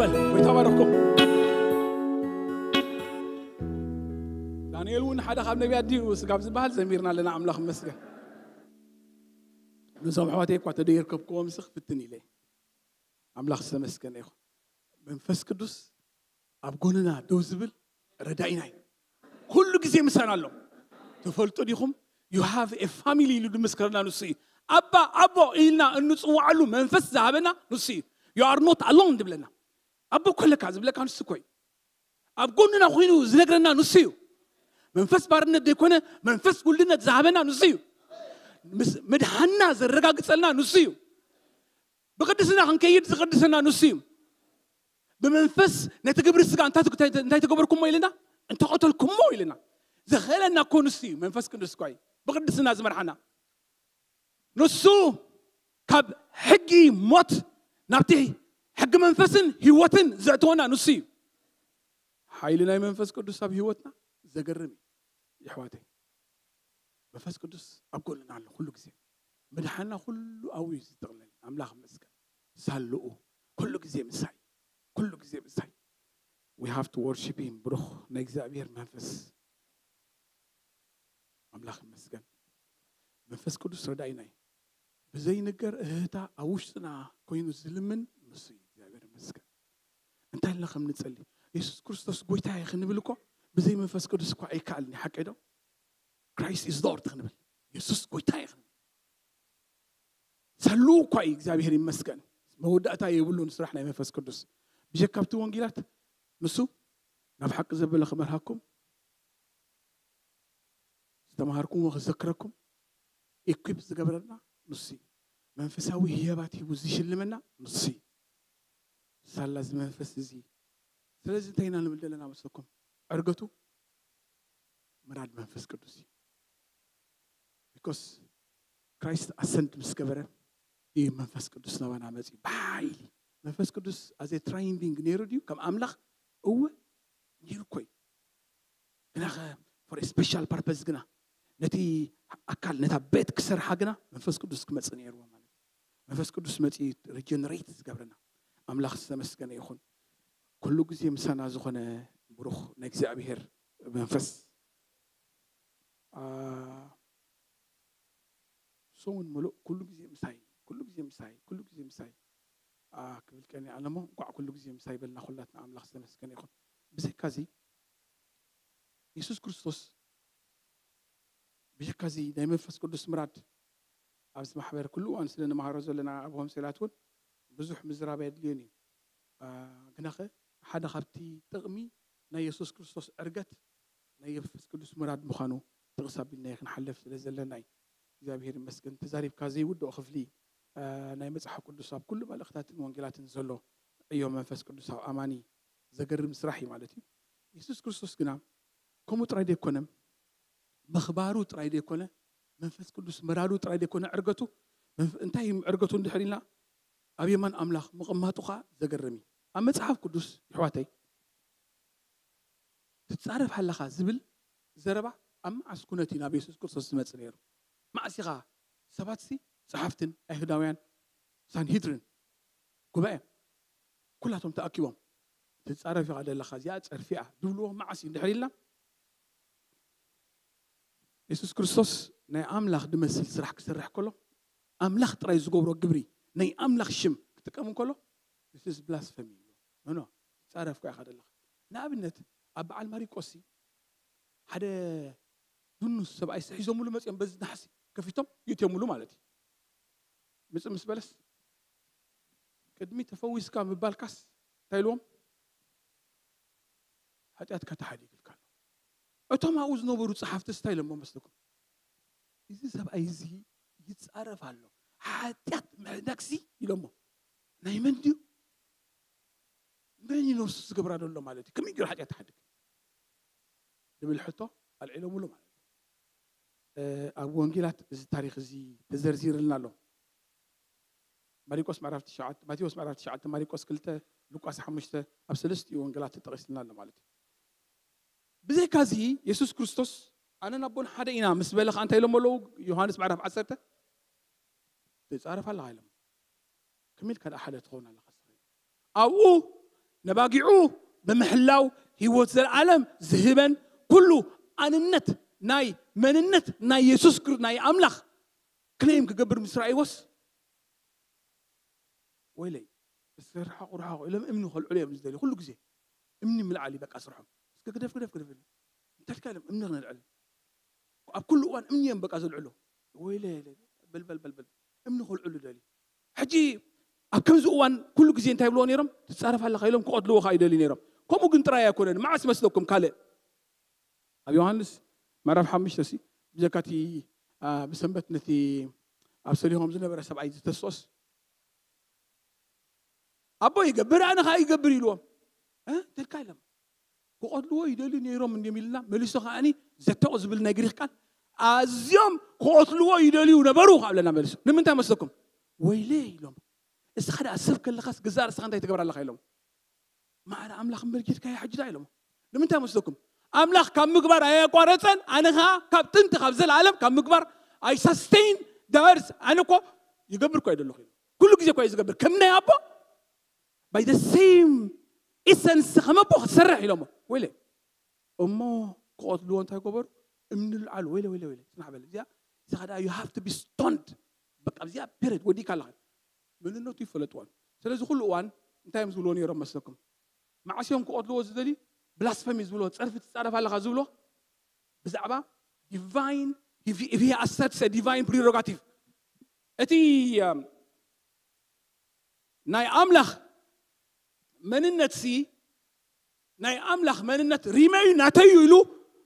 ጎይታ ባረኽኩም። ዳንኤል እውን ሓደ ካብ ነቢያት ድዩ ስጋብ ዝበሃል ዘሚርና ኣለና። ኣምላኽ ይመስገን። ነዞም ኣሕዋተይ እኳ ተደየርከብክዎም ሲ ክፍትን ኢለ። ኣምላኽ ዝተመስገነ ይኹን። መንፈስ ቅዱስ ኣብ ጎንና ደው ዝብል ረዳኢና እዩ። ኩሉ ግዜ ምሳና ኣሎ። ትፈልጡ ዲኹም? You have a family ኢሉ ድምስከረና ንሱ እዩ። ኣባ ኣቦ ኢልና እንፅዋዓሉ መንፈስ ዝሃበና ንሱ እዩ። You are not alone ድብለና። ኣቦ ኮለካ ዝብለካ ንሱ እኮ እዩ። ኣብ ጎንና ኮይኑ ዝነግረና ንሱ እዩ። መንፈስ ባርነት ዘይኮነ መንፈስ ጉልድነት ዝሃበና ንሱ እዩ። ምስ ምድሓንና ዘረጋግጸልና ንሱ እዩ። ብቅድስና ክንከይድ ዝቅድሰና ንሱ እዩ። ብመንፈስ ነቲ ግብሪ ስጋ እንታይ ትግ- እንታይ ተገበርኩሞ ኢልና፣ እንተቐተልኩሞ ኢልና፣ ዘኽእለና እኮ ንሱ እዩ። መንፈስ ቅዱስ እኳ እዩ ብቅድስና ዝመርሓና። ንሱ ካብ ሕጊ ሞት ናብቲ ሕጊ መንፈስን ህይወትን ዘእተወና ንሱ እዩ። ሓይሊ ናይ መንፈስ ቅዱስ ኣብ ህይወትና ዘገርም እዩ። ይሕዋተይ፣ መንፈስ ቅዱስ ኣብ ጎንና ኣሎ ኩሉ ግዜ። ምድሓና ኩሉ ኣብኡ እዩ ዝጥቕለል። ኣምላኽ ይመስገን። ሳልኡ ኩሉ ግዜ ምሳይ፣ ኩሉ ግዜ ምሳይ። We have to worship him። ብሩኽ ናይ እግዚኣብሔር መንፈስ፣ ኣምላኽ ይመስገን። መንፈስ ቅዱስ ረዳኢና እዩ። ብዘይንገር እህታ ኣብ ውሽጥና ኮይኑ ዝልምን ንሱ እዩ። እግዚኣብሔር ይመስገን። እንታይ ኢልና ከም ንጸሊ፣ የሱስ ክርስቶስ ጎይታ እየ ክንብል እኮ ብዘይ መንፈስ ቅዱስ እኳ ኣይከኣልን እዩ። ሓቀይ ዶ? Christ is Lord ክንብል፣ የሱስ ጎይታ እየ ክንብል፣ ሰሉ እኳ እዩ። እግዚኣብሔር ይመስገን። መወዳእታ የብሉን ስራሕ ናይ መንፈስ ቅዱስ። ብጀካ ኣብቲ ወንጌላት ንሱ ናብ ሓቂ ዘበለ ክመርሃኩም፣ ዝተምሃርኩምዎ ክዘክረኩም፣ ኢኩፕ ዝገብረና ንሱ እዩ። መንፈሳዊ ህያባት ሂቡ ዝሽልመና ንሱ እዩ። ሳላ እዚ መንፈስ እዚ። ስለዚ እንታይ ኢና ንብል ዘለና መስለኩም? ዕርገቱ ምራድ መንፈስ ቅዱስ እዩ። Because ክራይስት ኣሰንድ ምስ ገበረ እዩ መንፈስ ቅዱስ ናባና መፂኡ ብሓይሊ። መንፈስ ቅዱስ ኣዘ ትራይን ቢንግ ነይሩ ድዩ ከም ኣምላኽ? እወ፣ ነይሩ እኮ እዩ። ግናኸ for a special purpose ግና፣ ነቲ ኣካል፣ ነታ ቤት ክሰርሓ ግና መንፈስ ቅዱስ ክመፅእ ነይርዎ ማለት እዩ። መንፈስ ቅዱስ መፂኡ ሪጀነሬት ዝገብረና ኣምላኽ ዝተመስገነ ይኹን። ኩሉ ግዜ ምሳና ዝኾነ ብሩኽ ናይ እግዚኣብሔር መንፈስ፣ አ፣ ሰሙን ምሉእ ኩሉ ግዜ ምሳይ፣ ኩሉ ግዜ ምሳይ፣ ኩሉ ግዜ ምሳይ፣ አ፣ ክብል ቀኒ ኣለሞ። እንኳዕ ኩሉ ግዜ ምሳይ በልና ኩላትና። ኣምላኽ ዝተመስገነ ይኹን። ብዘይካዚ የሱስ ክርስቶስ፣ ብጀካዚ ናይ መንፈስ ቅዱስ ምራድ ኣብዚ ማሕበር ኩሉ እዋን ስለ ንመሃሮ ዘለና ኣብ ሆምሴላት እውን ብዙሕ ምዝራብ ኣየድልዮን እዩ። አ፣ ግናኸ ሓደ ካብቲ ጥቕሚ ናይ የሱስ ክርስቶስ ዕርገት ናይ መንፈስ ቅዱስ ምራድ ምዃኑ ጥቕስ ኣቢልና ክንሓልፍ ስለ ዘለና እዩ። እግዚኣብሔር ይመስገን። ተዛሪብካ ዘይውድኦ ክፍሊ፣ አ፣ ናይ መጽሓፍ ቅዱስ ኣብ ኩሉ መልእኽታትን ወንጌላትን ዘሎ ዕዮ መንፈስ ቅዱስ ኣብ ኣማኒ ዘገርም ስራሕ እዩ ማለት እዩ። የሱስ ክርስቶስ ግና ከምኡ ጥራይ ደይኮነ፣ ምኽባሩ ጥራይ ደይኮነ፣ መንፈስ ቅዱስ ምራዱ ጥራይ ደይኮነ ዕርገቱ። መንፈ-፣ እንታይ እዩ ዕርገቱ እንድሕር ኢልና፣ ኣብ የማን ኣምላኽ ምቕማጡ ኸዓ ዘገርም እዩ። ኣብ መጽሓፍ ቅዱስ፣ ይሕዋተይ፣ ትጻረፍ ኣለኻ ዝብል ዘረባ ኣብ መዓስ ኩነት እዩ ናብ የሱስ ክርስቶስ ዝመጽእ ነይሩ? መዓስ ኢኻ? ሰባትሲ፣ ጸሓፍትን ኣይሁዳውያን፣ ሳንሂድሪን፣ ጉባኤ፣ ኩላቶም ተኣኪቦም፣ "ትጻረፍ ኢኻ ዘለኻ፣ እዚኣ ጸርፊ እያ" ዝብልዎ መዓስ እዩ እንድሕር ኢልና፣ የሱስ ክርስቶስ ናይ ኣምላኽ ድመስል ስራሕ ክሰርሕ ከሎ፣ ኣምላኽ ጥራይ ዝገብሮ ግብሪ፣ ናይ ኣምላኽ ሽም ክጥቀም እንከሎ፣ "This is blasphemy" ይብሎ። ኖ፣ ኖ፣ ትጻረፍ እኳ ኢኻ ዘለኻ። ንኣብነት፣ ኣብ በዓል ማሪቆስ ሓደ ድኑስ ሰብኣይ ሒዞምሉ መጺኦም፣ በዚ ናሕሲ ከፊቶም ይእትዮምሉ ማለት እዩ። ምጽእ ምስ በለስ፣ ቅድሚ ተፈዊስካ ምባልካስ እንታይ ኢልዎም? "ሓጢኣትካ ተሓዲግልካ ኣሎ።" እቶም ኣብኡ ዝነበሩ ጸሓፍትስ እንታይ ኢሎሞ መስለኩም? "እዚ ሰብኣይ እዚ ይጻረፍ ኣሎ፣ ሓጢኣት ምሕዳግሲ" ኢሎሞ። "ናይ መን ድዩ? መን እዩ ነብሱ ዝገብራ ዘሎ ማለት እዩ? ከመይ ገይሩ ሓጢኣት ትሓድግ?" ዝብል ሕቶ ኣልዒሎምሉ ማለት እዩ። እ፣ ኣብ ወንጌላት እዚ ታሪኽ እዚ ተዘርዚርልና ኣሎ። ማሪቆስ ምዕራፍ ትሽዓተ፣ ማቴዎስ ምዕራፍ ትሽዓተ፣ ማሪቆስ ክልተ፣ ሉቃስ ሓሙሽተ፣ ኣብ ሰለስቲኡ ወንጌላት ተጠቒስልና ኣሎ ማለት እዩ። ብዘይካዚ የሱስ ክርስቶስ "ኣነን ኣቦን ሓደ ኢና" ምስ በለ ኸዓ እንታይ ኢሎም ኣለዉ? ዮሃንስ ምዕራፍ ዓሰርተ፣ "ትጻረፍ ኣለኻ" ኢሎም። ከመይ ኢልካ ደኣ ሓደ ትኸውን ኣለኻ ንስኻ? ኣብኡ ነባጊዑ ብምሕላው ህይወት ዘለዓለም ዝህበን ኩሉ ኣንነት ናይ መንነት ናይ የሱስ ክርስ ናይ ኣምላኽ ክሌም ክገብር ምስ ረኣይዎስ፣ ወይለይ፣ እስከ ርሓቑ ርሓቑ ኢሎም እምኒ ከልዕሉ እዮም ዝደልዩ። ኩሉ ግዜ እምኒ ምልዓል እዩ በቃ ስርሖም። እስከ ግደፍ ግደፍ ግደፍ ኢሎም። እንታይ ኢልካ ኢሎም እምኒ ክነልዕል። ኣብ ኩሉ እዋን እምኒ እዮም በቃ ዘልዕሉ። ወይለይ በልበል በልበል እምኒ ከልዕሉ ደልዩ። ሕጂ ኣብ ከምዚ እዋን ኩሉ ግዜ እንታይ ይብልዎ ነይሮም? ትጻረፍ ኣለኻ ኢሎም ክቐትልዎ ከዓ ይደልዩ ነይሮም። ከምኡ ግን ጥራይ ኣይኮነን። መዓስ መስለኩም ካልእ ኣብ ዮሃንስ ምዕራፍ ሓሙሽተ ሲ ብጀካቲ ብሰንበት ነቲ ኣብ ሰሊሆም ዝነበረ ሰብኣይ ዝተስኦስ ኣቦ ይገብር ኣነ ከዓ ይገብር ኢልዎም። ተልካ ኢሎም ክቐትልዎ ይደልዩ ነይሮም እንዲም ኢልና መሊሶ ከዓኒ ዘተቑ ዝብል ናይ ግሪክ ቃል ኣዝዮም ክቐትልዎ ይደልዩ ነበሩ ካብለና መሊሱ። ንምንታይ መስለኩም? ወይለ ኢሎም። እስኻ ደኣ ሰብ ከለኻስ ገዛእ ርእስኻ እንታይ ትገብር ኣለኻ ኢሎም። ማዕረ ኣምላኽ እምበር ጌድካዮ ሕጂ ዳ ኢሎሞ። ንምንታይ መስለኩም? ኣምላኽ ካብ ምግባር ኣየቋረፀን። ኣነ ኸዓ ካብ ጥንቲ ካብ ዘለዓለም ካብ ምግባር ኣይ ሳስቴን ደርስ ኣነ እኮ ይገብር እኮ እየ ዘለኹ ኢሉ። ኩሉ ግዜ እኮ እየ ዝገብር ከም ናይ ኣቦ ባይ the same essence ከም ኣቦ ክትሰርሕ ኢሎሞ። ወይለ እሞ ክቐትልዎ እንታይ ገበሩ? እምኒ ልዓሉ። ወይለ ወይለ ወይለ ጽናሕ በል እዚኣ እዚኻ ደኣ you have to be stoned። በቃ እዚኣ period ወዲእካ ኣለኻ። መንነቱ ይፈለጥዎን። ስለዚ ኩሉ እዋን እንታይ እዮም ዝብልዎ ነይሮም መስለኩም? መዓስ እዮም ክቐትልዎ ዝደልዩ? ብላስፈሚ ዝብልዎ፣ ጸርፊ ትጻረፍ ኣለኻ ዝብልዎ ብዛዕባ ዲቫይን፣ if he asserts a divine prerogative፣ እቲ ናይ ኣምላኽ መንነት ሲ ናይ ኣምላኽ መንነት ሪመዩ ናተዩ ኢሉ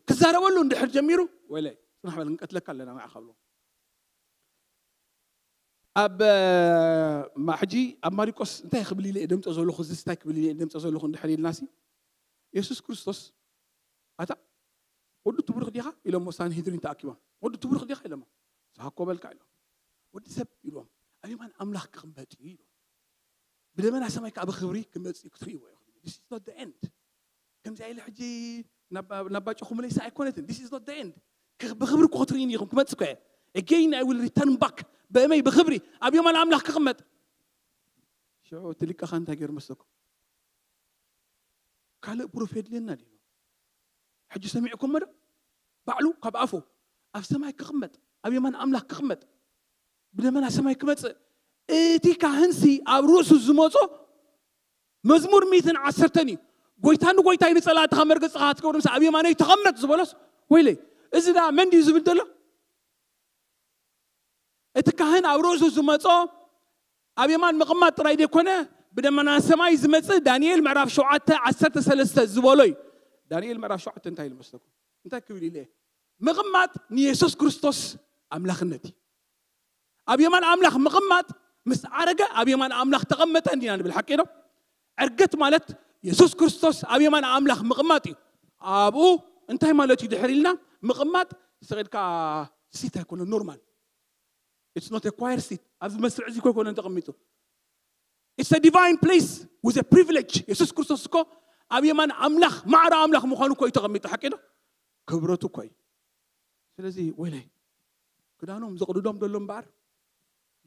ክዛረበሉ እንድሕር ጀሚሩ ወለ ጽናሕ በል ክንቀትለካ ኣለና ንዓኻ ብሎ ኣብ ማሕጂ ኣብ ማሪቆስ እንታይ ክብል ኢለ ደምፀ ዘለኹ ዝስ እንታይ ክብል ኢለ ደምፀ ዘለኹ እንድሕር ኢልናሲ የሱስ ክርስቶስ ኣታ ወዲ ትቡርኽ ዲኻ ኢሎሞ ሳንሂድሪን ተኣኪቦም ወዲ ትቡርኽ ዲኻ ኢሎሞ ዝሃኮ በልካ ኢሎም ወዲ ሰብ ኢሎም ኣብ የማን ኣምላኽ ክቕመጥ እዩ ኢሎም ብደመና ሰማይ ከዓ ብክብሪ ክመፅእ ክትርእይዎ ኢኹም this is not the end ከምዚ ኢለ ሕጂ ናብ ባጨኹም ለይሳ ኣይኮነትን this is not the end ብክብሪ እኮ ክትርእይኒ ኢኹም ክመፅእ እኮ እየ again I will return back በመይ ብክብሪ ኣብ የማን ኣምላኽ ክቕመጥ ሽዑ እቲ ሊቀኻ እንታይ ገይሩ መስለኩም ካልእ ፕሮፌት ድልየና ድዩ ሕጂ ሰሚዕኩሞ ዶ ባዕሉ ካብ ኣፉ ኣብ ሰማይ ክቕመጥ ኣብ የማን ኣምላኽ ክቕመጥ ብደመና ሰማይ ክመጽእ እቲ ካህንሲ ኣብ ርእሱ ዝመጾ መዝሙር ሚእትን ዓሰርተን እዩ ጎይታ ንጎይታይ ንጸላእትኻ መርገጽኻ ክትገብሩ ምስ ኣብ የማነይ ተቐመጥ ዝበሎስ ወይለይ እዚ ዳ መን ድዩ ዝብል ዘሎ እቲ ካህን ኣብ ርእሱ ዝመጾ ኣብ የማን ምቕማጥ ጥራይ ዘይኮነ ብደመና ሰማይ ዝመጽእ ዳንኤል ምዕራፍ ሸውዓተ ዓሰርተ ሰለስተ ዝበሎ እዩ። ዳንኤል ምዕራፍ ሸውዓተ እንታይ ኢሉ መስለኩም? እንታይ ክብል ኢለ ምቕማጥ ንየሱስ ክርስቶስ ኣምላኽነት እዩ። ኣብ የማን ኣምላኽ ምቕማጥ ምስ ዓረገ ኣብ የማን ኣምላኽ ተቐመጠ እንዲና ንብል ሓቂ ዶ? ዕርገት ማለት የሱስ ክርስቶስ ኣብ የማን ኣምላኽ ምቕማጥ እዩ። ኣብኡ እንታይ ማለት እዩ ድሕር ኢልና ምቕማጥ ስቕ ኢልካ ሲት ኣይኮነ ኖርማል It's not a choir seat ኣብዚ መስርዕ እዚ ኮይኮነን ተቐሚጡ It's a divine place with a privilege የሱስ ክርስቶስ እኮ ኣብ የማን ኣምላኽ ማዕረ ኣምላኽ ምዃኑ እኮ እዩ ተቐሚጡ ሓቂ ዶ ክብረቱ እኮ እዩ ስለዚ ወይለይ ክዳኖም ዘቕድዶም ዘሎ እምበኣር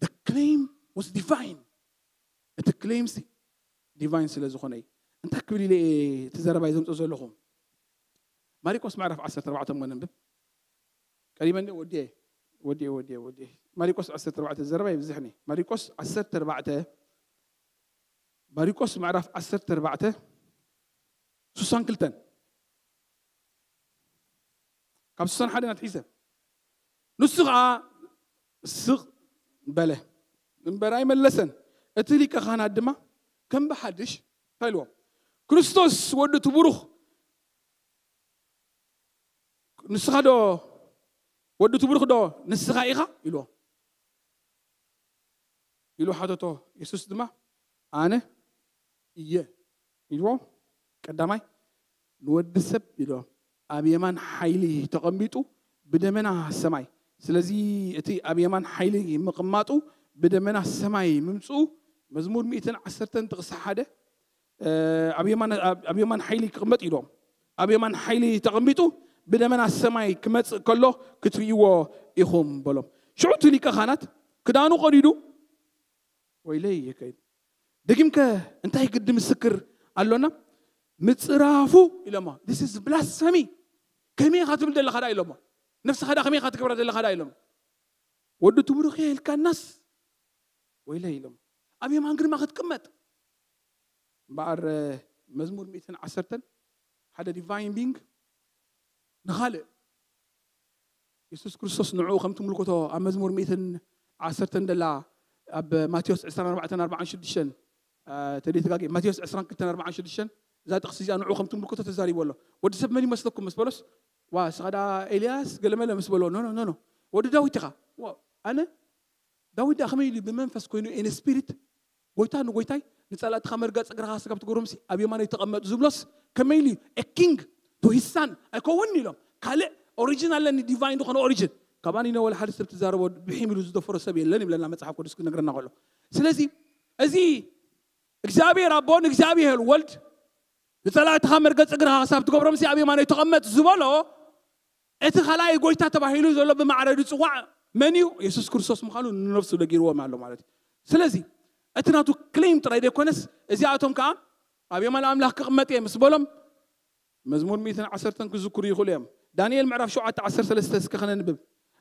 the claim was divine እቲ claim ሲ divine ስለ ዝኾነ እዩ እንታይ ክብል ኢለ እቲ ዘረባይ ዘምፅእ ዘለኹ ማሪቆስ ምዕራፍ ዓሰርተ ኣርባዕተ እሞ ነንብብ ቀሪበ እንደ ወዲየ ወዲየ ወዲየ ወዲየ ማሪቆስ ዓሰርተ ኣርባዕተ ዘረባ ይብዝሕኒ ማሪቆስ ዓሰርተ ኣርባዕተ ማሪቆስ ምዕራፍ ዓሰርተ ኣርባዕተ ሱሳን ክልተን ካብ ሱሳን ሓደ ናትሒዘ ንሱ ከዓ ስቕ በለ እምበር ኣይመለሰን እቲ ሊቀ ካህናት ድማ ከም ብሓድሽ እንታይ ኢልዎም ክርስቶስ ወዲ እቲ ብሩኽ ንስኻ ዶ ወዲ ትብርኽ ዶ ንስኻ ኢኻ ኢልዎ ኢሉ ሓተቶ የሱስ ድማ ኣነ እየ ኢልዎ ቀዳማይ ንወዲ ሰብ ኢልዎ ኣብ የማን ሓይሊ ተቐሚጡ ብደመና ሰማይ ስለዚ እቲ ኣብ የማን ሓይሊ ምቕማጡ ብደመና ሰማይ ምምፅኡ መዝሙር ሚእትን ዓሰርተን ጥቕሲ ሓደ ኣብ የማን ሓይሊ ክቕመጥ ኢሎም ኣብ የማን ሓይሊ ተቐሚጡ ብደመና ሰማይ ክመፅእ ከሎ ክትርእይዎ ኢኹም በሎም ሽዑ እቲ ሊቀ ካህናት ክዳኑ ቀዲዱ ወይለይ ይከይድ ደጊምከ እንታይ ግዲ ምስክር ኣሎና። ምጽራፉ ኢሎሞ። This is blasphemy። ከመይ ኢኻ ትብል ዘለኻ ዳ ኢሎሞ። ነፍስኻ ዳ ከመይ ኢኻ ትገብራ ዘለኻ ዳ ኢሎሞ። ወዲ ትብሩኽ ኢልካናስ ወይለ ኢሎም። ኣብ የማን ግርማ ክትቅመጥ እምበኣር፣ መዝሙር ሚእትን ዓሰርተን ሓደ ዲቫይን ቢንግ ንኻልእ የሱስ ክርስቶስ ንዕኡ ከም ትምልከቶ ኣብ መዝሙር ሚእትን ዓሰርተን ደላ ኣብ ማቴዎስ ዕስራን ኣርባዕተን ኣርባዓን ሽዱሽተን፣ እ፣ ተደይ ተጋጊ፣ ማቴዎስ ዕስራን ክልተን ኣርባዓን ሽዱሽተን፣ እዛ ጥቕሲ እዚኣ ንዕኡ ከም ትምልከቶ ተዛሪቡ ኣሎ። "ወዲ ሰብ መን ይመስለኩም?" ምስ በሎስ፣ "ዋ፣ እስኻ ዳ ኤልያስ ገለመለ?" ምስ በሎ፣ "ኖ፣ ኖ፣ ኖ፣ ኖ። ወዲ ዳዊት ኢኻ?" "ዋ፣ ኣነ?" ዳዊት ደኣ ከመይ ኢሉ ብመንፈስ ኮይኑ፣ in spirit፣ "ጎይታ ንጎይታይ፣ ንጸላእትኻ መርገጽ እግርኻ ስጋብ ትገብሮምሲ ኣብ የማነይ ተቐመጥ" ዝብሎስ ከመይ ኢሉ እዩ? A king to his son ኣይከውን ኢሎም። ካልእ ኦሪጂን ኣለኒ፣ ዲቫይን ዝኾነ ኦሪጂን። "ካባኒ ነወለ ሓደ ሰብ ትዛረቦ ብሒም ኢሉ ዝደፈሮ ሰብ የለን" ይብለና መጽሓፍ ቅዱስ ክነግረና ከሎ። ስለዚ እዚ እግዚኣብሔር ኣቦ ንእግዚኣብሔር ወልድ፣ "ንጸላእትኻ መርገጽ እግርኻ ክሳብ ትገብሮምሲ ኣብ የማነይ ተቐመጥ" ዝበሎ፣ እቲ ካልኣይ ጎይታ ተባሂሉ ዘሎ ብማዕረ ዝጽዋዕ መን እዩ? የሱስ ክርስቶስ ምዃኑ ንነፍሱ ነጊርዎም ኣሎ ማለት እዩ። ስለዚ እቲ ናቱ ክሌም ጥራይ ዘይኮነስ፣ እዚኣቶም ከኣ ኣብ የማን ኣምላኽ ክቕመጥ እየ ምስ በሎም፣ መዝሙር ሚእትን ዓሰርተን ክዝክሩ ይኽእሉ እዮም። ዳንኤል ምዕራፍ ሸውዓተ ዓሰርተ ሰለስተ እስከ ከነንብብ።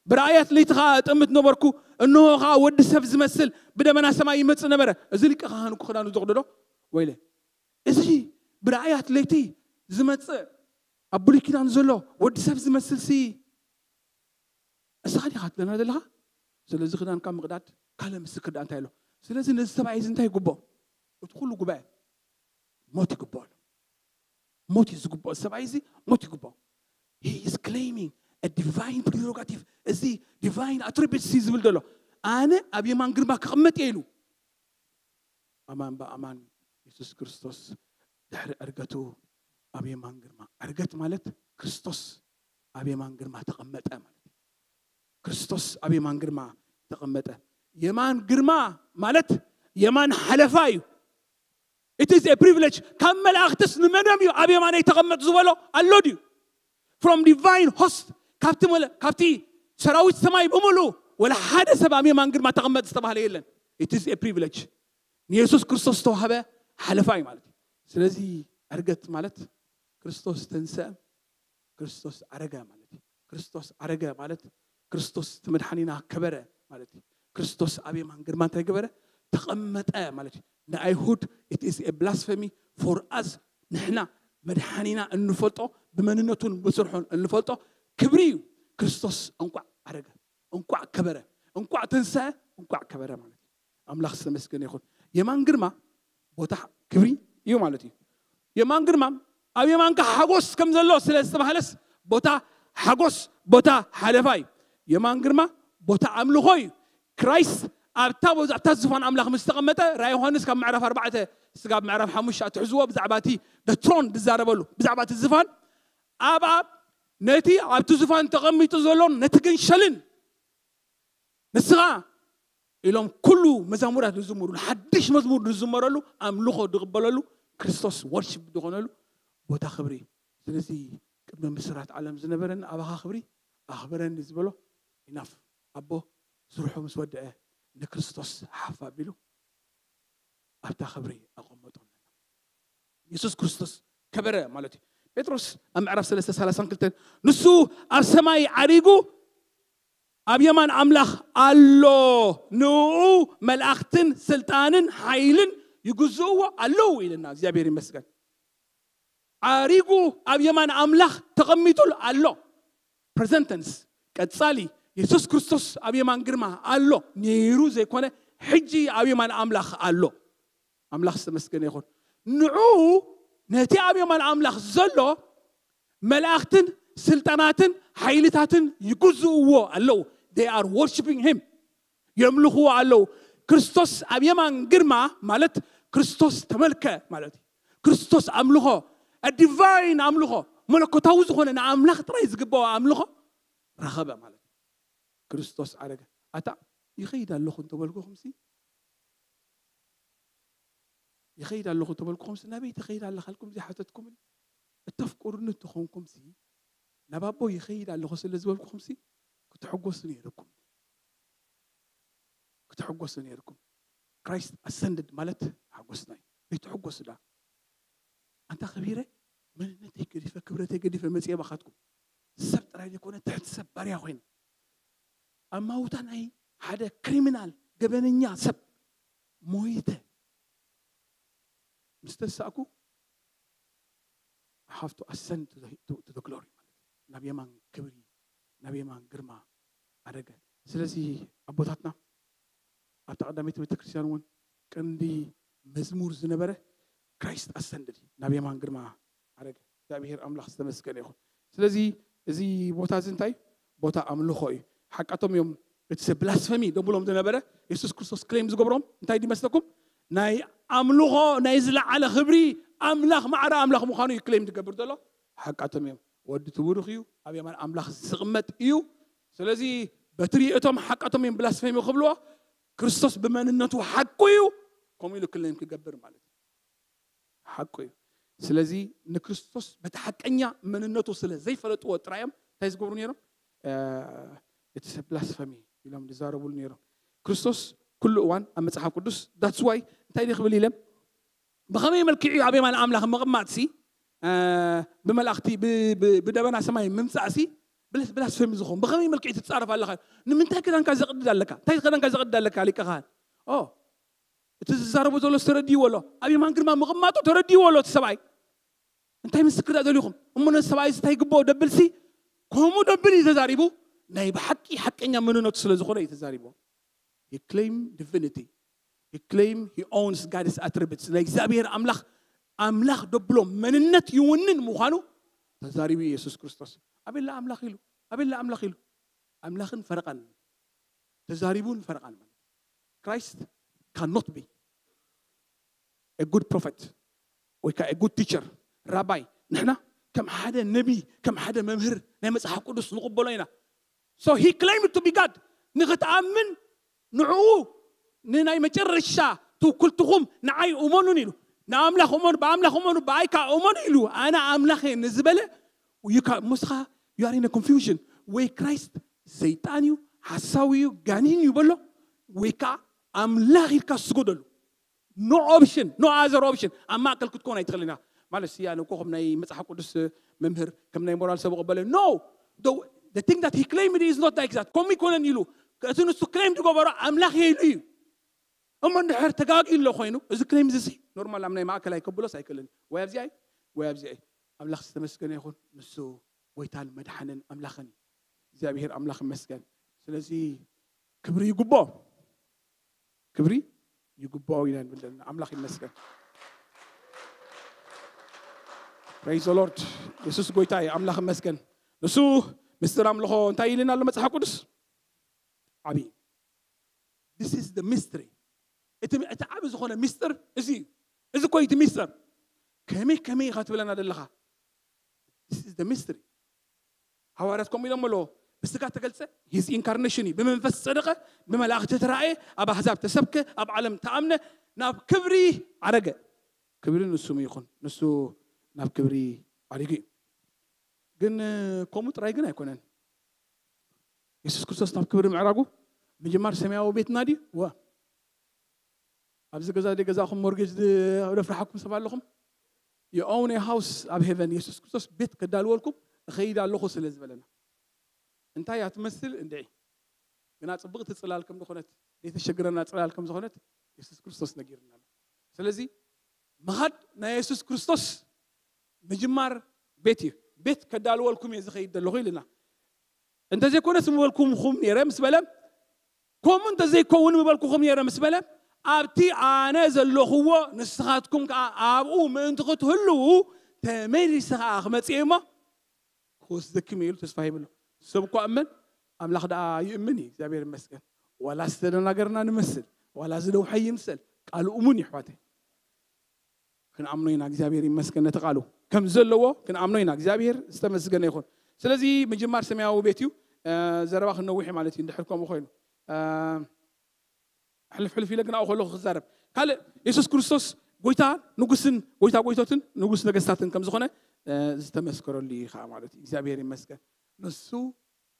"ብራእያት ለይቲ ኸኣ እጥምት ነበርኩ፣ እንሆ ኸኣ ወዲ ሰብ ዝመስል ብደመና ሰማይ ይመጽእ ነበረ።" እዚ ሊቀ ካህን እኮ ክዳኑ ዘቕደዶ ወይለ። እዚ ብራእያት ለይቲ ዝመጽእ ኣብ ብሉይ ኪዳን ዘሎ ወዲ ሰብ ዝመስል ሲ እስኻ ዲኻ ትብለና ዘለኻ? ስለዚ ክዳንካ ምቕዳድ ካልእ ምስክር ደኣ እንታይ ኣሎ? ስለዚ ነዚ ሰብኣይ እዚ እንታይ ይግብኦ? እቲ ኩሉ ጉባኤ ሞት ይግብኦ ኣሎ። ሞት እዩ ዝግብኦ። እዚ ሰብኣይ እዚ ሞት ይግብኦ። He is claiming a divine prerogative። እዚ ዲቫይን ኣትሪቢትስ እዩ ዝብል ዘሎ። "ኣነ ኣብ የማን ግርማ ክቕመጥ እየ" ኢሉ። ኣማን ብኣማን የሱስ ክርስቶስ ድሕሪ ዕርገቱ ኣብ የማን ግርማ፣ ዕርገት ማለት ክርስቶስ ኣብ የማን ግርማ ተቐመጠ ማለት እዩ። ክርስቶስ ኣብ የማን ግርማ ተቐመጠ። የማን ግርማ ማለት የማን ሓለፋ እዩ። It is a privilege። ካብ መላእኽትስ ንመኖም እዩ ኣብ የማነይ ተቐመጥ ዝበሎ ኣሎ ድዩ? From divine host፣ ካብቲ መለ-፣ ካብቲ ሰራዊት ሰማይ ብምሉ ወላ ሓደ ሰብ ኣብ የማን ግርማ ተቐመጥ ዝተባህለ የለን። It is a privilege። ንየሱስ ክርስቶስ ዝተዋህበ ሓለፋ እዩ ማለት እዩ። ስለዚ ዕርገት ማለት ክርስቶስ ተንሰአ፣ ክርስቶስ ዓረገ ማለት እዩ። ክርስቶስ ዓረገ ማለት ክርስቶስ እቲ መድሓኒና ከበረ ማለት እዩ። ክርስቶስ ኣብ የማን ግርማ እንታይ ገበረ? ተቐመጠ ማለት እዩ። ንኣይሁድ it is a blasphemy፣ for us ንሕና መድሓኒና እንፈልጦ፣ ብመንነቱን ብስርሑን እንፈልጦ ክብሪ እዩ። ክርስቶስ እንቋዕ ዓረገ፣ እንቋዕ ከበረ፣ እንቋዕ ተንሰአ፣ እንቋዕ ከበረ ማለት እዩ። ኣምላኽ ዝተመስገነ ይኹን። የማን ግርማ ቦታ ክብሪ እዩ ማለት እዩ። የማን ግርማ ኣብ የማንካ ሓጎስ ከም ዘሎ ስለ ዝተባህለስ፣ ቦታ ሓጎስ፣ ቦታ ሓለፋ እዩ። የማን ግርማ ቦታ ኣምልኾ እዩ። ክራይስት ኣብታ ቦታ፣ ኣብታ ዝፋን ኣምላኽ ምስ ተቐመጠ፣ ራእይ ዮሃንስ ካብ ምዕራፍ ኣርባዕተ ስጋብ ምዕራፍ ሓሙሽተ ትሕዝዎ ብዛዕባ እቲ ትሮን ዝዛረበሉ፣ ብዛዕባ እቲ ዝፋን፣ ኣብ ኣብ ነቲ ኣብቲ ዝፋን ተቐሚጡ ዘሎን ነቲ ገንሸልን ንስኻ ኢሎም ኩሉ መዛሙራት ዝዝምሩሉ፣ ሓድሽ መዝሙር ዝዝመረሉ፣ ኣምልኾ ዝቕበለሉ፣ ክርስቶስ ወርሺፕ ዝኾነሉ ቦታ ክብሪ። ስለዚ ቅድሚ ምስራት ዓለም ዝነበረኒ ኣባኻ ክብሪ ኣኽብረኒ ዝበሎ ኢናፍ። ኣቦ ስርሑ ምስ ወደአ ንክርስቶስ ሓፍ ኣቢሉ ኣብታ ክብሪ ኣቐመጦ። የሱስ ክርስቶስ ከበረ ማለት እዩ። ጴጥሮስ ኣብ ምዕራፍ ሰለስተ ሰላሳን ክልተን ንሱ ኣብ ሰማይ ዓሪጉ ኣብ የማን ኣምላኽ ኣሎ፣ ንኡ መላእኽትን ስልጣንን ሓይልን ይግዝእዎ ኣለዉ ኢልና። እግዚኣብሔር ይመስገን። ዓሪጉ ኣብ የማን ኣምላኽ ተቐሚጡ ኣሎ። ፕሬዘንተንስ ቀጻሊ የሱስ ክርስቶስ ኣብ የማን ግርማ ኣሎ፣ ነይሩ ዘይኮነ ሕጂ ኣብ የማን ኣምላኽ ኣሎ። ኣምላኽ ዝተመስገነ ይኹን። ንዑ ነቲ ኣብ የማን ኣምላኽ ዘሎ መላእኽትን ስልጣናትን ሓይልታትን ይግዝእዎ ኣለዉ። They are worshiping him። የምልኽዎ ኣለዉ። ክርስቶስ ኣብ የማን ግርማ ማለት ክርስቶስ ተመልከ ማለት እዩ። ክርስቶስ ኣምልኾ፣ ዲቫይን ኣምልኾ፣ መለኮታዊ ዝኾነ ንኣምላኽ ጥራይ ዝግባኦ ኣምልኾ ረኸበ ማለት እዩ። ክርስቶስ ዓረገ። ኣታ ይኸይድ ኣለኹ እንተበልኩኹምሲ፣ ይኸይድ ኣለኹ እንተበልኩኹምሲ፣ ናበይ ትኸይድ ኣለኻ ኢልኩም ዘይሓተትኩምኒ? እተፍቅሩኒ እንተኾንኩምሲ፣ ናብ ኣቦ ይኸይድ ኣለኹ ስለ ዝበልኩኹምሲ፣ ክትሕጎሱ ነይርኩም። ክትሕጎሱ ነይርኩም። ክራይስት ኣሰንድድ ማለት ሓጎስና እዩ። ዘይትሕጎሱ ደኣ ኣንታ ከቢረ መንነተይ ገዲፈ ክብረተይ ገዲፈ መፅየ ባኻትኩም ሰብ ጥራይ ዘይኮነ ትሕቲ ሰብ ባርያ ኮይነ ኣብ ማውታ ናይ ሓደ ክሪሚናል ገበነኛ ሰብ ሞይተ ምስ ተሳእኩ have to ascend to the, to, to the glory ማለት እዩ። ናብ የማን ክብሪ ናብ የማን ግርማ ኣደገ። ስለዚ ኣቦታትና ኣብታ ቀዳመይቲ ቤተክርስትያን እውን ቀንዲ መዝሙር ዝነበረ ክራይስት ኣሰንድድ ናብ የማን ግርማ ኣረገ። እግዚኣብሔር ኣምላኽ ዝተመስገነ ይኹን። ስለዚ እዚ ቦታ እዚ እንታይ ቦታ ኣምልኾ እዩ። ሓቃቶም እዮም። እቲ ሰብ ብላስፈሚ ደብሎም ዝነበረ የሱስ ክርስቶስ ክሌም ዝገብሮም እንታይ ድመስለኩም? ናይ ኣምልኾ ናይ ዝለዓለ ክብሪ ኣምላኽ ማዕረ ኣምላኽ ምዃኑ እዩ ክሌም ዝገብር ዘሎ። ሓቃቶም እዮም። ወዲ ትቡርኽ እዩ፣ ኣብ የማን ኣምላኽ ዝቕመጥ እዩ። ስለዚ በቲ ርእየቶም ሓቃቶም እዮም ብላስፈሚ ክብልዎ። ክርስቶስ ብመንነቱ ሓቁ እዩ። ከምኡ ኢሉ ክሌም ክገብር ማለት እዩ። ሓቁ እዩ። ስለዚ ንክርስቶስ በቲ ሓቀኛ መንነቱ ስለ ዘይፈለጥዎ ጥራዮም እንታይ ዝገብሩ ነይሮም? እቲ ሰብ ብላስፈሚ ኢሎም ዝዛረቡሉ ነይሮም። ክርስቶስ ኩሉ እዋን ኣብ መፅሓፍ ቅዱስ that's why እንታይ ክብል ኢለም ብኸመይ መልክዑ ኣብ የማን ኣምላኽ ምቕማጥሲ ብመላእኽቲ ብደበና ሰማይ ምምፃእሲ ብላስፈሚ ዝኸውን ብኸመይ መልክዑ ትፃረፍ ኣለኻ? ንምንታይ ክዳንካ ዘቕድድ ኣለካ? እንታይ ክዳንካ ዘቕድድ ኣለካ? ሊቀ ካህን እቲ ዝዛረቦ ዘሎ ተረዲዎ ኣሎ። ኣብ የማን ግርማ ምቕማጡ ተረዲዎ ኣሎ እቲ ሰብኣይ። እንታይ ምስክር ደሊኹም እሞ ነዚ ሰብኣይ እንታይ ግብኦ ደብልሲ ከምኡ ደብል እዩ ተዛሪቡ። ናይ ብሓቂ ሓቀኛ መንነቱ ስለ ዝኾነ እዩ ተዛሪቡ። He claim divinity. He claim he owns God's attributes. ናይ እግዚኣብሔር ኣምላኽ ኣምላኽ ደብሎ መንነት ይውንን ምዃኑ ተዛሪቡ ኢየሱስ ክርስቶስ። ኣቤላ ኣምላኽ ኢሉ ኣቤላ ኣምላኽ ኢሉ ኣምላኽን ፈረቓን ተዛሪቡን ፈረቓን ማለት Christ cannot be a good prophet ወይ ከዓ good teacher ራባይ። ንሕና ከም ሓደ ነቢ ከም ሓደ መምህር ናይ መፅሓፍ ቅዱስ ንቕበሎ ኢና። So he claimed to be God። ንክትኣምን ንዕኡ ንናይ መጨረሻ ትውክልትኹም ንዓይ እመኑን ኢሉ ንኣምላኽ እመኑ ብኣምላኽ እመኑ ብኣይካ እመኑ ኢሉ ኣነ ኣምላኽ እየ ንዝበለ ሙስኻ you are in confusion። ወይ ክራይስት ሰይጣን እዩ ሓሳዊ እዩ ጋኒን እዩ በሎ ወይ ከዓ ኣምላኽ ኢልካ ስጎደሉ። No option no other option። ኣብ ማእከል ክትኮን ኣይትኽእልን ኢኻ ማለት ስያ ንኮ ከም ናይ መፅሓፍ ቅዱስ መምህር ከም ናይ ሞራል ሰብ ቅበለ no the thing that he claimed is not like that ከምኡ ይኮነን ኢሉ እቲ ንሱ ክሌም ዝገበሮ ኣምላኽ እየ ኢሉ እዩ። እሞ እንድሕር ተጋጊ ኣሎ ኮይኑ እዚ ክሌም እዚ ኖርማል ኣብ ናይ ማእከል ኣይከብሎስ ኣይክእልን ወይ ኣብዚኣ ወይ ኣብዚኣ ኣምላኽ ዝተመስገነ ይኹን። ንሱ ጎይታን መድሓንን ኣምላኽን እግዚኣብሔር ኣምላኽ ይመስገን። ስለዚ ክብሪ ይግቦ ክብሪ ይግባኦ ኢና ንብል ዘለና ኣምላኽ ይመስገን። Praise the Lord። የሱስ ጎይታ እዩ ኣምላኽ ይመስገን። ንሱ ምስጢር ኣምልኾ እንታይ ኢልና ኣሎ መፅሓፍ ቅዱስ? ዓብዪ this is the mystery። እቲ ዓብ ዝኾነ ምስጢር እዚ እዩ። እዚ እኮ እቲ ምስጢር ከመይ ከመይ ኢኻ ትብለና ዘለኻ? This is the mystery። ሃዋርያት ከምኡ ኢሎም ኣለዎ። ብስጋ ተገልጸ his incarnation እዩ። ብመንፈስ ጸደቐ፣ ብመላእኽቲ ተራእየ፣ ኣብ ኣህዛብ ተሰብከ፣ ኣብ ዓለም ተኣምነ፣ ናብ ክብሪ ዓረገ። ክብሪ ንሱም ይኹን። ንሱ ናብ ክብሪ ዓሪጉ እዩ። ግን ከምኡ ጥራይ ግን ኣይኮነን። የሱስ ክርስቶስ ናብ ክብሪ ምዕራጉ ምጅማር ሰማያዊ ቤትና ድዩ? ዋ ኣብዚ ገዛ ደ ገዛኹም ሞርጌጅ ደፍርሓኩም ሰብ ኣለኹም? You own a house ኣብ ሄቨን። የሱስ ክርስቶስ ቤት ከዳልወልኩም እኸይድ ኣለኹ ስለ ዝበለና እንታይ እያ ትመስል እንድዒ ግና ፅብቕቲ ፅላል ከም ዝኾነት ዘይተሸግረና ፅላል ከም ዝኾነት የሱስ ክርስቶስ ነጊርና ኣሎ። ስለዚ ምኻድ ናይ የሱስ ክርስቶስ ምጅማር ቤት እዩ። ቤት ከዳልወልኩም እየ ዝኸይድ ዘለኹ ኢልና እንተዘይኮነስ ምበልኩምኹም ነይረ ምስ በለ ከምኡ እንተዘይከውን ምበልኩኹም ነይረ ምስ በለ ኣብቲ ኣነ ዘለኹዎ ንስኻትኩም ከዓ ኣብኡ ምእንቲ ክትህልዉ ተመሊሰ ከዓ ክመፅእ እሞ ክወስደኩም እየ ኢሉ ተስፋ ሂብሎ። ሰብ እኳ እመን ኣምላኽ ደኣ ይእምን እዩ። እግዚኣብሔር ይመስገን። ዋላ ዝተደናገርና ንመስል ዋላ ዝደውሐ ይምሰል ቃሉ እሙን እዩ ኣሕዋተይ። ክንኣምኖ ኢና እግዚኣብሔር ይመስገን ነቲ ቃሉ ከም ዘለዎ ክንኣምኖ ኢና። እግዚኣብሔር ዝተመስገነ ይኹን። ስለዚ ምጅማር ሰማያዊ ቤት እዩ። ዘረባ ክነዊሕ ማለት እዩ እንድሕር ከምኡ ኮይኑ ሕልፍ ሕልፍ ኢለ ግናኡ ከለኹ ክዛረብ ካልእ የሱስ ክርስቶስ ጎይታ ንጉስን ጎይታ ጎይቶትን ንጉስ ነገስታትን ከም ዝኾነ ዝተመስከረሉ እዩ ከዓ ማለት እዩ። እግዚኣብሔር ይመስገን። ንሱ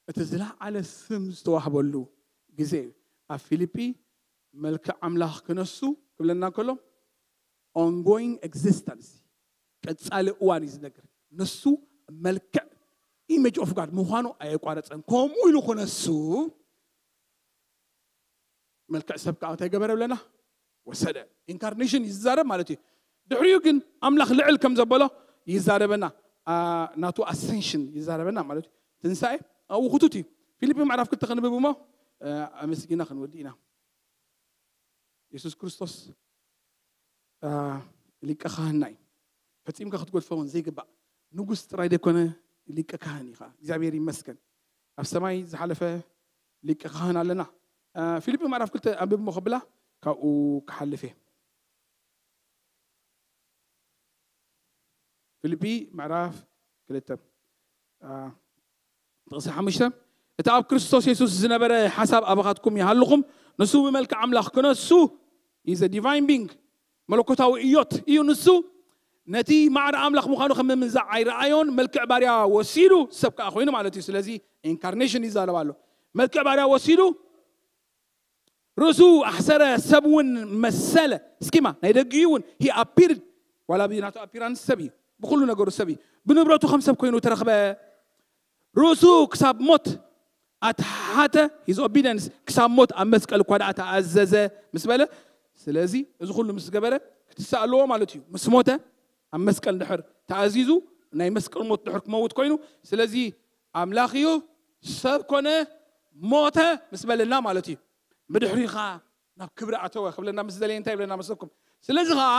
እቲ ዝለዓለ ስም ዝተዋህበሉ ግዜ እዩ። ኣብ ፊልጲ መልክዕ ኣምላኽ ክነሱ ክብለና ከሎ ongoing existence ቀጻሊ እዋን እዩ ዝነግር። ንሱ መልክዕ image of God ምዃኑ ኣየቋረጸን። ከምኡ ኢሉ ክነሱ መልክዕ ሰብ ከዓ እንታይ ገበረ ብለና? ወሰደ። ኢንካርኔሽን ይዛረብ ማለት እዩ። ድሕሪኡ ግን ኣምላኽ ልዕል ከም ዘበሎ ይዛረበና። ናቱ ኣሰንሽን ይዛረበና ማለት እዩ። ትንሳኤ ኣብኡ ክቱት እዩ። ፊልጲ ምዕራፍ ክልተ ክንብብ እሞ ኣመስጊና ክንወዲ ኢና። የሱስ ክርስቶስ ሊቀ ካህንና እዩ። ፈጺምካ ክትጎድፎ እውን ዘይግባእ ንጉስ ጥራይ ዘይኮነ፣ ሊቀ ካህን እዩ ከዓ። እግዚኣብሔር ይመስገን። ኣብ ሰማይ ዝሓለፈ ሊቀ ካህን ኣለና። ፊልጲ ምዕራፍ ክልተ ኣንብብ እሞ ከብላ ካብኡ ክሓልፍ እየ። ፊልጲ ምዕራፍ ክልተ ጥቕሲ ሓሙሽተ፣ እቲ ኣብ ክርስቶስ የሱስ ዝነበረ ሓሳብ ኣባኻትኩም ይሃልኹም። ንሱ ብመልክዕ ኣምላኽ ክነሱ፣ is a divine being፣ መለኮታዊ እዮት እዩ። ንሱ ነቲ ማዕረ ኣምላኽ ምዃኑ ከም ምምንዛዕ ኣይረኣዮን። መልክዕ ባርያ ወሲዱ፣ ሰብ ከዓ ኮይኑ ማለት እዩ። ስለዚ ኢንካርኔሽን ይዛረብ ኣሎ። መልክዕ ባርያ ወሲዱ ርእሱ ኣሕሰረ፣ ሰብ እውን መሰለ። እስኪማ ናይ ደጊኡ እውን he appeared፣ ዋላ ብናቱ ኣፒራንስ ሰብ እዩ፣ ብኩሉ ነገሩ ሰብ እዩ። ብንብረቱ ከም ሰብ ኮይኑ ተረኽበ። ርእሱ ክሳብ ሞት ኣትሓተ፣ his obedience፣ ክሳብ ሞት ኣብ መስቀል እኳ ደኣ ተኣዘዘ ምስ በለ፣ ስለዚ እዚ ኩሉ ምስ ገበረ ክትሳእ ኣለዎ ማለት እዩ። ምስ ሞተ ኣብ መስቀል ድሕር ተኣዚዙ ናይ መስቀል ሞት ድሕር ክመውት ኮይኑ፣ ስለዚ ኣምላኽ እዩ፣ ሰብ ኮነ፣ ሞተ ምስ በለና ማለት እዩ። ብድሕሪኻ ናብ ክብሪ ኣተወ ክብለና ምስ ደለየ እንታይ ይብለና መስለኩም? ስለዚ ኸዓ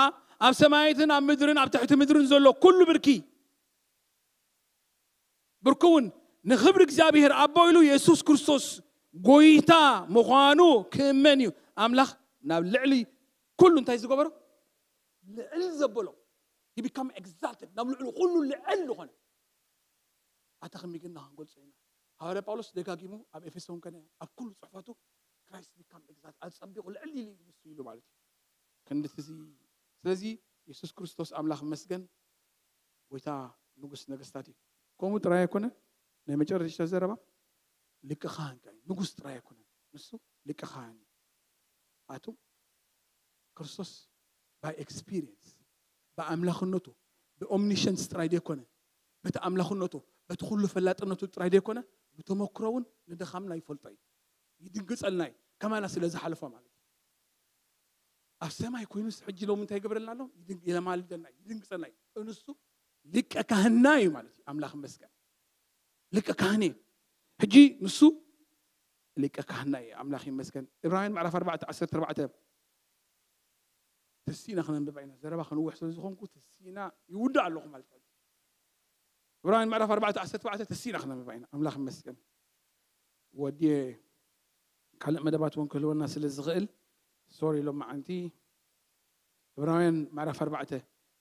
ኣብ ሰማያትን ኣብ ምድርን ኣብ ትሕቲ ምድርን ዘሎ ኩሉ ብርኪ፣ ብርኩ እውን ንኽብሪ እግዚኣብሔር ኣቦ ኢሉ የሱስ ክርስቶስ ጎይታ ምዃኑ ክእመን እዩ። ኣምላኽ ናብ ልዕሊ ኩሉ እንታይ ዝገበሮ? ልዕል ዘበሎ። He become exalted፣ ናብ ልዕሊ ኩሉ ልዕል ዝኾነ። ኣታ ከመይ ጌርና ክንገልጾ ኢና? ሃዋርያ ጳውሎስ ደጋጊሙ ኣብ ኤፌሶን ከነ ኣብ ኩሉ ጽሑፋቱ Christ become exalted፣ ኣጸቢቑ ልዕል ኢሉ እዩ ንሱ ኢሉ ማለት እዩ። ክንድቲ እዚ፣ ስለዚ የሱስ ክርስቶስ ኣምላኽ ይመስገን፣ ጎይታ ንጉስ ነገስታት እዩ። ከምኡ ጥራይ ኣይኮነን፣ ናይ መጨረሻ ዘረባ ሊቀ ካህን ከኣ እዩ። ንጉስ ጥራይ ኣይኮነን፣ ንሱ ሊቀ ካህን እዩ። ኣቱ ክርስቶስ by experience፣ ብኣምላኽነቱ፣ ብኦምኒሸንስ ጥራይ ዘይኮነ፣ በቲ ኣምላኽነቱ፣ በቲ ኩሉ ፈላጥነቱ ጥራይ ዘይኮነ፣ ብተመክሮ እውን ንድኻምና ይፈልጦ እዩ። ይድንግጸልና እዩ፣ ከማና ስለ ዝሓለፎ ማለት እዩ። ኣብ ሰማይ ኮይኑስ ሕጂ ሎሚ እንታይ ይገብረልና ኣሎ? ይድን-፣ የማልደልና እዩ፣ ይድንግጸልና እዩ። ንሱ ሊቀ ካህንና እዩ ማለት እዩ። ኣምላኽ ይመስገን። ሊቀ ካህን እዩ። ሕጂ ንሱ ሊቀ ካህንና እዩ። ኣምላኽ ይመስገን። ዕብራውያን ምዕራፍ ኣርባዕተ ዓሰርተ ኣርባዕተ ተሲእና ክነንብባ ኢና። ዘረባ ክንውሕ ስለ ዝኾንኩ ተሲእና ይውዳእ ኣለኹ ማለት እዩ። ዕብራውያን ምዕራፍ ኣርባዕተ ዓሰርተ ኣርባዕተ ተሲእና ክነንብባ ኢና። ኣምላኽ ይመስገን። ወዲየ ካልእ መደባት እውን ክህልወና ስለ ዝኽእል፣ ሶሪ፣ ሎማዓንቲ ዕብራውያን ምዕራፍ ኣርባዕተ፣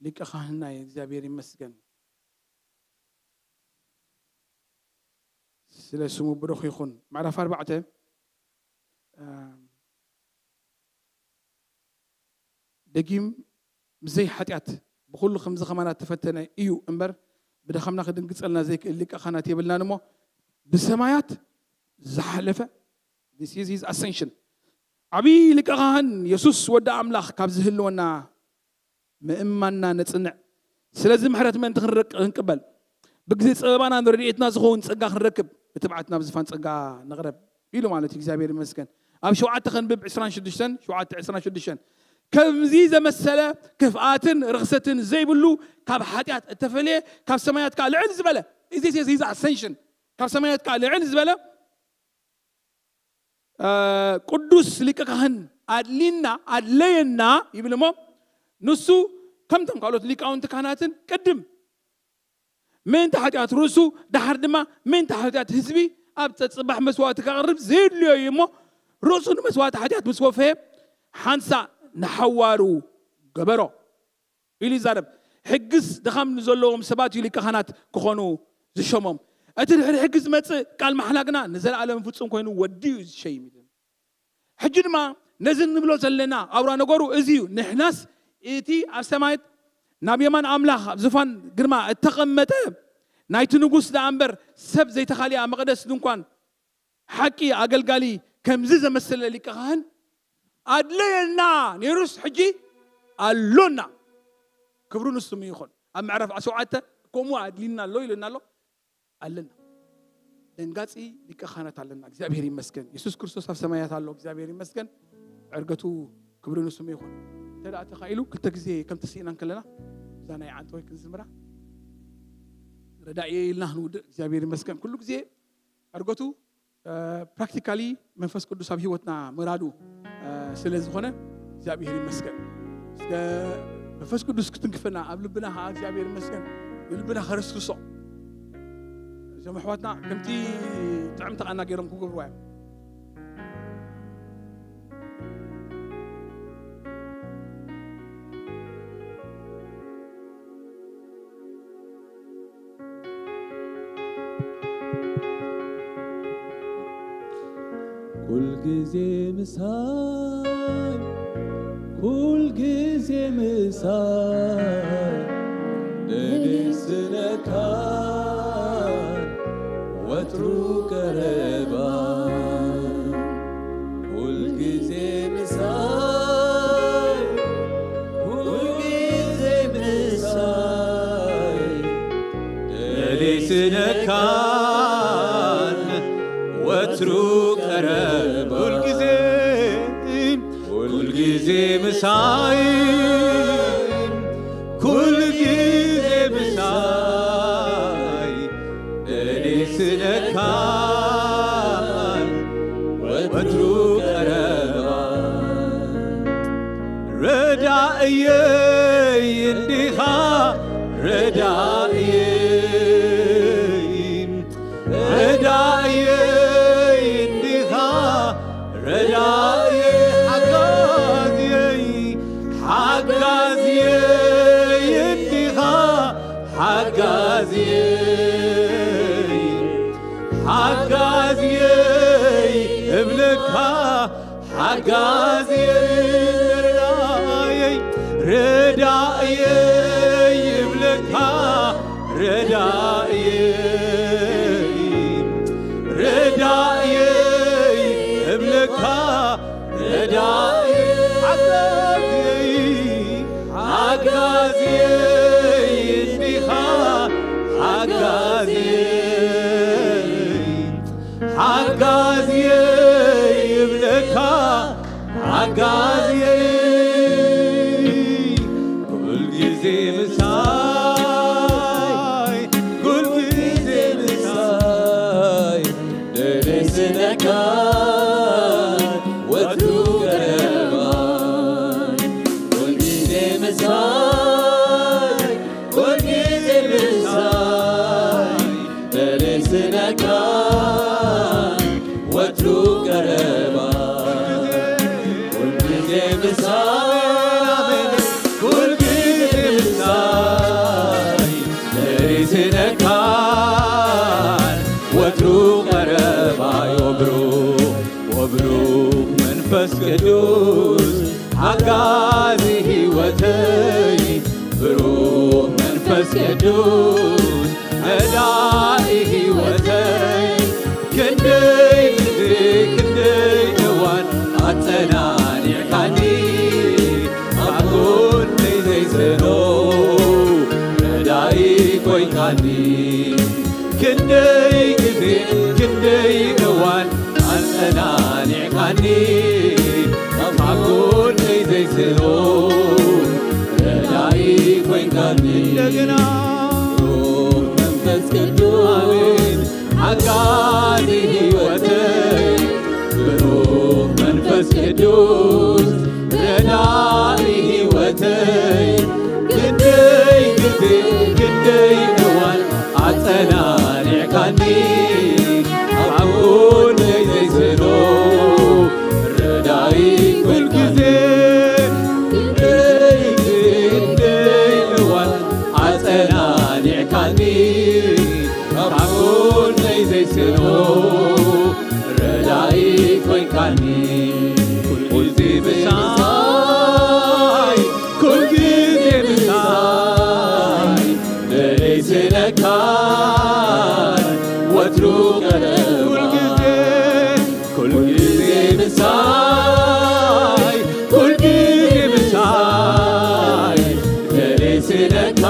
ሊቀ ካህንና እዩ፣ እግዚኣብሔር ይመስገን። ስለ ስሙ ብሩኽ ይኹን። ምዕራፍ ኣርባዕተ፣ ኣም፣ ደጊም ብዘይ ሓጢኣት ብኹሉ ከምዚ ከማና ተፈተነ እዩ እምበር፣ ብድኻምና ክድንግጸልና ዘይክእል ሊቀ ካህናት የብልናን እሞ፣ ብሰማያት ዝሓለፈ፣ this is his ascension፣ ዓብዪ ሊቀ ካህን የሱስ ወዲ ኣምላኽ ካብ ዝህልወና ምእማንና ነጽንዕ። ስለዚ ምሕረት ምእንቲ ክንረቅ-፣ ክንቅበል፣ ብግዜ ጸበባና ንረድኤትና ዝኸውን ጸጋ ክንረክብ፣ ብትብዓት ናብ ዝፋን ጸጋ ንቕረብ ኢሉ ማለት እዩ። እግዚኣብሔር ይመስገን። ኣብ ሸውዓተ ከንብብ፣ ዕስራን ሽዱሽተን፣ ሸውዓተ ዕስራን ሽዱሽተን። ከምዚ ዘመሰለ ክፍኣትን ርኽሰትን ዘይብሉ፣ ካብ ሓጢኣት እተፈልየ፣ ካብ ሰማያት ከኣ ልዕል ዝበለ፣ እዚ፣ እዚ፣ እዚ ኣሰንሽን፣ ካብ ሰማያት ከኣ ልዕል ዝበለ፣ እ፣ ቅዱስ ሊቀ ካህን ኣድሊና፣ ኣድለየና ይብል እሞ፣ ንሱ ከምቶም ካልኦት ሊቃውንቲ ካህናትን ቅድም ምእንቲ ሓጢኣት ርእሱ፣ ደሓር ድማ ምእንቲ ሓጢኣት ህዝቢ ኣብ ጸጽባሕ መስዋእቲ ከቕርብ ዘየድልዮ እዩ እሞ፣ ርእሱ ንመስዋእቲ ሓጢኣት ምስ ወፈየ፣ ሓንሳእ ንሓዋሩ ገበሮ ኢሉ ይዛረብ። ሕግስ ድኻም ንዘለዎም ሰባት እዩ ሊቀ ካህናት ክኾኑ ዝሸሞም። እቲ ድሕሪ ሕጊ ዝመጽእ ቃል ማሕላ ግና ንዘለኣለም ፍጹም ኮይኑ ወዲ እዩ ዝሸይም ኢሉ። ሕጂ ድማ ነዚ እንብሎ ዘለና ኣውራ ነገሩ እዚ እዩ። ንሕናስ እቲ ኣብ ሰማያት ናብ የማን ኣምላኽ ኣብ ዝፋን ግርማ እተቐመጠ ናይቲ ንጉስ ደኣ እምበር ሰብ ዘይተኻልያ መቕደስ ድንኳን ሓቂ ኣገልጋሊ ከምዚ ዘመሰለ ሊቀ ካህን ኣድለየና ነይሩስ ሕጂ ኣሎና። ክብሩ ንስሙ ይኹን። ኣብ ምዕራፍ ሸውዓተ ከምኡ ኣድሊና ኣሎ ኢለና ኣሎ ኣለና። ደንጋጺ ሊቀ ካህናት ኣለና። እግዚኣብሔር ይመስገን። የሱስ ክርስቶስ ኣብ ሰማያት ኣሎ። እግዚኣብሔር ይመስገን። ዕርገቱ ክብሪ ንስሙ ይኹን። እንተ ደኣ ተኻኢሉ ክልተ ግዜ ከም ተስኢና እንከለና እዛ ናይ ዓንተወይ ክንዝምራ ረዳኢ ኢልና ክንውድእ እግዚኣብሔር ይመስገን። ኩሉ ግዜ ዕርገቱ ፕራክቲካሊ መንፈስ ቅዱስ ኣብ ህይወትና ምራዱ ስለ ዝኾነ እግዚኣብሔር ይመስገን። እስከ መንፈስ ቅዱስ ክትንክፈና ኣብ ልብና ከዓ እግዚኣብሔር ይመስገን ንልብና ከረስርሶ እዞም ኣሕዋትና ከምቲ ጥዕምቲ ቃና ገይሮም ክገብርዋ እዮም። ኩል ግዜ ምሳይ ኩል ግዜ ምሳይ ደሊስነካ ወትሩ ቀረባ ኩል ግዜ ምሳይ ኩል ግዜ ምሳይ ደሊስነካን ወትሩ ቀረባ ኩል ግዜ ኩል ግዜ ምሳይ ኩል ግዜ ምሳይ ደሊስነካን ወትሩ ቀረባ ረዳእየይ እንዲኻ ረዳእየይ ረዳእየይ እንዲኻ ረዳእየይ ሓጋዝየይ ሓጋዝየይ እንዲኻ ሓጋዝየይ ሓጋዝየይ እብለካ ሓጋዝየይ ረዳእየይ ረዳእየይ እብለካ ረዳእየይ ረዳእየይ እብለካ ረዳእየይ ሓጋዝየይ ሓጋዝየይ እንዲኻ ሓጋዝየይ ሓጋዝየይ እብለካ ሓጋዝየይ ኩል ግዜ ምሳይ ኩል ግዜ ምሳይ ደሊስነካ ወትሩ ቀረባ ኩል ግዜ ምሳይ ኩል ግዜ ምሳይ ደሊስነካ ወትሩ ቀረባ ኩል ግዜ ምሳይ ኩል ግዜ ምሳይ ደሊስነካ ወትሩ ቀረባ ወብሩኽ ወብሩኽ መንፈስ ቅዱስ ሓጋዚ ህይወተይ ብሩኽ መንፈስ ቅዱስ መዳኢ ህይወተይ ክንደይ ግዜ ክንደይ እዋን ኣጸናኒዕካኒ ኣብ ጎነይ ዘይስእኖ ረዳኢ ኮይንካኒ ክንደይ ግዜ ክንደይ እዋን ኣጸናኒዕካኒ ካብ ጎነይ ዘይስእኖ ረዳኢ ኮይንካኒ እንደገና ብሩኽ መንፈስ ቅዱስ ሓጋዚ ህይወተይ ብሩኽ መንፈስ ቅዱስ ረዳኢ ህይወተይ ክንደይ ግዜ ክንደይ እዋን ኣጸናኒዕካኒ ኣብ ጎነይ ዘይስእኖ ረዳኢ ኩል ግዜ ክንደይ ግዜ ክንደይ እዋን ኣጸናኒዕካኒ ኣብ ጎነይ ዘይስእኖ ረዳኢ ኮይንካኒ ኩል ግዜ ምሳይ ኩል ግዜ ምሳይ ደሊስነካ ወትሩ ቀረባ ኩል ግዜ ምሳይ ኩል ግዜ ምሳይ ደሊስነካ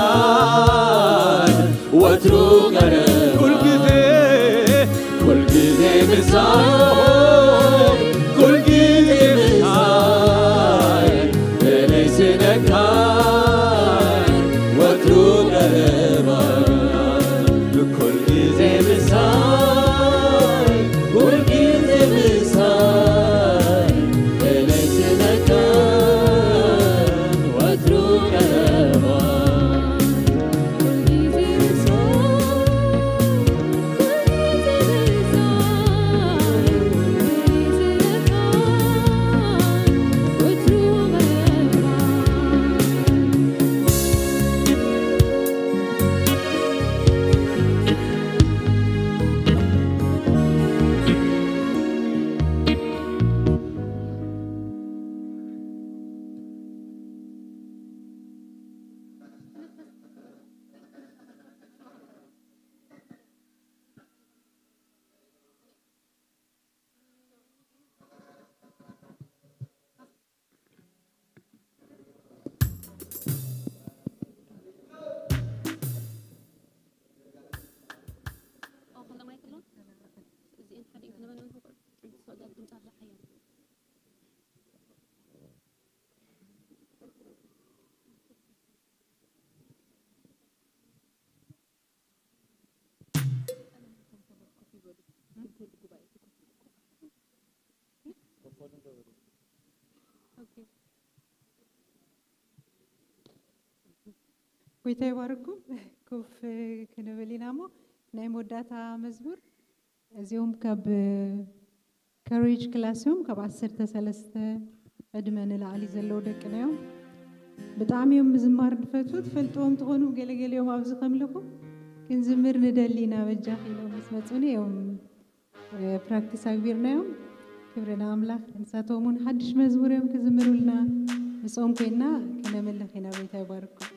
ኩልግዜ ምሳይ በለይ ስነካይ ወትሩ ቀረባይ ኩልግዜ ምሳይ ኩልግዜ ምሳይ በለይ ስነካይ ወትሩ ቀረባይ ጎይታ ይባርኩም። ኮፍ ክንብል ኢና እሞ ናይ መወዳእታ መዝሙር እዚኦም ካብ ካሬጅ ክላስ እዮም። ካብ ዓሰርተ ሰለስተ ዕድመ ንላዕሊ ዘለዉ ደቅና እዮም። ብጣዕሚ እዮም ምዝማር ዝፈትዉ። ትፈልጥዎም ትኾኑ ገለገሊኦም ኣብዚ ከምልኹ ክንዝምር ንደሊ ኢና በጃኺ ኢሎም ምስ መፁኒ እዮም ፕራክቲስ ኣግቢርናዮም። ክብሪ ንኣምላኽ። ንሳቶም እውን ሓድሽ መዝሙር እዮም ክዝምሩልና ምስኦም ኮይና ክነምልኽ ኢና። ጎይታ ይባርኩም።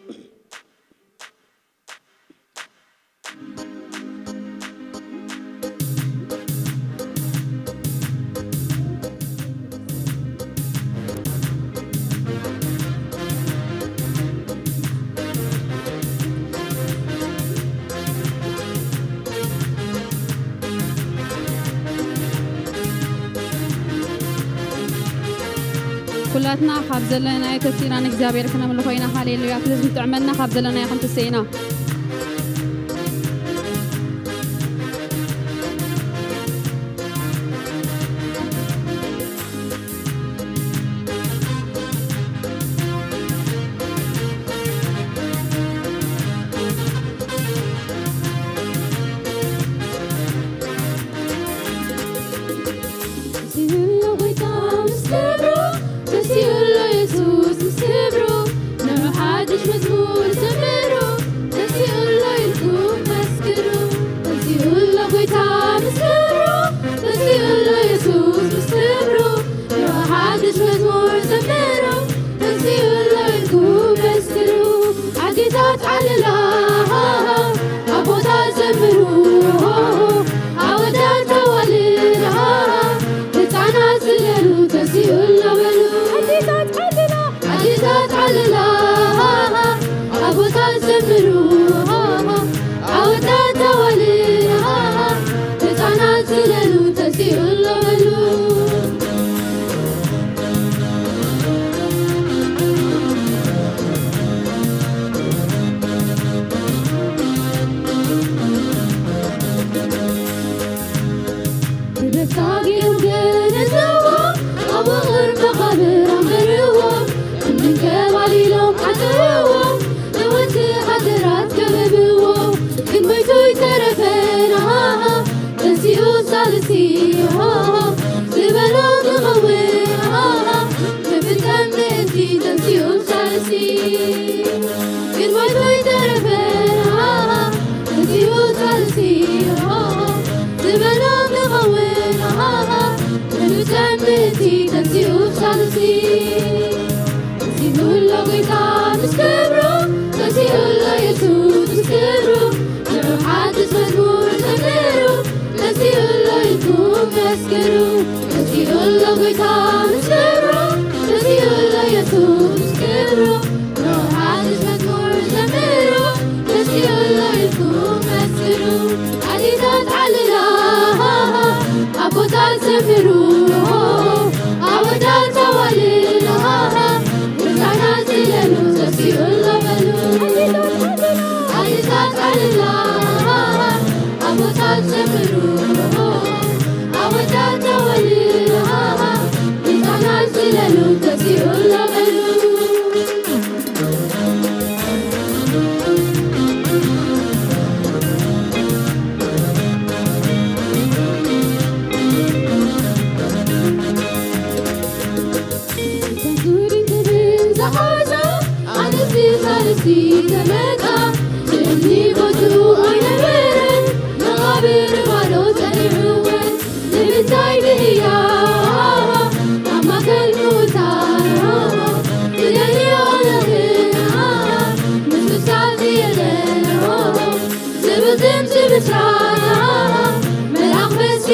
ኩላትና ካብ ዘለናዮ ተሲእና ንእግዚኣብሔር ክነምልኾ ኢና። ሃሌሉያ። ክዝም ጥዕመና ካብ ዘለናዮ ክንትስእ ኢና።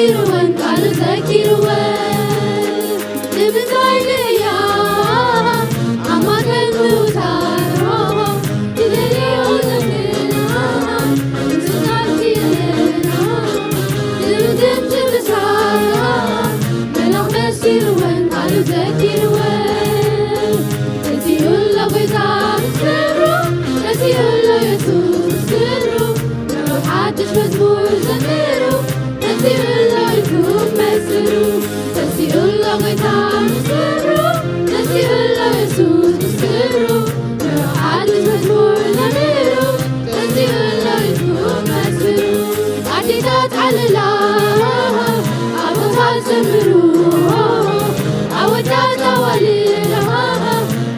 ዘኪርወን ቃሉ ዘኪርወን ንምንታይ ንእያ ኣብ ማእከል ምውታሮ ትደልዮ ዘክርና ምስናልኪ የለና ዝምድምቲ ምስራና መልኣኽ መሲልወን ቃሉ ዘኪርወን እቲ እሎ ጎይታ ምስ ክብሩ እቲ እሎ የሱስ ምስ ክብሩ ንዑ ሓድሽ መዝሙር ዘምሩ እቲ እሎ ኢልኩም መስክሩ እቲ እሎ ጎይታ ምስ ክብሩ እቲ እሎ የሱስ ምስ ክብሩ ንዑ ሓድሽ መዝሙር ዘምሩ እቲ እሎ ኢልኩም መስክሩ ኣዴታት ዓለላ ኣቦታት ዘምሩ ኣወዳት ኣዋልድ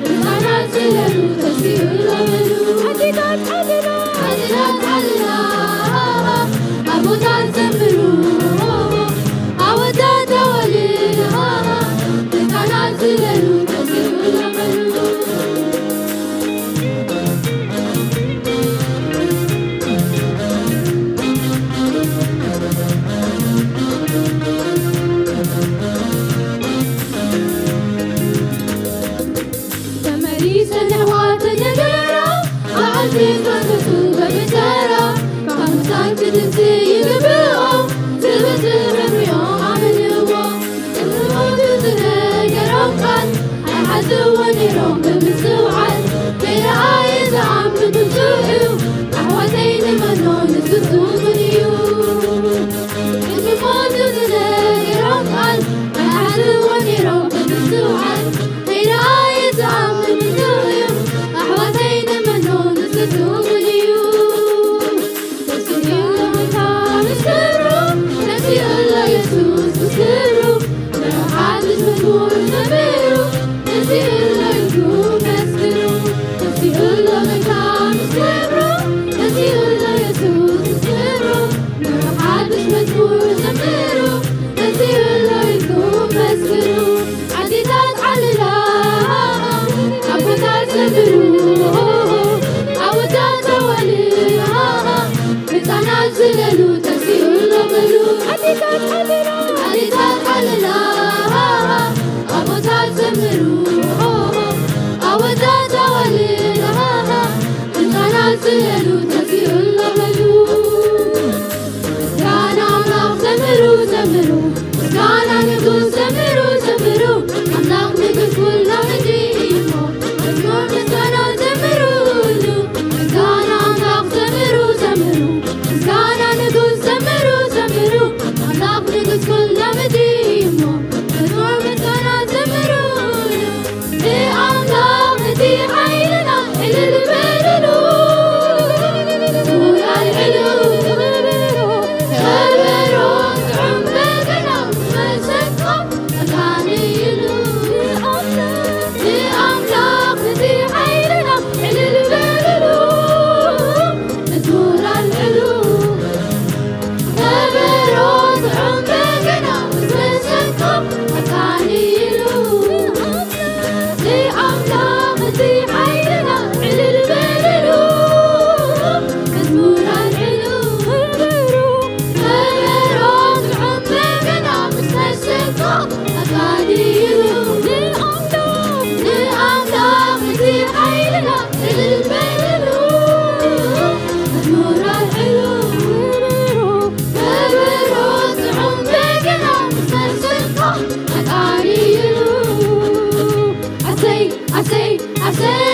ህፃናት ዝለሉ ተሲኡ ለበሉ ኣዴታት ዓለላ ኣቦታት ዘምሩ ኣወዳት ኣዋልድ ህፃናት ዝለሉ ተሲኡ ለበሉ ተመሊሰን ኣሕዋት ተነገራ በዓል ጴጥሮስ መጡ በብተራ ካብ ሙታን ክትንስእ ይግብኦ ዝብል ትምህርዮም ኣምንዎ እምርሞቱ ዝነገሮም ቃል ኣይሓዝዎ ነይሮም ብምስውዓል ከይረኣየ ዝኣምን ብፁዕ እዩ ኣሕዋተይ ንመኖ ንሱ ስሙን እዩ እምርሞቱ ዝነገሮም ቃል ኣይሓዝዎ ነይሮም ብምስውዓል ከይረኣየ ዝኣምን ብፁዕ እዩ ኣሕዋተይ ንመኖ ንሱ ስሙን እዩ ኣዴታት ዓለላ ኣቦታት ዘምሩ ኣወዳት ኣዋልድ ህፃናት ዝለሉ ተሲኡ ኣሎ በሉ ኣዴታት ዓለላ ኣቦታት ዘምሩ ኣወዳት ኣዋልድ ህፃናት ዝለሉ ተሲኡ ኣሎ በሉ ምስጋና ኣምላኽ ዘምሩ ዘምሩ ምስጋና ንጉስ ዘምሩ ዘምሩ ኣምላኽ ንጉስ ኩሎም እንዲ እዩሞ መዝሙር ምስጋና ዘምሩሉ ምስጋና ኣምላኽ ዘምሩ ዘምሩ ምስጋና ንጉስ ዘምሩ ዘምሩ ኣምላኽ ንጉስ ኩሎም እንዲ እዩሞ መዝሙር ምስጋና ዘምሩሉ ንኣምላኽ እቲ ሓይልና ዕልል በልሉ ሙላልዕሉ ከበሮ ጥዑም በገና መሰንቆ ኣቃንይሉ ንኣምላኽ እቲ ሓይልና ዕልል በልሉ መዝሙር ኣልዕሉ ከበሮ ጥዑም በገና ምስ መሰንቆ ኣቃንይሉ ንኣምላኽ እቲ ሓይልና ዕልል በልሉ መዝሙር ኣልዕሉ ከበሮ ጥዑም በገና ምስ መሰንቆ ኣቃንይሉ ንኣምላኽ እቲ ሓይልና ዕልል በልሉ መዝሙር ኣልዕሉ ከበሮ ጥዑም በገና ምስ መሰንቆ ኣቃንይሉ ኣሰይ ኣሰይ ኣሰይ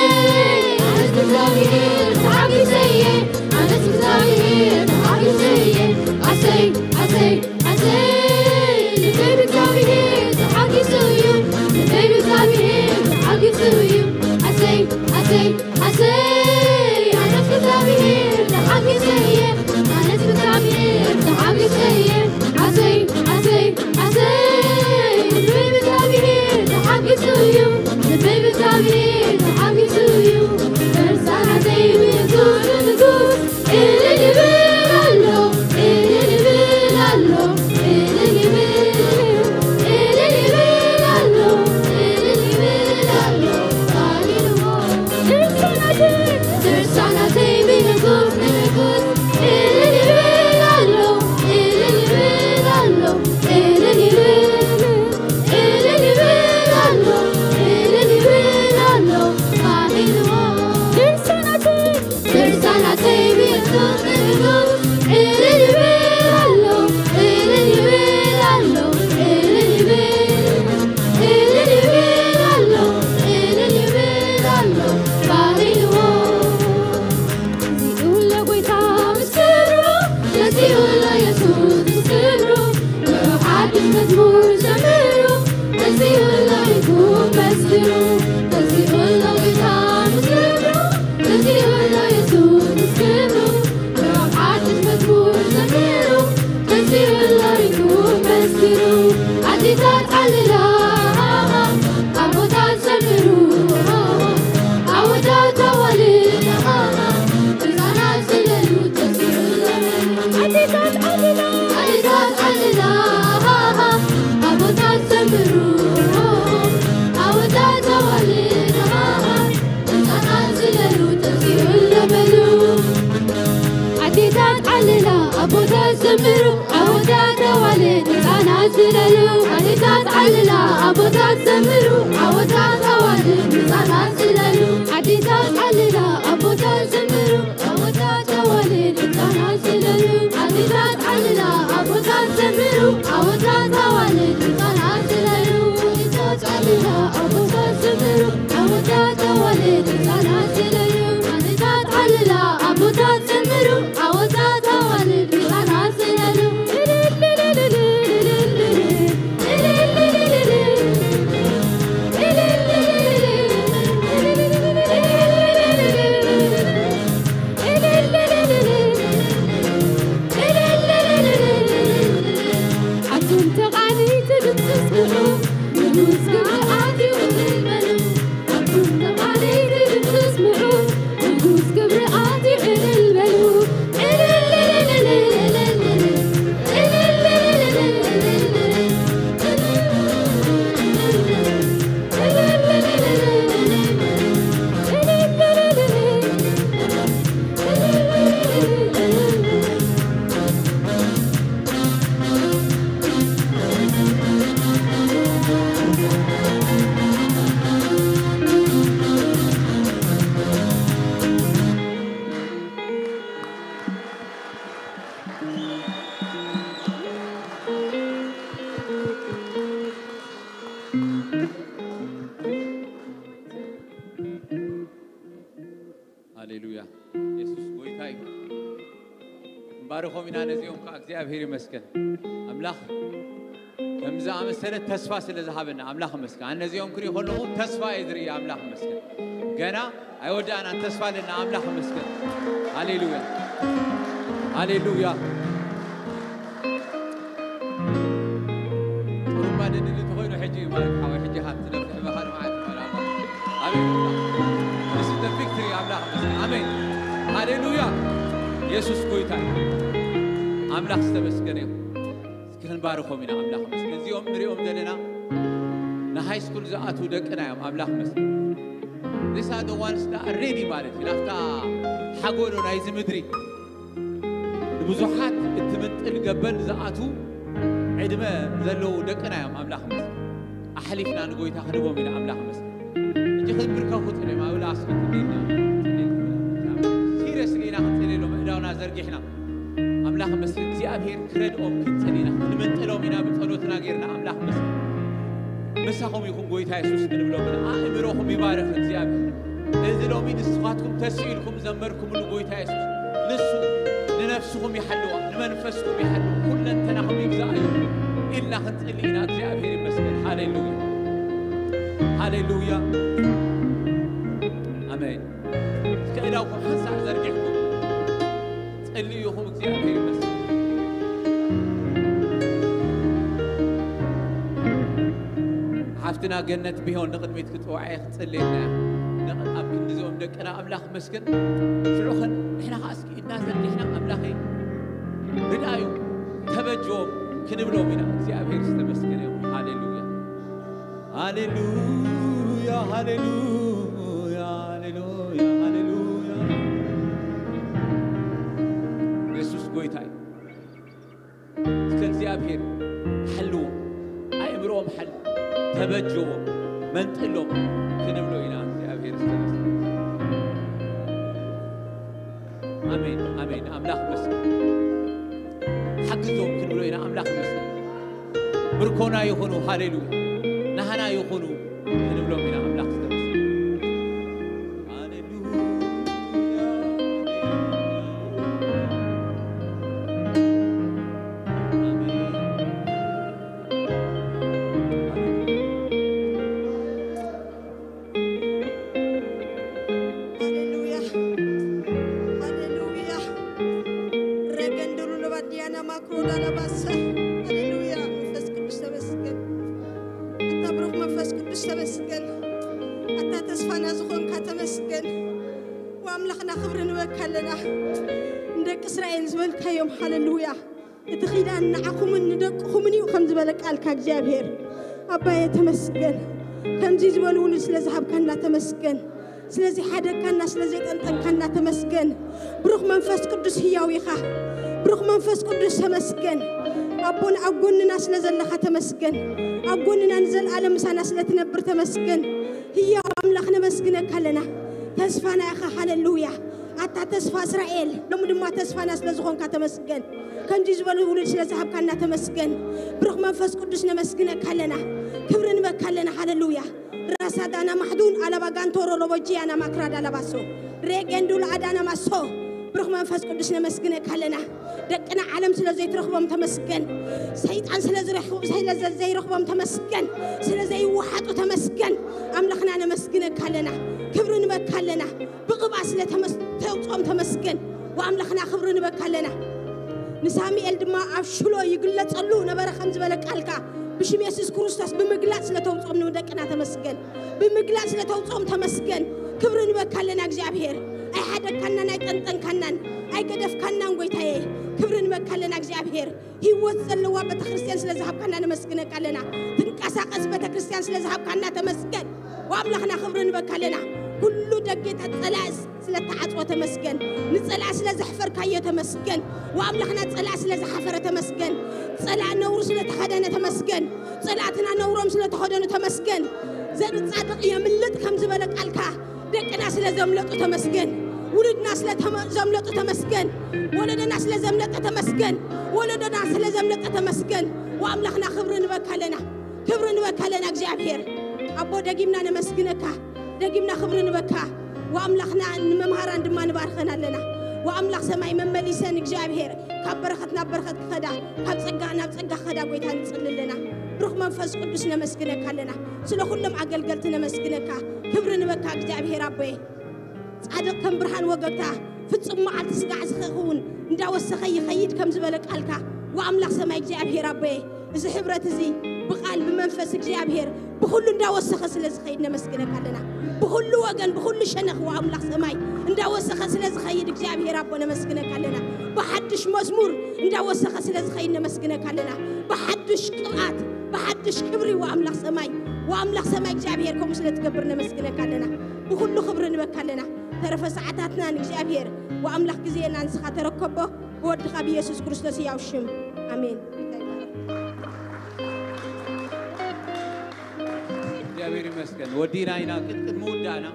ኣነስ ብእግዚኣብሔር ተሓጒሰ እየ ኣነስ ብእግዚኣብሔር ተሓጒሰ እየ ኣሰይ ኣሰይ ኣሰይ ልበይ ብእግዚኣብሔር ተሓጒሱ እዩ ልበይ ብእግዚኣብሔር ተሓጒሱ እዩ ኣሰይ ኣሰይ ኣሰይ ኣነስ ብእግዚኣብሔር ተሓጒሰ እየ ዓልላ ኣቦታት ዘምሩ፣ ኣወዳት ኣዋልድ ህፃናት ዝለሉ። ኣዴታት ዓልላ ኣቦታት ዘምሩ፣ ኣወዳት ኣዋልድ ህፃናት ዝለሉ። ኣዴታት ዓልላ ኣቦታት ዘምሩ፣ ኣወዳት ኣዋልድ ህፃናት ዝለሉ። ኣዴታት ዓልላ ኣቦታት ዘምሩ፣ ኣወዳት ኣዋልድ ህፃናት ዝለሉ። ኣዴታት ዓልላ ኣቦታት ዘምሩ፣ ኣወዳት ኣዋልድ ህፃናት ዝለሉ። ኣዴታት ዓልላ ኣቦታት ዘምሩ፣ ኣወዳት ኣዋልድ ህፃናት ዝለሉ። ኣቱም ተቓነይቲ ድምፂ ስምዑ፣ ንጉስ ክብሪ ኣትዩ እልል በሉ። ኣቱም ተቓነይቲ ድምፂ ስምዑ፣ ንጉስ ክብሪ ኣትዩ እልል በሉ። እልል እልል እልል እልል እልል እልል እልል እልል እልል እልል እልል ሃሌሉያ። የሱስ ጎይታ እዩ። ክንባርኾም ኢና ነዚኦም ከዓ እግዚኣብሔር ይመስገን። ኣምላኽ ከም ዝኣመሰለ ተስፋ ስለ ዝሃበና ኣምላኽ ይመስገን። ኣነ ነዚኦም ክርኢ ከለኹ ተስፋ እየ ዝርኢ። ኣምላኽ ይመስገን። ገና ኣይወዳእናን፣ ተስፋ ኣለና። ኣምላኽ ይመስገን። ሃሌሉያ፣ ሃሌሉያ። ጥሩምባ ደድሊ ተኾይኑ ሕጂ እዩ ማለት ሓወይ፣ ሕጂ ካብ ትነፍሕ በኻ ንመዓት ይኾን። ኣሜን። This is the victory። ኣምላኽ ይመስገን። ኣሜን። ሃሌሉያ። የሱስ ጎይታ እዩ። ኣምላኽ ዝተመስገነ ይኹን። እስኪ ክንባርኾም ኢና። ኣምላኽ ይመስገን። እዚኦም ንሪኦም ዘለና ንሃይ ስኩል ዝኣትዉ ደቅና እዮም። ኣምላኽ ይመስገን። These are the ones that are ready ማለት እዩ። ናብታ ሓጎዶ ናይዚ ምድሪ ንብዙሓት እትምንጥል ገበል ዝኣትዉ ዕድመ ዘለዉ ደቅና እዮም። ኣምላኽ ይመስገን። ኣሕሊፍና ንጎይታ ክንቦም ኢና። ኣምላኽ ይመስገን። ሕጂ ክንብርከኹ ጽልዮም ኣብ ላስ ክትልልና ሲሪየስሊ ኢና ክንጽልየሎም ኣእዳውና ዘርጊሕና። ኣምላኽ ይመስገን። እግዚኣብሔር ክረድኦም ክንጽል ኢና። ክንምንጥሎም ኢና ብጸሎትና ጌርና። ኣምላኽ ይመስገን። ምሳኹም ይኹን ጎይታ የሱስ ክንብሎም ኢና። ኣእምሮኹም ይባረኽ እግዚኣብሔር። እዚ ሎሚ ንስኻትኩም ተስኢልኩም ዘመርኩምሉ ጎይታ የሱስ ንሱ ንነፍስኹም ይሓልዋ፣ ንመንፈስኩም ይሓልዋ፣ ኩለንተናኹም ይግዛእ እዩ ኢልና ክንጽሊ ኢና። እግዚኣብሔር ይመስገን። ሃሌሉያ፣ ሃሌሉያ፣ ኣሜን። እስከ እዳውኩም ሓንሳእ ዘርጊሕኩም ጸልዩ ኢኹም። እግዚኣብሔር ይመስገን። ሓፍትና ገነት ቢሆን ንቕድሚት ክጽውዓ እየ፣ ክጽልየልና እያ። ንቕ-፣ ኣብ ክንዲ እዚኦም ደቅና ኣምላኽ ይመስገን። ሽዑ ኸን ንሕና ኸኣ እስኪ ኢድና ዘርጊሕና ኣምላኸይ ርድኣዮም፣ ተበጅዎም ክንብሎም ኢና። እግዚኣብሔር ዝተመስገነ ይኹን። ሃሌሉያ። ሃሌሉያ፣ ሃሌሉያ፣ ሃሌሉያ፣ ሃሌሉያ። የሱስ ጎይታ እዩ። እስከ እግዚኣብሔር ሓልዎም፣ ኣእምሮኦም ሓልዎም፣ ተበጀዎም፣ መንጥሎም ክንብሎ ኢና። እግዚኣብሔር ዝተመስገነ። ኣሜን፣ ኣሜን። ኣምላኽ ይመስገን። ሓግዞም ክንብሎ ኢና። ኣምላኽ ይመስገን። ምርኮና ይኹኑ፣ ሃሌሉያ፣ ናህና ይኹኑ ክንብሎም ኢና። ኣምላኽ ዝተመስገነ። ሃሌሉያ፣ ሃሌሉያ፣ ኣሜን። ሃሌሉያ፣ ሃሌሉያ። ረገንድሩ ለባዲያና ማክሮ ዳላባሰ። ሃሌሉያ። መንፈስ ቅዱስ ተመስገን። ኣታ ብሩኽ መንፈስ ቅዱስ ተመስገን። ኣታ ተስፋና ዝኾንካ ተመስገን። ወኣምላኽና ክብሪ ንበካ ኣለና። ንደቂ እስራኤል ዝበልካዮም፣ ሃሌሉያ። እቲ ኺዳን ንዓኹምን ንደቅኹምን እዩ ከም ዝበለ ቃልካ እግዚኣብሔር። ኣባየ ተመስገን። ከምዚ ዝበሉ ውሉድ ስለ ዝሃብካና ተመስገን። ስለ ዘይሓደግካና፣ ስለ ዘይጠንጠንካና ተመስገን። ብሩኽ መንፈስ ቅዱስ ህያው ኢኻ። ብሩኽ መንፈስ ቅዱስ ተመስገን። ኣቦን ኣብ ጎንና ስለ ዘለኻ ተመስገን። ኣብ ጎንና ንዘለኣለም ምሳና ስለ ትነብር ተመስገን። ህያው ኣምላኽ ነመስግነካ ኣለና። ተስፋና ኢኻ። ሃሌሉያ። ኣታ ተስፋ እስራኤል፣ ሎሚ ድማ ተስፋና ስለ ዝኾንካ ተመስገን። ከምዚ ዝበሉ ውሉድ ስለ ዝሃብካና ተመስገን። ብሩኽ መንፈስ ቅዱስ ነመስግነካ ኣለና። ክብሪ ንበካ ኣለና። ሃሌሉያ። ራሳዳና ማሕዱን ኣላባ ጋንቶሮ ሎቦጂያና ማክራዳ ላባሶ ሬጌንዱል ኣዳና ማሶ። ብሩኽ መንፈስ ቅዱስ ነመስግነካ ኣለና። ደቅና ዓለም ስለ ዘይትረኽቦም ተመስገን። ሰይጣን ስለ ዝረኽቡ-፣ ስለ ዘ-፣ ዘይረኽቦም ተመስገን። ስለ ዘይወሓጡ ተመስገን። ኣምላኽና ነመስግነካ ኣለና። ክብሪ ንበካ ኣለና። ብቕብኣ ስለ ተመስ-፣ ተውፅኦም ተመስገን። ወኣምላኽና ክብሪ ንበካ ኣለና። ንሳሙኤል ድማ ኣብ ሽሎ ይግለጸሉ ነበረ ከም ዝበለ ቃልካ፣ ብሽም የሱስ ክርስቶስ ብምግላጽ ስለ ተውፅኦም ንደቅና ተመስገን። ብምግላጽ ስለ ተውፅኦም ተመስገን። ክብሪ ንበካ ኣለና እግዚኣብሔር። ኣይሓደግካናን ኣይጠንጠንካናን ኣይገደፍካናን ጎይታየ። ክብሪ ንበካ ኣለና እግዚኣብሔር። ህይወት ዘለዋ ቤተክርስትያን ስለ ዝሃብካና ነመስግነካ ኣለና። ትንቀሳቀስ ቤተክርስትያን ስለ ዝሃብካና ተመስገን። ወኣምላኽና ክብሪ ንበካ ኣለና። ኩሉ ደጌታት ጸላእስ ስለ ተዓጽወ ተመስገን። ንጸላእ ስለ ዘሕፈርካዮ ተመስገን። ወኣምላኽና ጸላእ ስለ ዝሓፈረ ተመስገን። ጸላእ ነውሩ ስለ ተኸደነ ተመስገን። ጸላእትና ነውሮም ስለ ተኸደኑ ተመስገን። ዘጻድቕ የምልጥ ከም ዝበለ ቃልካ፣ ደቅና ስለ ዘምለጡ ተመስገን። ውሉድና ስለ ተመ-፣ ዘምለጡ ተመስገን። ወለዶና ስለ ዘምለጠ ተመስገን። ወለዶና ስለ ዘምለጠ ተመስገን። ወኣምላኽና ክብሪ ንበካ ኣለና። ክብሪ ንበካ ኣለና እግዚኣብሔር። ኣቦ ደጊምና ነመስግነካ። ደጊምና ክብሪ ንበካ። ወኣምላኽና ንመምሃራን ድማ ንባርከን ኣለና። ወኣምላኽ ሰማይ መመሊሰን እግዚኣብሔር ካብ በረኸት ናብ በረኸት ክኸዳ፣ ካብ ጸጋ ናብ ጸጋ ክኸዳ ጎይታ ንጽሊ ኣለና። ብሩኽ መንፈስ ቅዱስ ነመስግነካ ኣለና። ስለ ኩሎም ኣገልገልቲ ነመስግነካ። ክብሪ ንበካ እግዚኣብሔር ኣቦየ። ጻድቕ ከም ብርሃን ወገግታ፣ ፍጹም መዓልቲ ስጋዕ ዝኸውን እንዳወሰኸ ይኸይድ ከም ዝበለ ቃልካ፣ ወኣምላኽ ሰማይ እግዚኣብሔር ኣቦየ፣ እዚ ሕብረት እዚ ብቓል ብመንፈስ እግዚኣብሔር ብኹሉ እንዳወሰኸ ስለ ዝኸይድ ነመስግነካ ኣለና። ብኹሉ ወገን፣ ብኹሉ ሸነኽ ወኣምላኽ ሰማይ እንዳወሰኸ ስለ ዝኸይድ እግዚኣብሔር ኣቦ ነመስግነካ ኣለና። ብሓድሽ መዝሙር እንዳወሰኸ ስለ ዝኸይድ ነመስግነካ ኣለና። ብሓድሽ ቅብኣት፣ ብሓድሽ ክብሪ ወኣምላኽ ሰማይ፣ ወኣምላኽ ሰማይ እግዚኣብሔር ከምኡ ስለ ትገብር ነመስግነካ ኣለና። ብኹሉ ክብሪ ንበካ ኣለና። ተረፈ ሰዓታትና ንእግዚኣብሔር ወኣምላኽ ግዜና ንስኻ ተረከቦ፣ ብወድኻ ብየሱስ ክርስቶስ ህያው ሽም። ኣሜን። እግዚኣብሔር ይመስገን። ወዲና ኢና፣ ግን ቅድሚ ውዳእና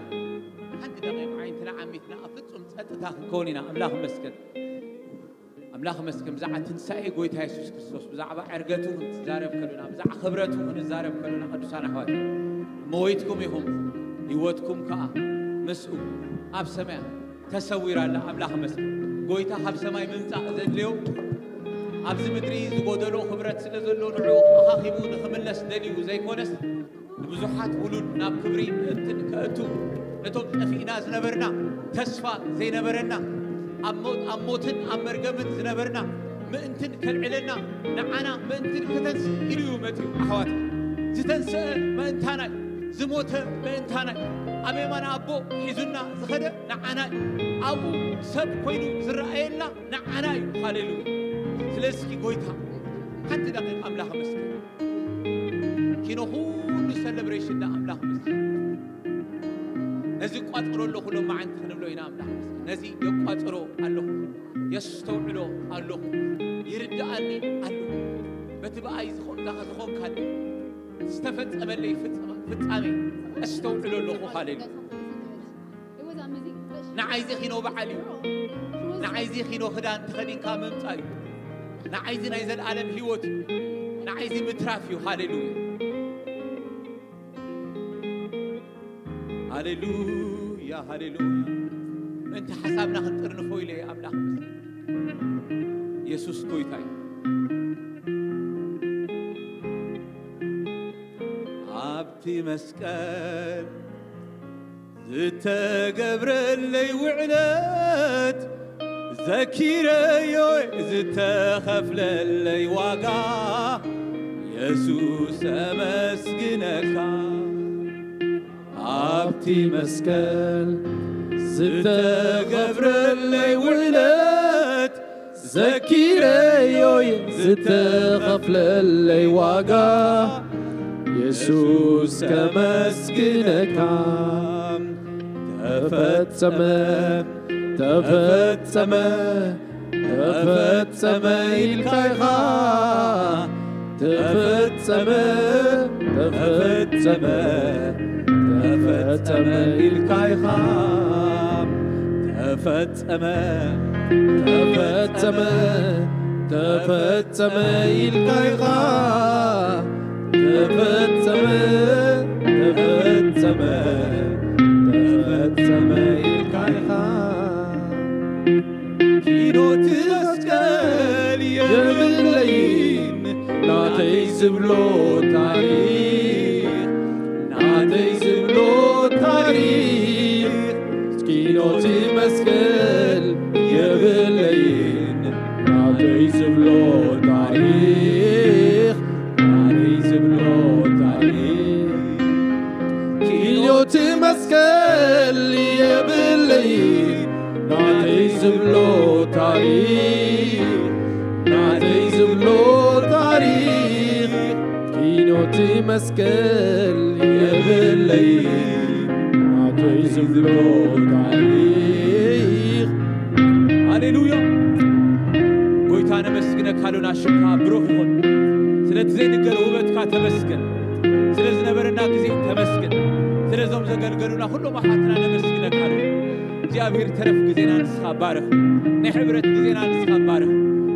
ሓንቲ ደቂቕ ዓይንትና ዓሚትና ኣብ ፍጹም ጸጥታ ክንከውን ኢና። ኣምላኽ ይመስገን። ኣምላኽ ይመስገን። ብዛዕባ ትንሳኤ ጎይታ የሱስ ክርስቶስ፣ ብዛዕባ ዕርገቱ ክንዛረብ ከለና፣ ብዛዕባ ክብረቱ ክንዛረብ ከለና፣ ቅዱሳን ኣሕዋት፣ መወይትኩም ኢኹም፣ ህይወትኩም ከኣ ምስኡ ኣብ ሰማያት ተሰዊራ ኣላ። ኣምላኽ ይመስገን። ጎይታ ካብ ሰማይ ምምጻእ ዘድልዮ፣ ኣብዚ ምድሪ ዝጎደሎ ክብረት ስለ ዘሎ፣ ንዕኡ ኣኻኺቡ ንኽምለስ ደልዩ ዘይኮነስ፣ ንብዙሓት ውሉድ ናብ ክብሪ ምእንትን ከእቱ፣ ነቶም ጠፊእና ዝነበርና፣ ተስፋ ዘይነበረና፣ ኣብ ሞት፣ ኣብ ሞትን ኣብ መርገምን ዝነበርና ምእንትን ከልዕለና፣ ንዓና ምእንትን ከተንስ ኢሉ እዩ መጺኡ። ኣሕዋት፣ ዝተንስአ ምእንታና እዩ። ዝሞተ ምእንታና እዩ። ኣብ የማን ኣቦ ሒዙና ዝኸደ ንዓና እዩ። ኣብኡ ሰብ ኮይኑ ዝረኣየና ንዓና እዩ። ሃሌሉያ። ስለዚ እስኪ ጎይታ ሓንቲ ደቂቕ ኣምላኽ ኣመስግን። ኪኖ ኩሉ ሰለብሬሽን ንኣምላኽ ኣመስግን። ነዚ ቋጽሮ ኣለኹ ሎማዓንቲ ክንብሎ ኢና ኣምላኽ ኣመስግን። ነዚ የቋጽሮ ኣለኹ፣ የስተውዕሎ ኣለኹ፣ ይርድኣኒ ኣለኹ። በቲ ብኣይ ዝኾ-፣ ዝኾንካለይ ዝተፈጸመለይ ፍጽማ-፣ ፍጻሜ ኣስተውዕሎ ኣለኹ። ሃሌሉያ። ንዓይዚ ኪኖ በዓል እዩ። ንዓይዚ ኪኖ ክዳን ተኸዲንካ ምምጻእ እዩ። ንዓይዚ ናይ ዘለኣለም ህይወት እዩ። ንዓይዚ ምትራፍ እዩ። ሃሌሉያ። ሃሌሉያ፣ ሃሌሉያ። ምእንቲ ሓሳብና ክንጥርንፎ ኢለ ኣምላኽ። የሱስ ጎይታ እዩ። ኣብቲ መስቀል ዝተገብረለይ ውዕለት ዘኪረዮ፣ ዝተኸፍለለይ ዋጋ የሱስ ኣመስግነካ። ኣብቲ መስቀል ዝተገብረለይ ውዕለት ዘኪረዮ፣ ዝተኸፍለለይ ዋጋ የሱስ ከመስግነካ። ተፈጸመ፣ ተፈጸመ፣ ተፈጸመ ኢልካ ኢኻ። ተፈጸመ፣ ተፈጸመ፣ ተፈጸመ ኢልካ ኢኻ። ተፈጸመ፣ ተፈጸመ፣ ተፈጸመ ኢልካ ኢኻ። ተፈጸመ፣ ተፈጸመ፣ ተፈጸመ ኢልካ ኢኻ። ኪኖ እቲ መስቀል የብለይን ናተይ ዝብሎ ታሪኽ፣ ናተይ ዝብሎ ታሪኽ። ኪኖ እቲ መስቀል የብለይን ናተይ ዝብሎ ታሪኽ፣ ናተይ ዝብሎ ታሪኽ። ኪኖ እቲ መስቀል የብለይን ናተይ ዝብሎ ታሪኽ፣ ናተይ ዝብሎ ታሪኽ። ኪኖ እቲ መስቀል የብለይን ናተይ ዝብሎ ታሪኽ። ሃሌሉያ። ጎይታ ነመስግነካ ኣሉና፣ ሽምካ ብሩኽ ይኹን። ስለቲ ዘይንገር ውበትካ ተመስገን። ስለ ዝነበረና ግዜ ተመስገን። ስለዞም ዘገልገሉና ኩሎም ኣሓትና ነመስግነካ ኣሉና። እግዚኣብሔር ተረፍ ግዜና ንስኻ ባርኽ። ናይ ሕብረት ግዜና ንስኻ ባርኽ።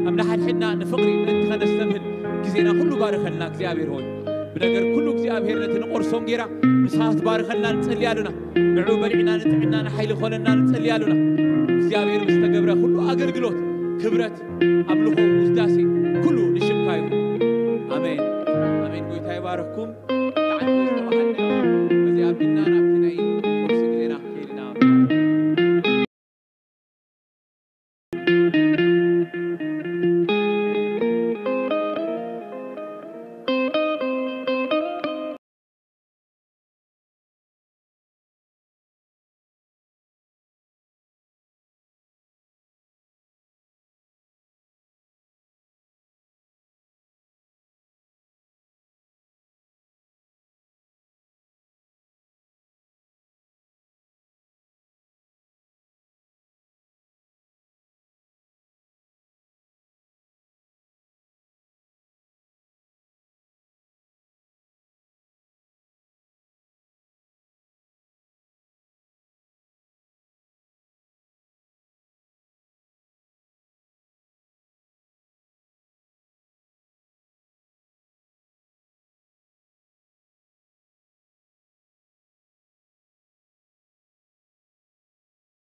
ኣብ ንሓድሕድና ንፍቕሪ ምእንቲ ከነስተብህል ግዜና ኩሉ ባርኸልና እግዚኣብሔር ሆይ። ብነገር ኩሉ እግዚኣብሔር ነቲ ንቆርሶ እንጌራ ንስኻ ክትባርኸልና ንጸሊ ኣሉና። ንዑ በሊዕና ንጥዕና ንሓይሊ ኮነና ንጸሊ ኣሉና። እግዚኣብሔር ምስ ተገብረ ኩሉ ኣገልግሎት ክብረት ኣምልኾ ውዳሴ ኩሉ ንሽምካ ይኹን። ኣሜን ኣሜን። ጎይታ ይባርኽኩም። ብጣዕሚ ዝተባህልና በዚ ኣቢልና ናብቲ ናይ